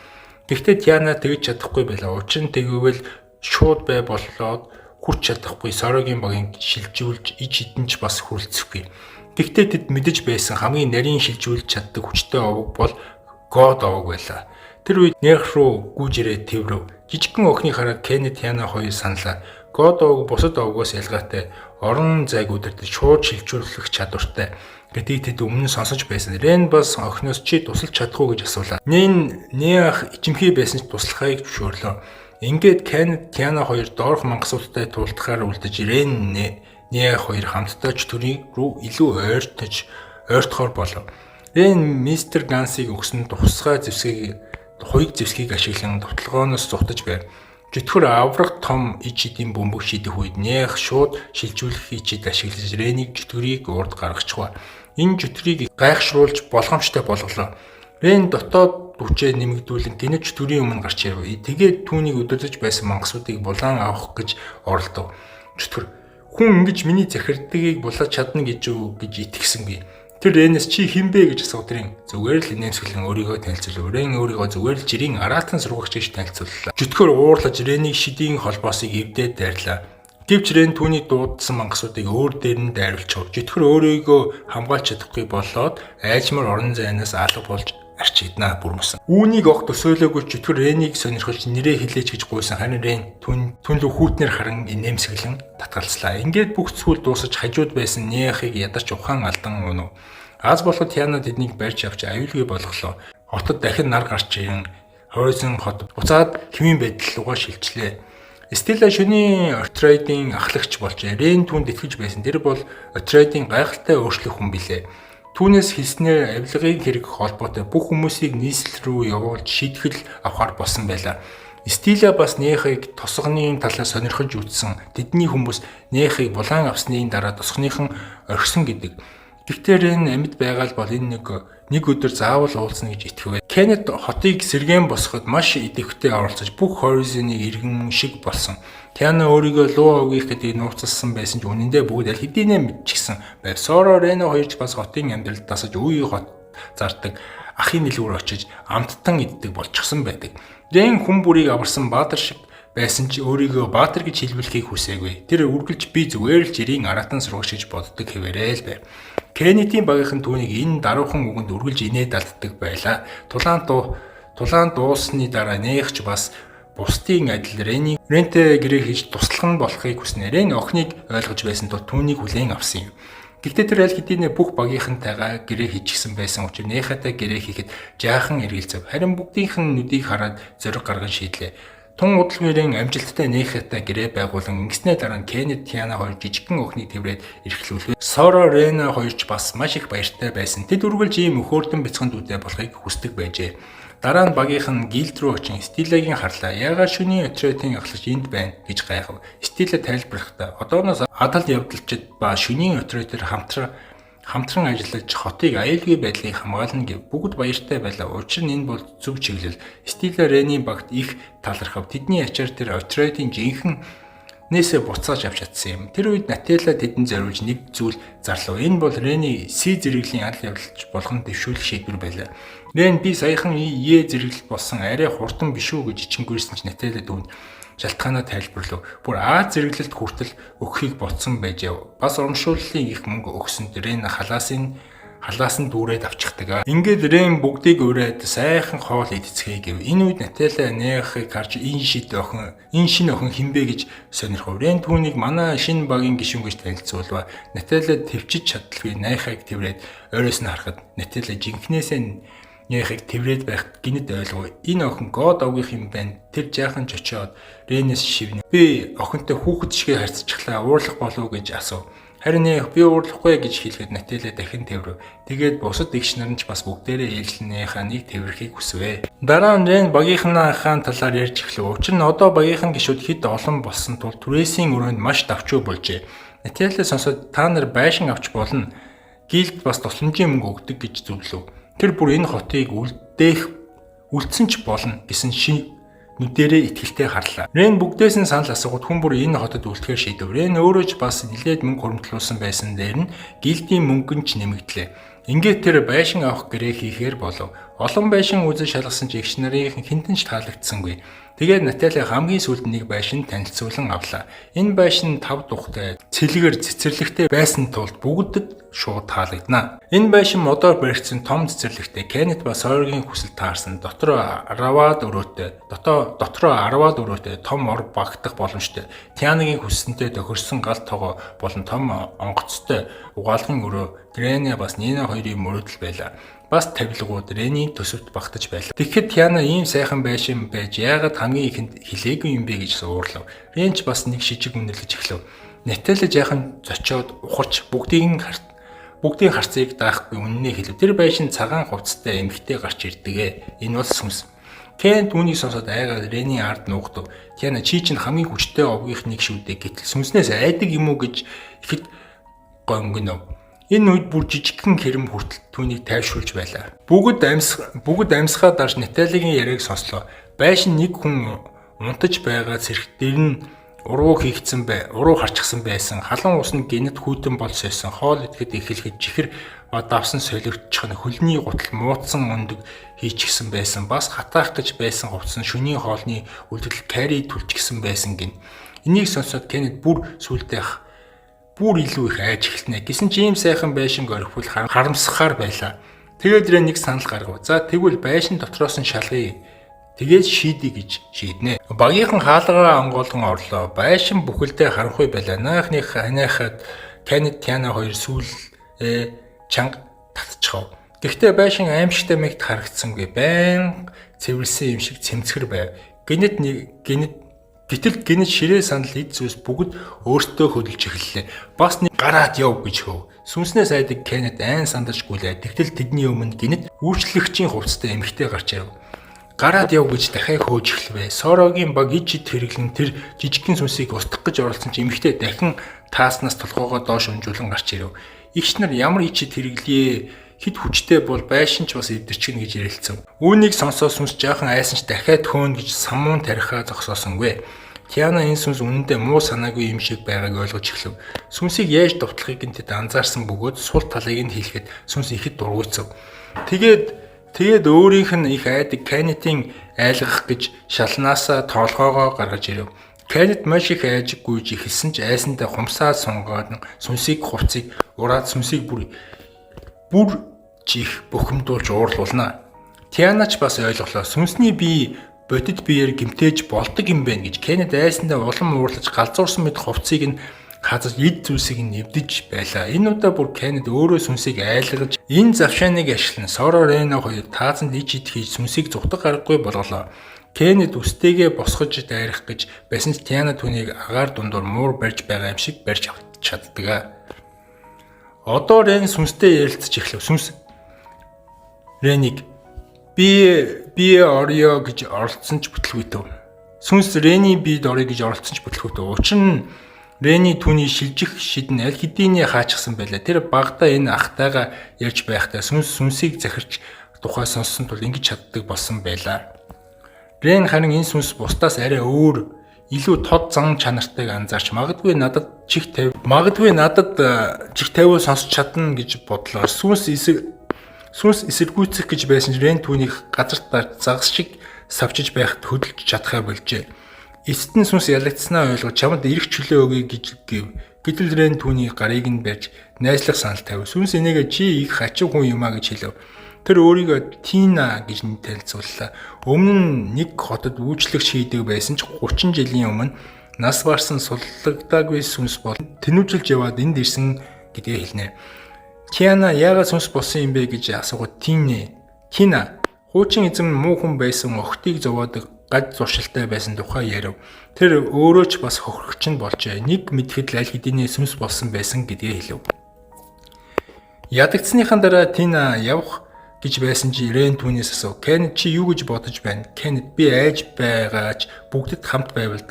Гэхдээ Тиана тэгж чадахгүй байлаа. Учир нь тэгвэл шууд бай боллоод хүрч чадахгүй Сорогийн багийг шилжүүлж ич хідэн ч бас хүрэлцэхгүй. Гэхдээ тэд мэдэж байсан хамгийн нарийн шилжүүлж чаддаг хүчтэй овог бол God овог байлаа. Тэр үед Нерх руу гүйж ирээд тэврэв. Жижигхэн охиныг хараад Кеннет Тиана хоёр саналаа. God овог бусад овгоос ялгаатай орон зайг удирдах шууд шилжүүлэх чадвартай гэдгийг тэд өмнө нь сонсож байсан. Рен бас охиноос чи тусалж чадах уу гэж асуулаа. Нэн Неах ичимхий байсан ч туслахыг зөвшөөрлөө. Ингээд Кеннет Тиана хоёр доорх мангасуудтай тулдахаар үлдэж Рен Неах хоёр хамтдаа ч төрийн рүү илүү ойртохоор болов. Рен мистер Гансыг өгсөн тусгай зэвсгийг хуйг зэвсгийг ашиглан довтолгооноос зугтаж байв. Житгэр авраг том ич идэм бөмбөг шидэх үед Неах шууд шилжүүлэх ичид ашиглаж Ренийг житгэрийг урд гаргачихва. Энэ житгэрийг гайхшруулж болгоомжтой болголоо. Рен дотоод хүчээ нэмэгдүүлэн гинэ чөтгөрийн өмнө гарч ирэв. Тэгээд түүнийг өдөрдөж байсан мангасуудыг булаан авах гэж оролдов. Чөтгөр хүн ингэж миний захирдгийг булааж чадна гэж үү гэж итгэсэнгүй. Тэр Ренээс чи хэн бэ гэж асуух тэрийн зүгээр л инээмсэглэн өөрийгөө танилцуулав. Рен өөрийгөө зүгээр л жирийн араатан сургагч гэж танилцууллаа. Чөтгөр уурлаж Ренийг шидийн холбоосыг эвдээд дайрлаа. Гэвч Рен түүний дуудсан мангасуудыг өөр дээр нь дайруулчихв. Чөтгөр өөрийгөө хамгаалж чадахгүй болоод айжмар орон зайнаас алга болж арчигдана бүрмөсөн. Үүнийг огт төсөөлөөгүй чөтгөр Ренийг сонирхолж нэрээ хэлээч гэж гуйсан, харин Рен түн лүү хүүтнэр харан инээмсэглэн татгалзлаа. Ингээд бүх зүйл дуусаж хажууд байсан Неахыг ядарч ухаан алдан унав. Аз болоход Тиана тэднийг барьж авч аюулгүй болголоо. Хотод дахин нар гарч ирэн Horizon хот буцаад хэвийн байдал руугаа шилжлээ. Стела шөнийн отрядын ахлагч болжээ. Рен түүнд итгэж байсан. Тэр бол отрядын гайхалтай өөрчлөх хүн билээ. Түүнээс хэлснээр авилгын хэрэг холбоотой бүх хүмүүсийг нийслэл рүү явуулж шийтгэл авахар болсон байлаа. Стила бас Нехыг тосгоны талаар сонирхож үзсэн. Тэдний хүмүүс Нехыг булаан авсны дараа тосгоныхон орхисон гэдэг. Гэхдээ Рен амьд байгаа л бол энэ нэг өдөр заавал уулзна гэж итгэв. Кеннет хотыг сэргээн босгоход маш идэвхтэй оролцож бүх Horizon-ыг иргэн шиг болсон. Тиана өөрийгөө луу овгийнх гэдгийг нууцласан байсан ч үнэндээ бүгд аль хэдийнэ мэдчихсэн байв. Соро Рено хоёр ч бас хотын амьдралд дасаж үе хот зардаг ахын дэлгүүр очиж амттан иддэг болчихсон байдаг. Рен хүн бүрийг аварсан баатар шиг байсан ч өөрийгөө баатар гэж хэлбэлхийг хүсээгүй. Тэр үргэлж би зүгээр л жирийн араатан сургагч гэж боддог хэвээрээ л байв. Кеннетийн багийнхан түүнийг энэ даруухан үгэнд үргэлж инээд алддаг байлаа. Тулаан дууссаны дараа Нехч бас бусдын адил Рений Рентэй гэрээ хийж туслах нь болохыг хүснэ. Рен охиныг ойлгож байсан тул түүнийг хүлээн авсан юм. Гэхдээ тэр аль хэдийнэ бүх багийнхантайгаа гэрээ хийчихсэн байсан учраас Нехатай гэрээ хийхэд жаахан эргэлзэв. Харин бүгдийнх нь нүдийг хараад зориг гарган шийдлээ. Тун удалгүй амжилттай Нехатай гэрээ байгуулан ингэснээ дараа нь Кеннет Тиана хоёр жижигхэн охиныг тэврээд эрхлүүлв. Соро Рена хоёр ч бас маш их баяртай байсан. Тэд үргэлж ийм өхөөрдөн бяцхан дүүтэй болохыг хүсдэг байжээ. Дараа нь багийнх нь гилд рүү очин Стилагийн харлаа. Яагаад шөнийн отрядын ахлагч энд байна гэж гайхав. Стила тайлбарлахдаа одооноос адал явдалчид ба шөнийн отрядаар хамтран ажиллаж хотыг аюулгүй байдлыг хамгаална гэв. Бүгд баяртай байлаа. Учир нь энэ бол зөв чиглэл. Стила Рений багт их талархав. Тэдний ачаар тэр отрядын жинхэнэ нээсээ буцааж авч чадсан юм. Тэр үед Нателла тэдэнд зориулж нэг зүйл зарлав. Энэ бол Рений Си зэрэглэлийн адал явдалч болгон дэвшүүлэх шийдвэр байлаа. Рен би саяхан Е зэрэглэл болсон арай хурдан биш үү гэж ичингүйрсэн ч Нателла дүүнд шалтгаанаа тайлбарлав. Бүр А зэрэглэлд хүртэл өгөхийг бодсон байжээ. Бас урамшууллын их мөнгө өгсөнд Рен халаас нь дүүрээд авчихдаг. Ингээд Рен бүгдийг ураад сайхан хоол идцгээе гэв. Энэ үед Нателла Нехыг харж энэ шид охин, энэ шинэ охин хэн бэ гэж сонирхов. Рен түүнийг манай шинэ багийн гишүүн гэж танилцуулав. Нателла төвчиж чадалгүй Нехыг тэврээд ойроос нь харахад Нателла жинхнээсээ Нехыг тэврээд байх гинэд ойлгов. Энэ охин God овгийнх юм байна. Тэр жаахан ч очиод Ренээс шивнэ. Би охинтой хүүхэд шигээ харьцчихлаа. Уурлах болов уу гэж асуув. Харин Нех би уурлахгүй гэж хэлэхэд Нателла дахин тэврэв. Тэгээд бусад эгч нар нь ч бас бүгдээрээ ээлжлэн Неханыг тэврэхийг хүсвэ. Дараа нь Рен багийнхнаа хаан талаар ярьж эхлэв. Учир нь одоо багийнхан гишүүд хэд олон болсон тул түрээсийн өрөөнд маш давчуу болжээ. Нателла сонсоод та нар байшин авч болно. Гилд бас тусламжийн мөнгө өгдөг гэж зөвлөв. Тэр бүр энэ хотыг үлдсэн ч болно гэсэн нүдэрээ итгэлтэй харлаа. Рен бүгдээс нь санал асуугаад хүн бүр энэ хотод үлдэхээр шийдэв. Рен өөрөө ч бас нэлээд мөнгө хуримтлуулсан байсан дээр нь гилдийн мөнгө нь ч нэмэгдлээ. Ингээд тэр байшин авах гэрээ хийхээр болов. Олон байшин үзэж шалгасан ч эгч нарын хинтэн ч таалагдсангүй. Тэгээд Натали хамгийн сүүлд нэг байшин танилцуулан авлаа. Энэ байшин 5 тухтай цэлгэр цэцэрлэгтэй байсан тулд бүгдэд шууд таалагдана. Энэ байшин модоор баригдсан том цэцэрлэгтэй Кеннет ба Сойергийн хүсэл таарсан. Дотроо 10-аад өрөөтэй том ор багтах боломжтой. Тианагийн хүссэнтэй тохирсон гал тогоо болон том онгоцтой угаалгын өрөө Грэне бас Нина хоёрын мөрөөдөл байлаа. Бас тавилгууд Рений төсөвт багтаж байлаа. Тэгэхэд Тиана ийм сайхан байшин байж яагаад хамгийн ихэнд хэлээгүй юм бэ гэж уурлав. Рен ч бас нэг шижиг үнэлж эхлэв. Натали жаахан зочиод ухарч бүгдийн харцыг даахгүй үннээ хэлв. Тэр байшин цагаан хувцастай эмэгтэй гарч ирдэг. Энэ бол сүнс. Кен түүнийг сонсоод айгаад Рений ард нуугдав. Тиана чи чинь хамгийн хүчтэй овгийнх нэг шүү дээ. Гэтэл сүнснээс айдаг юм уу гэж ихэд гонгинов. Энэ үед бүр жижигхэн хэрэм хүртэл түүнийг тайвшруулж байлаа. Бүгд амьсгаа дарж Наталийн яриаг сонслоо. Байшин нэг хүн унтаж байгаа цэрх дэр нь уруу хийгдсэн бай, уруу харчихсан байсан. Халуун ус нь гинэт хүйтэн бол сойсон. Хоол идэхэд эхлэхэд чихэр ба давсан солигдчих нь хөлний гутал муудсан өндөг хийчихсэн байсан. Бас хатаах гэж байсан хувцас нь шөнийн хоолны үлдэгдэл карри түлчихсэн байсан гин. Энийг сонсоод Кеннет бүр сүулдэх бүр илүү их айж эхэлнэ. Гэсэн чи ийм сайхан байшинг орхивол харамсахаар байлаа. Тэгээд Рен нэг санал гаргав. За тэгвэл байшин дотроос нь шалгая. Тэгээд шийдье гэж шийднэ. Багийнхан хаалгараа онгоолгон орлоо. Байшин бүхэлдээ харанхуй байлаа. Наахных ханиахад Кеннет Тиана хоёр сүүл чанга татчихав. Гэхдээ байшин аимшигтай мэгт харагдсангүй. Байн цэвэрлсэн юм шиг цэмцгэр байв. Гэтэл гинэт ширээ санал эд зүйлс бүгд өөртөө хөдөлж эхэллээ. Бас нэг гараад яв гэж хөв. Сүнснээс айдаг Кеннет айн сандаж гүйлээ. Тэгтэл тэдний өмнө гинэт үйлчлэгчийн хувцастай эмэгтэй гарч ирэв. Гараад яв гэж дахиад хөөж эхлэв. Сорогийн баг ид жид хэрэглэн тэр жижигхэн сүнсийг устгах гэж оролцсон ч эмэгтэй дахин тааснаас толгоогоо доош унжуулан гарч ирэв. Игч нар ямар ид жид хэрэглэе хэд хүчтэй бол байшин ч бас эвдэрчихнэ гэж ярилцсан. Үүнийг сонсоод сүнс жаахан айсан ч дахиад хөөн гэж самуун тарихаа зогсоосонгүй. Тиана энэ сүнс үнэндээ муу санаагүй юм шиг байгааг ойлгож эхлэв. Сүнсийг яаж довтлохыг нь тэд анзаарсан бөгөөд сул талыг нь хэлэхэд сүнс ихэд дургуйцав. Тэгээд өөрийнх нь их айдаг Кеннетийн айлгах гэж шалнаасаа тоолгоогоо гаргаж ирэв. Кеннет маш их айж гүйж эхэлсэн ч айсандаа хумсаа сунгаад сүнсийг хувцыг ураад сүнсийг бүр чих бухимдуулж уурлуулна. Тиана ч бас ойлголоо. Сүнсний бие Бодит биеэр гэмтээж болдог юм байна гэж Кеннет айсандаа улам уурлаж галзуурсан мэт хувцсыг нь хазаж эд зүйлсийг нь нэвдэж байлаа. Энэ удаа бүр Кеннет өөрөө сүнсийг айлгаж энэ завшааныг ашиглан Соро Рено хоёр таазанд ич ид хийж сүнсийг зүхтах аргагүй болголоо. Кеннет үстэйгээ босгож дайрах гэж байсан ч Тиана түүнийг агаар дундуур муур барьж байгаа юм шиг барьж авч чаддаг. Одоо Рен сүнстэй ярилцаж эхлэв. Сүнс Ренийг би орё гэж оролцсон ч бүтлгүй төв. Сүнс Рений бид орё гэж оролцсон ч бүтлгүй төв. Учир нь Рени түүний шилжих шид нь аль хэдийн хаачихсан байлаа. Тэр багадаа энэ ахтайгаа ярьж байхдаа сүнс сүнсийг захирч тухай сонссон тул ингэж чаддаг болсон байлаа. Рен харин энэ сүнс бусдаас арай өөр илүү тод зан чанартайг анзаарч магадгүй надад чих тавиул сонсч чадна гэж бодлоо. Сүнс эсэргүүцэх гэж байсан ч Рен түүнийг газарт дарж загас шиг савчиж байхад хөдөлж чадхаа болжээ. Эцэст нь сүнс ялагдсанаа ойлгож чамд эрх чөлөө өгье гэж гэв. Гэтэл Рен түүний гарыг нь барьж найзлах санал тавив. Сүнс энийгээ чи их хачин хүн юм а гэж хэлв. Тэр өөрийгөө Тина гэж танилцууллаа. Өмнө нь нэг хотод үйлчлэгч хийдэг байсан ч 30 жилийн өмнө нас барсан суллагдаагүй сүнс бол тэнүүжилж яваад энд ирсэн гэдгээ хэлнэ. Тиана яагаад сүнс болсон юм бэ гэж асуугаад Тина хуучин эзэм муу хүн байсан охтыг зовоодог гад зуршилтай байсан тухай ярив. Тэр өөрөө ч бас хохирогч нь болжээ. Нэг мэдэхэд л аль хэдийнэ сүнс болсон байсан гэдгээ хэлв. Ядагдсаныхаа дараа Тина явах гэж байсан чи Рен түүнээс асуув. Кеннет чи юу гэж бодож байна? Кеннет би айж байгаач бүгдэд хамт байвал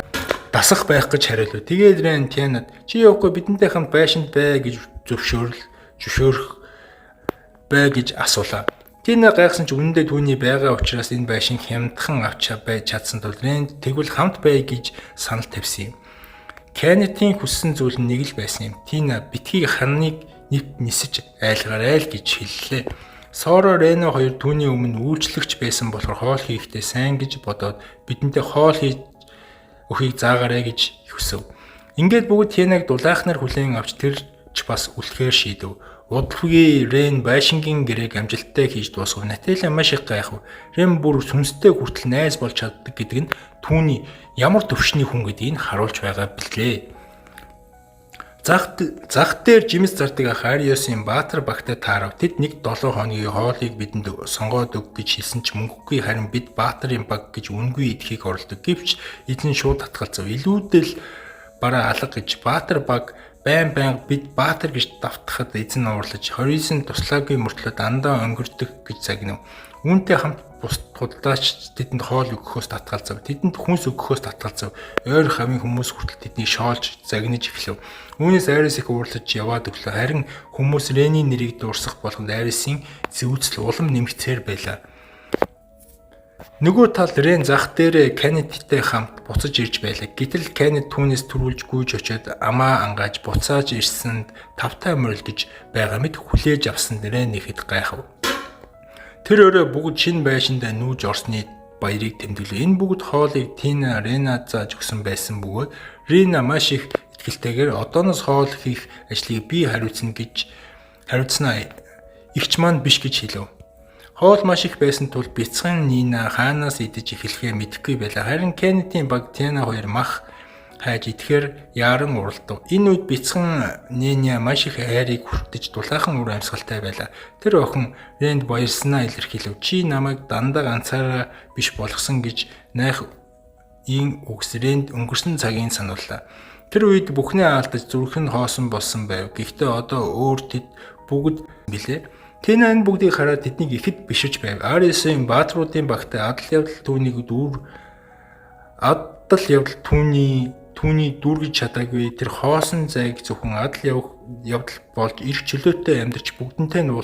дасах байх гэж хариулв. Тэгээд Рен Тинад чи явахгүй бидэнтэй хамт байшинд бай гэж зөвшөөрөх бай гэж асуулаа. Тина гайхсан ч үнэндээ түүний байгаа учраас энэ байшин хямдхан авч байж чадсан тул Рен тэгвэл хамт бай гэж санал тавьсан юм. Кеннетийн хүссэн зүйл нь нэг л байсан юм. Тина битгий ханыг нэвт нисэж айлгаарай л гэж хэллээ. Соро Рено хоёр түүний өмнө үйлчлэгч байсан болохоор хоол хийхдээ сайн гэж бодоод бидэнтэй хоол хийж өхийг заагаарай гэж хүсэв. Ингээд бүгд Тинаг дулаахнаар хүлээн авч тэр ч бас үлэхээр шийдэв. Удалгүй Рен байшингийн гэрээг амжилттай хийж дуусгав. Наталя маш их гайхав. Рен бүр сүнстэй хүртэл найз болж чаддаг гэдэг нь түүний ямар төвшний хүн гэдгийг харуулж байгаа билээ. Зах дээр жимс зардаг ах Ариосын Баатар багтай таарав. Тэд нэг 7 хоногийн хоолыг бидэнд сонгоод өг гэж хэлсэн ч мөнгөгүй, харин бид Баатарын баг гэж үнгүй идэхийг оролдов. Гэвч эзэн шууд татгалзав. Илүүдэл бараа алга гэж Баатар баг байн бид Баатар гэж давтахад эзэн уурлаж 29 туслаагүй мөртлөө дандаа өнгөрдөг гэж загнав. Үүнтэй хамт бус худалдаач тэдэнд хоол өгөхөөс татгалзав. Тэдэнд хүнс өгөхөөс татгалзав. Ойр хавийн хүмүүс хүртэл тэднийг шоолж загнаж эхлэв. Үүнээс Арис их уурлаж яваад өглөө. Харин хүмүүс Рений нэрийг дурсах болгонд Арисын зэвүүцэл улам нэмэгцээр байлаа. Нөгөө талд Рен зах дээрээ Кеннеттэй хамт буцаж ирж байлаа. Гэтэл Кеннет түүнээс түрүүлж гүйж очиод амаа ангааж буцааж ирсэнд тавтай морил гэж байгаа мэт хүлээж авсанд Рен ихэд гайхав. Тэр өрөө бүгд шинэ байшиндаа нүүж орсны баярыг тэмдэглэв. Энэ бүгд хоолыг Тина Рена зааж өгсөн байсан бөгөөд Рена маш их итгэлтэйгээр одооноос хоол хийх ажлыг би хариуцна гэж хариуцнаа игч маань биш гэж хэлв. Хоол маш их байсан тул бяцхан Нина хаанаас идэж эхлэхээ мэдэхгүй байлаа. Харин Кеннетийн баг Тина хоёр мах хайж идэхээр яаран уралдав. Энэ үед бяцхан Нина маш их хайрыг хүртэж дулаахан үр амьсгалтай байлаа. Тэр охин Рэнд баярснаа илэрхийлв. Чи намайг дандаа ганцаараа биш болгосон гэж найх ийн үгс Рэнд өнгөрсөн цагийн санууллаа. Тэр үед бүхнээ алдаж зүрх нь хоосон болсон байв. Гэхдээ одоо өөр тэд бүгд билээ. Тина энэ бүгдийг хараад тэднийг ихэд биширч байв. Арисын баатруудын багтай адал явдал түүнийг адал явдал түүний дүүргэж чадаагүй. Тэр хоосон зайг зөвхөн адал явдал болж эрх чөлөөтэй амьдарч бүгдэнтэй нь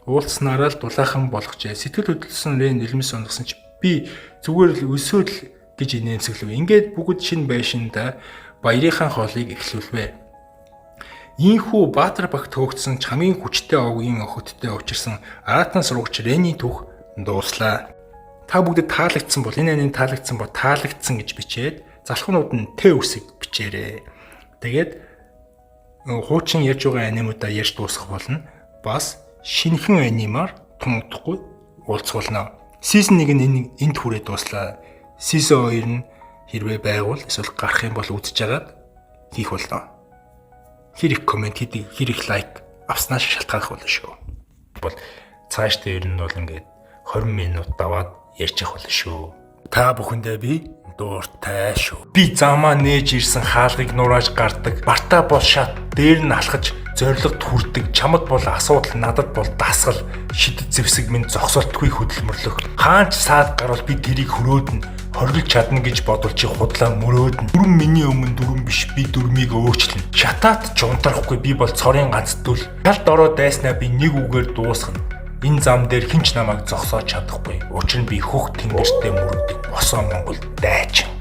уулзсанаараа л дулаахан болгожээ. Сэтгэл хөдлөсөн Рен нулимс онгосон ч би зүгээр л өсөөд л гэж инээмсэглэв. Ингээд бүгд шинэ байшиндаа баярынхаа хоолыг эхлүүлвэ. Ийхүү Баатар багт хөөгдсөн чамын хүчтэй овгийн охидтой учирсан Аратан сурагч Рений түүх дууслаа. Та бүгдэд таалагдсан бол энэ анийн таалагдсан бол таалагдсан гэж бичээд залхуунууд нь Т үсэг бичээрэй. Тэгээд хуучин ярьж байгаа анимуудаа ярьж дуусгах болно. Бас шинэхэн анимаар тун удахгүй уулзах болно. Season 1 нь энэ энд хүрээ дууслаа. Season 2 нь хэрвээ байгуул эсвэл гарах юм бол үзэж агаад хийх болно. Хэр их comment хийдэг, хэр их like авснаас шалтгаалах болно шүү. Бол цаашдаа ер нь бол ингээд 20 минут даваад ярьж явах болно шүү. Та бүхэндээ би дуртай шүү. Би замаа нээж ирсэн хаалгыг нурааж гардаг. Бартаа бол шат дээр нь алхаж зоригт хүрдэг. Чамд бол асуудал, надад бол дасгал. Шидэт зэвсэг минь зогсолтгүй хөдөлмөрлөх. Хаанч саад гарвал би тэрийг хөрөөднө. Хоригдож чадна гэж бодвол чи худлаа мөрөөднө. Дүрм миний өмнө дүрм биш, би дүрмийг өөрчилнө. Шатаат ч унтрахгүй, би бол цорын ганц дүл. Шалд ороо дайснаа би нэг үгээр дуусгана. Энэ зам дээр хэн ч намайг зогсоож чадахгүй. Учир нь би хөх тэнгэртээ мөрөгдөг босоо Монгол дайчин.